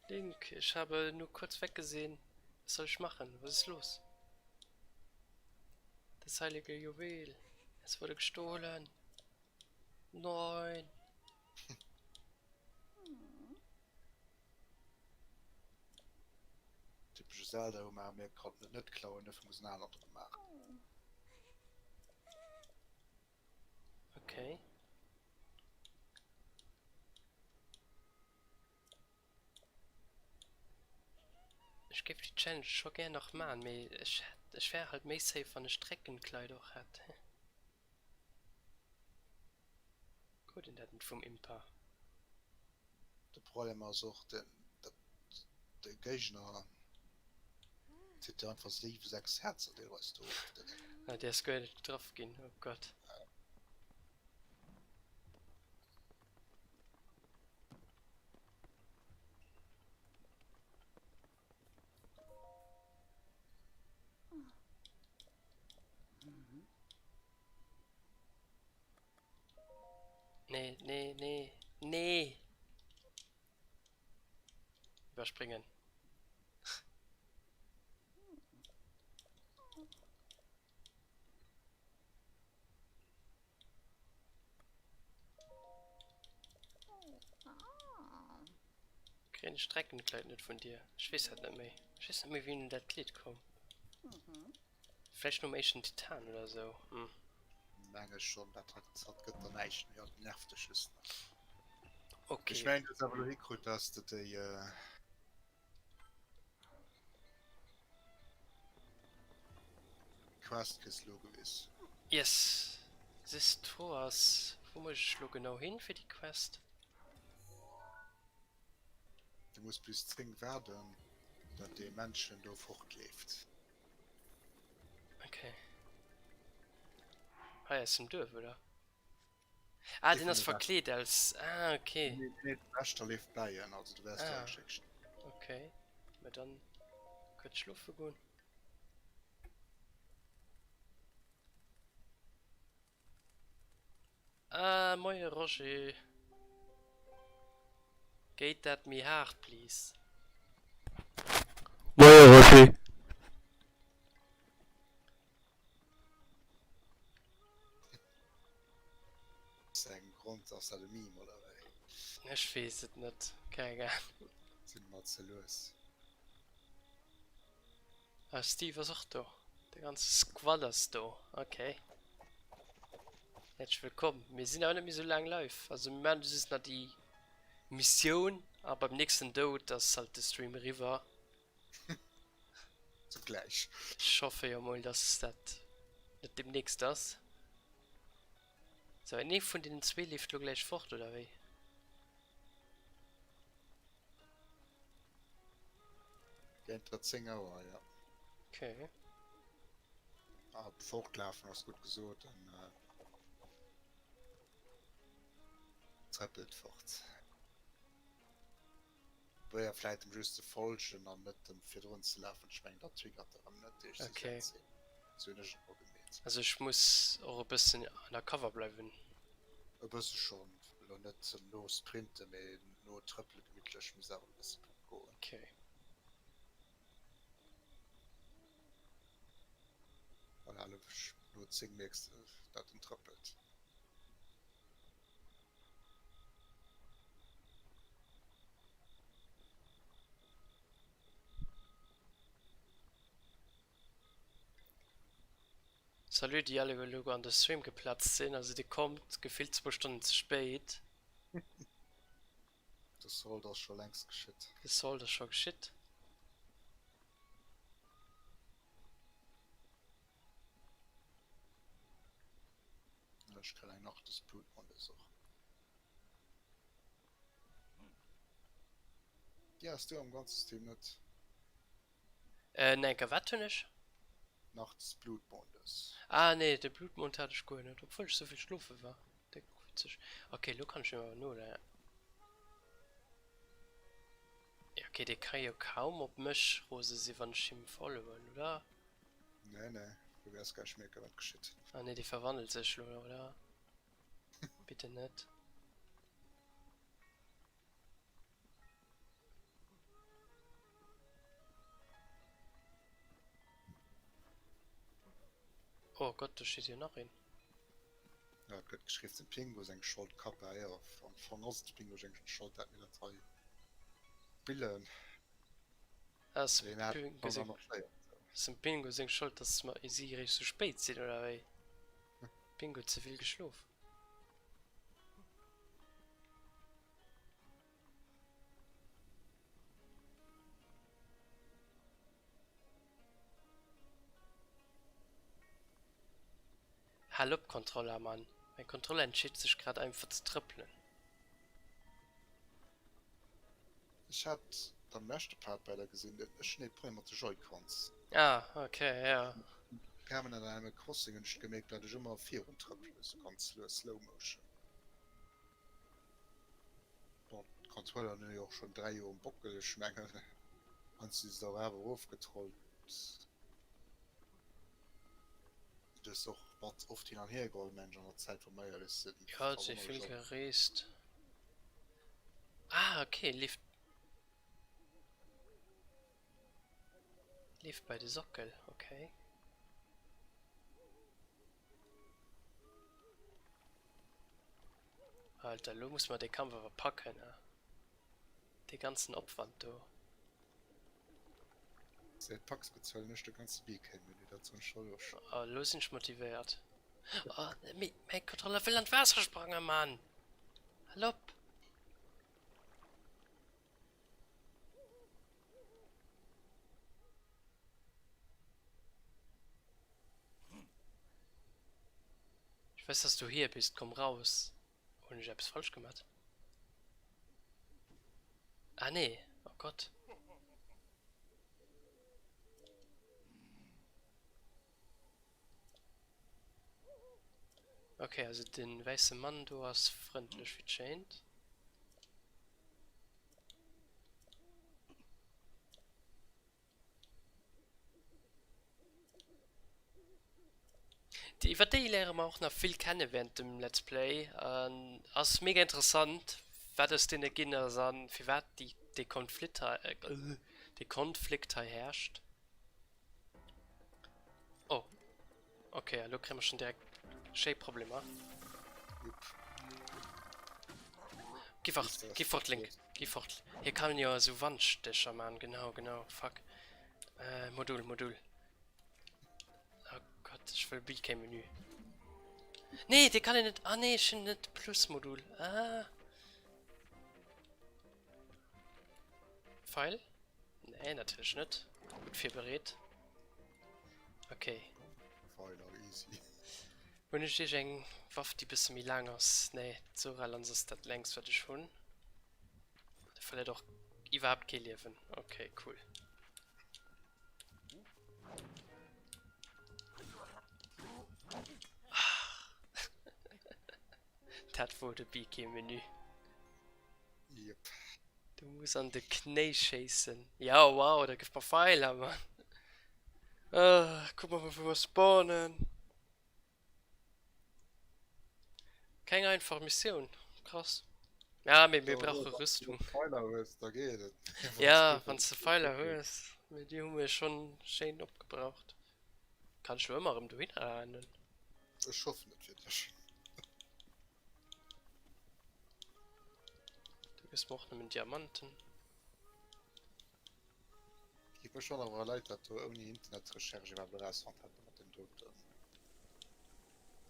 Link, ich habe nur kurz weggesehen. Was soll ich machen? Was ist los? Das heilige Juwel. Es wurde gestohlen. Nein. Typesche Zelda, hu mer mir konnten et net klauen, dofir muss en aner dru maachen. Okay. Ech géif déi Challenge scho gär nach man, mee ech hätt, ech wär halt méi safe wann ech d'Reckenkleid och hätt. Krut een dat net vum Impa? De Problem ass och den dat de Géigner zitt dir einfach 7, 6 Häerzer deelweis do of direkt. Ah, déi ass guer net getraff ginn, oh Gott. Nee, nee, nee, nee! Überspringen. Kréien ech d'Dreckenkleid net vun dir? Ech weess dat net méi. Ech weess net méi wéini dat Kleed koum. Vläicht nom éischten Titan oder sou. Hm. Menge schon, dat hat dat gëtt der näischt méi, dat nervt dech just nach. Okay. Ech mengen du hues awer elo hikrutt, dass de déi. Quest kriss elo gewis. Yes! Sis Troas, wou muss ech elo genau hin fir déi Quest? Du muss bis 10 waarden, dat dee Männchen do fortleeft. Okay. Hei aus dem Duerf, oder? Ah, den ass verkleet als... Ah, okay. Nee, nee, de Wächter leeft bäi en, also du wäers ah. do geschéckt. Okay. Ma dann kuerz schlofe goen. Ah, moie Roger. Géit dat méi haart, please? Moie Roger. Aus engem Grond, ass dat e Meme oder wéi? Ech weess et net, keng Ahnung. Sinn mer ze lues. Ah Steve ass och do. De ganze Squad ass do. Ok. Häerzlech wëllkomm. Mir sinn awer net méi sou laang live. Also mir maachen just nach déi Missioun a beim nächsten Doud ass halt de Stream eriwwer. Sou gläich. Ech hoffe jo mol dass dat net demnächst ass. Sou, een vun deenen zwee leeft lo gläich fort, oder wéi? Géint der 10 Auer, ja. Okay. Ah, fortlafen ass gutt gesot, en trëppelt fort. Probéier vläit em just ze folgen an net em virdrun ze lafen, ech mengen dat triggert erëm net déi ech Okay. sinn. Sou hunn ech et mol gemeet. Also ech muss och e bëssen undercover bleiwen. E bësse schonn, elo net no sprinten, mee no trëppele gemittlech, muss awer e bësse goen. Okay. Voilà, elo no 10 mierks de dat en trëppelt. Salut déi alleguer elo an de Stream geplatzt sinn, also dir kommt gefillt zwou Stonnen ze spéit. De Sold ass scho längst geschitt. De Sold ass scho geschitt. Ech kréien eng Nacht des Blutmondes och. Déi has du am ganze Stream net. Äh, Nenker, wat hunn ech? Nacht des Blutmondes. Ah nee, de Blutmond hat ech guer net, obwuel ech souvill schlofe war. Déck witzeg. Ok, lo kann ech him awer no. Ja ok, dee ka jo kaum op mech rose si wann ech him followen, oder? Nee, nee, du wäers gläich mierken, wat geschitt. Ah nee, dee verwandelt sech lo, oder? Bitte net. Oh Gott, do steet jo nach een. Ja, et gëtt geschriwwen, dem Pingu seng Schold, Kappa, jo, am Fong ass et dem Pingu seng Schold, dat mir dat hei spillen. Ass dem Pingu seng Schold, dass mer si eréischt sou spéit sinn, oder wéi? Pingu huet ze vill geschlof. Hal op Kontroller, Mann! Mäin Kontroller entscheet sech grad einfach ze trëppelen. Ech hat am leschte Part bei der gesinn, ech hunn ee Problem mat de Joy-Cons. Ah, okay, ja. Permanent an Animal Crossing hunn ech gemierkt, dat ech ëmmer virun trëppelen, sou ganz lues, slow motion. Bon, d'Controlleren hunn jo och schonn 3 Joer um Bockel, ech mengen, heiansdo si se och awer erofgetrollt. Du hues och mat oft hin an hier geholl, mengen ech, an der Zäit, wou mer éierlech sinn. Jo, et si vill gereest. Ah, okay, leeft. Leeft bei de Sockel, okay. Alter, lo muss mer dee Kampf awer packen, ne? Dee ganzen Opwand do. Säit Pax bezuelen ech de ganze BK-Menü, dat soen ech der elo schon. Oh, lo sinn ech motivéiert. Oh, mee mäi Controller wëll an d'Waasser sprangen, Mann! Hal op! Ich weiß, dass du hier bist. Komm raus. Hun ech eppes falsch gemat? Ah nee, oh Gott. Okay, also den weiße Mann do ass frëndlech wéi et schéint. Iwwer déi léiere mer och nach vill kenne während dem Let's Play an ass mega interessant wat aus deene ginn ass a firwat déi dee Konflikt hei dee Konflikt hei herrscht. Oh ok, a lo kréie mer schonn direkt schéi Problemer. Gi fort, gi fort Link, gi fort. Hie kann jo esou Wandstécher man, genau genau, fuck. Modul, Modul. Oh Gott, ech wëll BK Menü. Nee, dee kann een net. Ah nee, ech hunn net Plus Modul. Ah. Pfeil? Nee, natierlech net. Gutt virbereet. Okay. Pfeiler, easy. Hunn ech iech eng Waff, déi bësse méi laang ass? Nee, d'Sora-Lanz ass dat längst, wat ech hunn. De verléiert och iwwerhaapt kee Liewen. Okay, cool. Dat wor de BK-Menü. Yep. Du muss an de Knéi schéissen. Ja, wow, da gëff mer Pfeiler, Mann. Ah, kuck mol, wou mer spawnen. Keng einfach Missioun. Krass. Ja, mee mir brauche Rüstung. Pfeiler hues, da geet et. Ja, wann s de Pfeiler hues. Mee déi hu mir schonn schéin opgebraucht. Kann ech lo ëmmer erëm dohinner rennen? Ech hoffen et fir dech. Du gëss mer och nëmmen Diamanten. Géif mech wonneren wa Leit dat do ouni Internetrecherche iwwerhaapt erausfonnt hätten mat deem doten.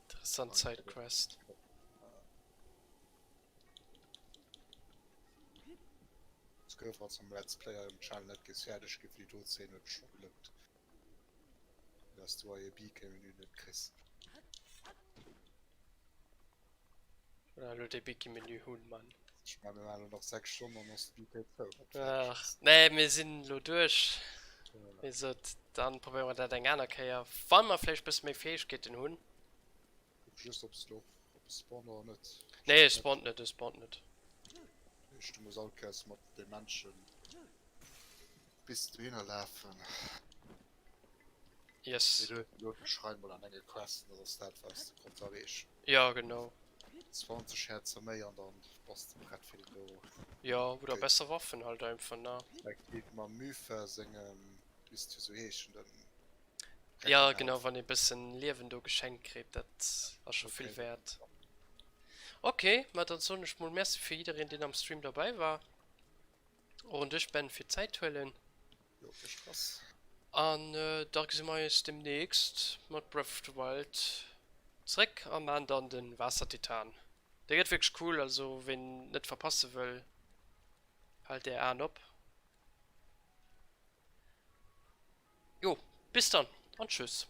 Interessant Sidequest. Es gouf als am Let's Play am Channel net géif fäerdeg gi fir déi do Zeen huet scho gelount. Dass du hei e BK-Menü net kriss. Oder elo dee Biki-Menü hunn, Mann. Ech mengen, mir maachen elo nach 6 Stonnen an ass de BK zou. Ach, nee, mir sinn elo duerch. Wéi gesot, dann probéiere mer dat eng aner Kéier, wa mer vläicht e bësse méi Fäegkeeten hunn. Kuck just, ob s lo, ob e spawnt oder net. Nee, e spawnt net, e spawnt net. Du muss all Kéiers mat de Menschen bis dohinner lafen. Yes. Mee du hues elo den Schrein mol an enge Quest, an dat ass dat, wat s de konns erreechen. Ja, genau. 20 Häerzer méi an dann bass de prett fir den do. Ja, oder besser Waffen halt einfach, ne? Effektiv mam Mypha sengem, misst jo sou heeschen, den Ja, genau, wann ee bëssen Liewen do geschenkt kritt, dat ass scho vill wäert. Ok, ma dann soen ech mol Merci fir jiddereen deen am Stream derbäi war. Och un dech Ben fir d'Zäit huelen. Jo, kee Stress. An da gesi mer eis demnächst mat Breath of the Wild zréck a maan dann den Waassertitan. Dee gëtt wierklech cool, also ween net verpasse wëll, haalt är Aen op. Jo, bis dann an tschüss.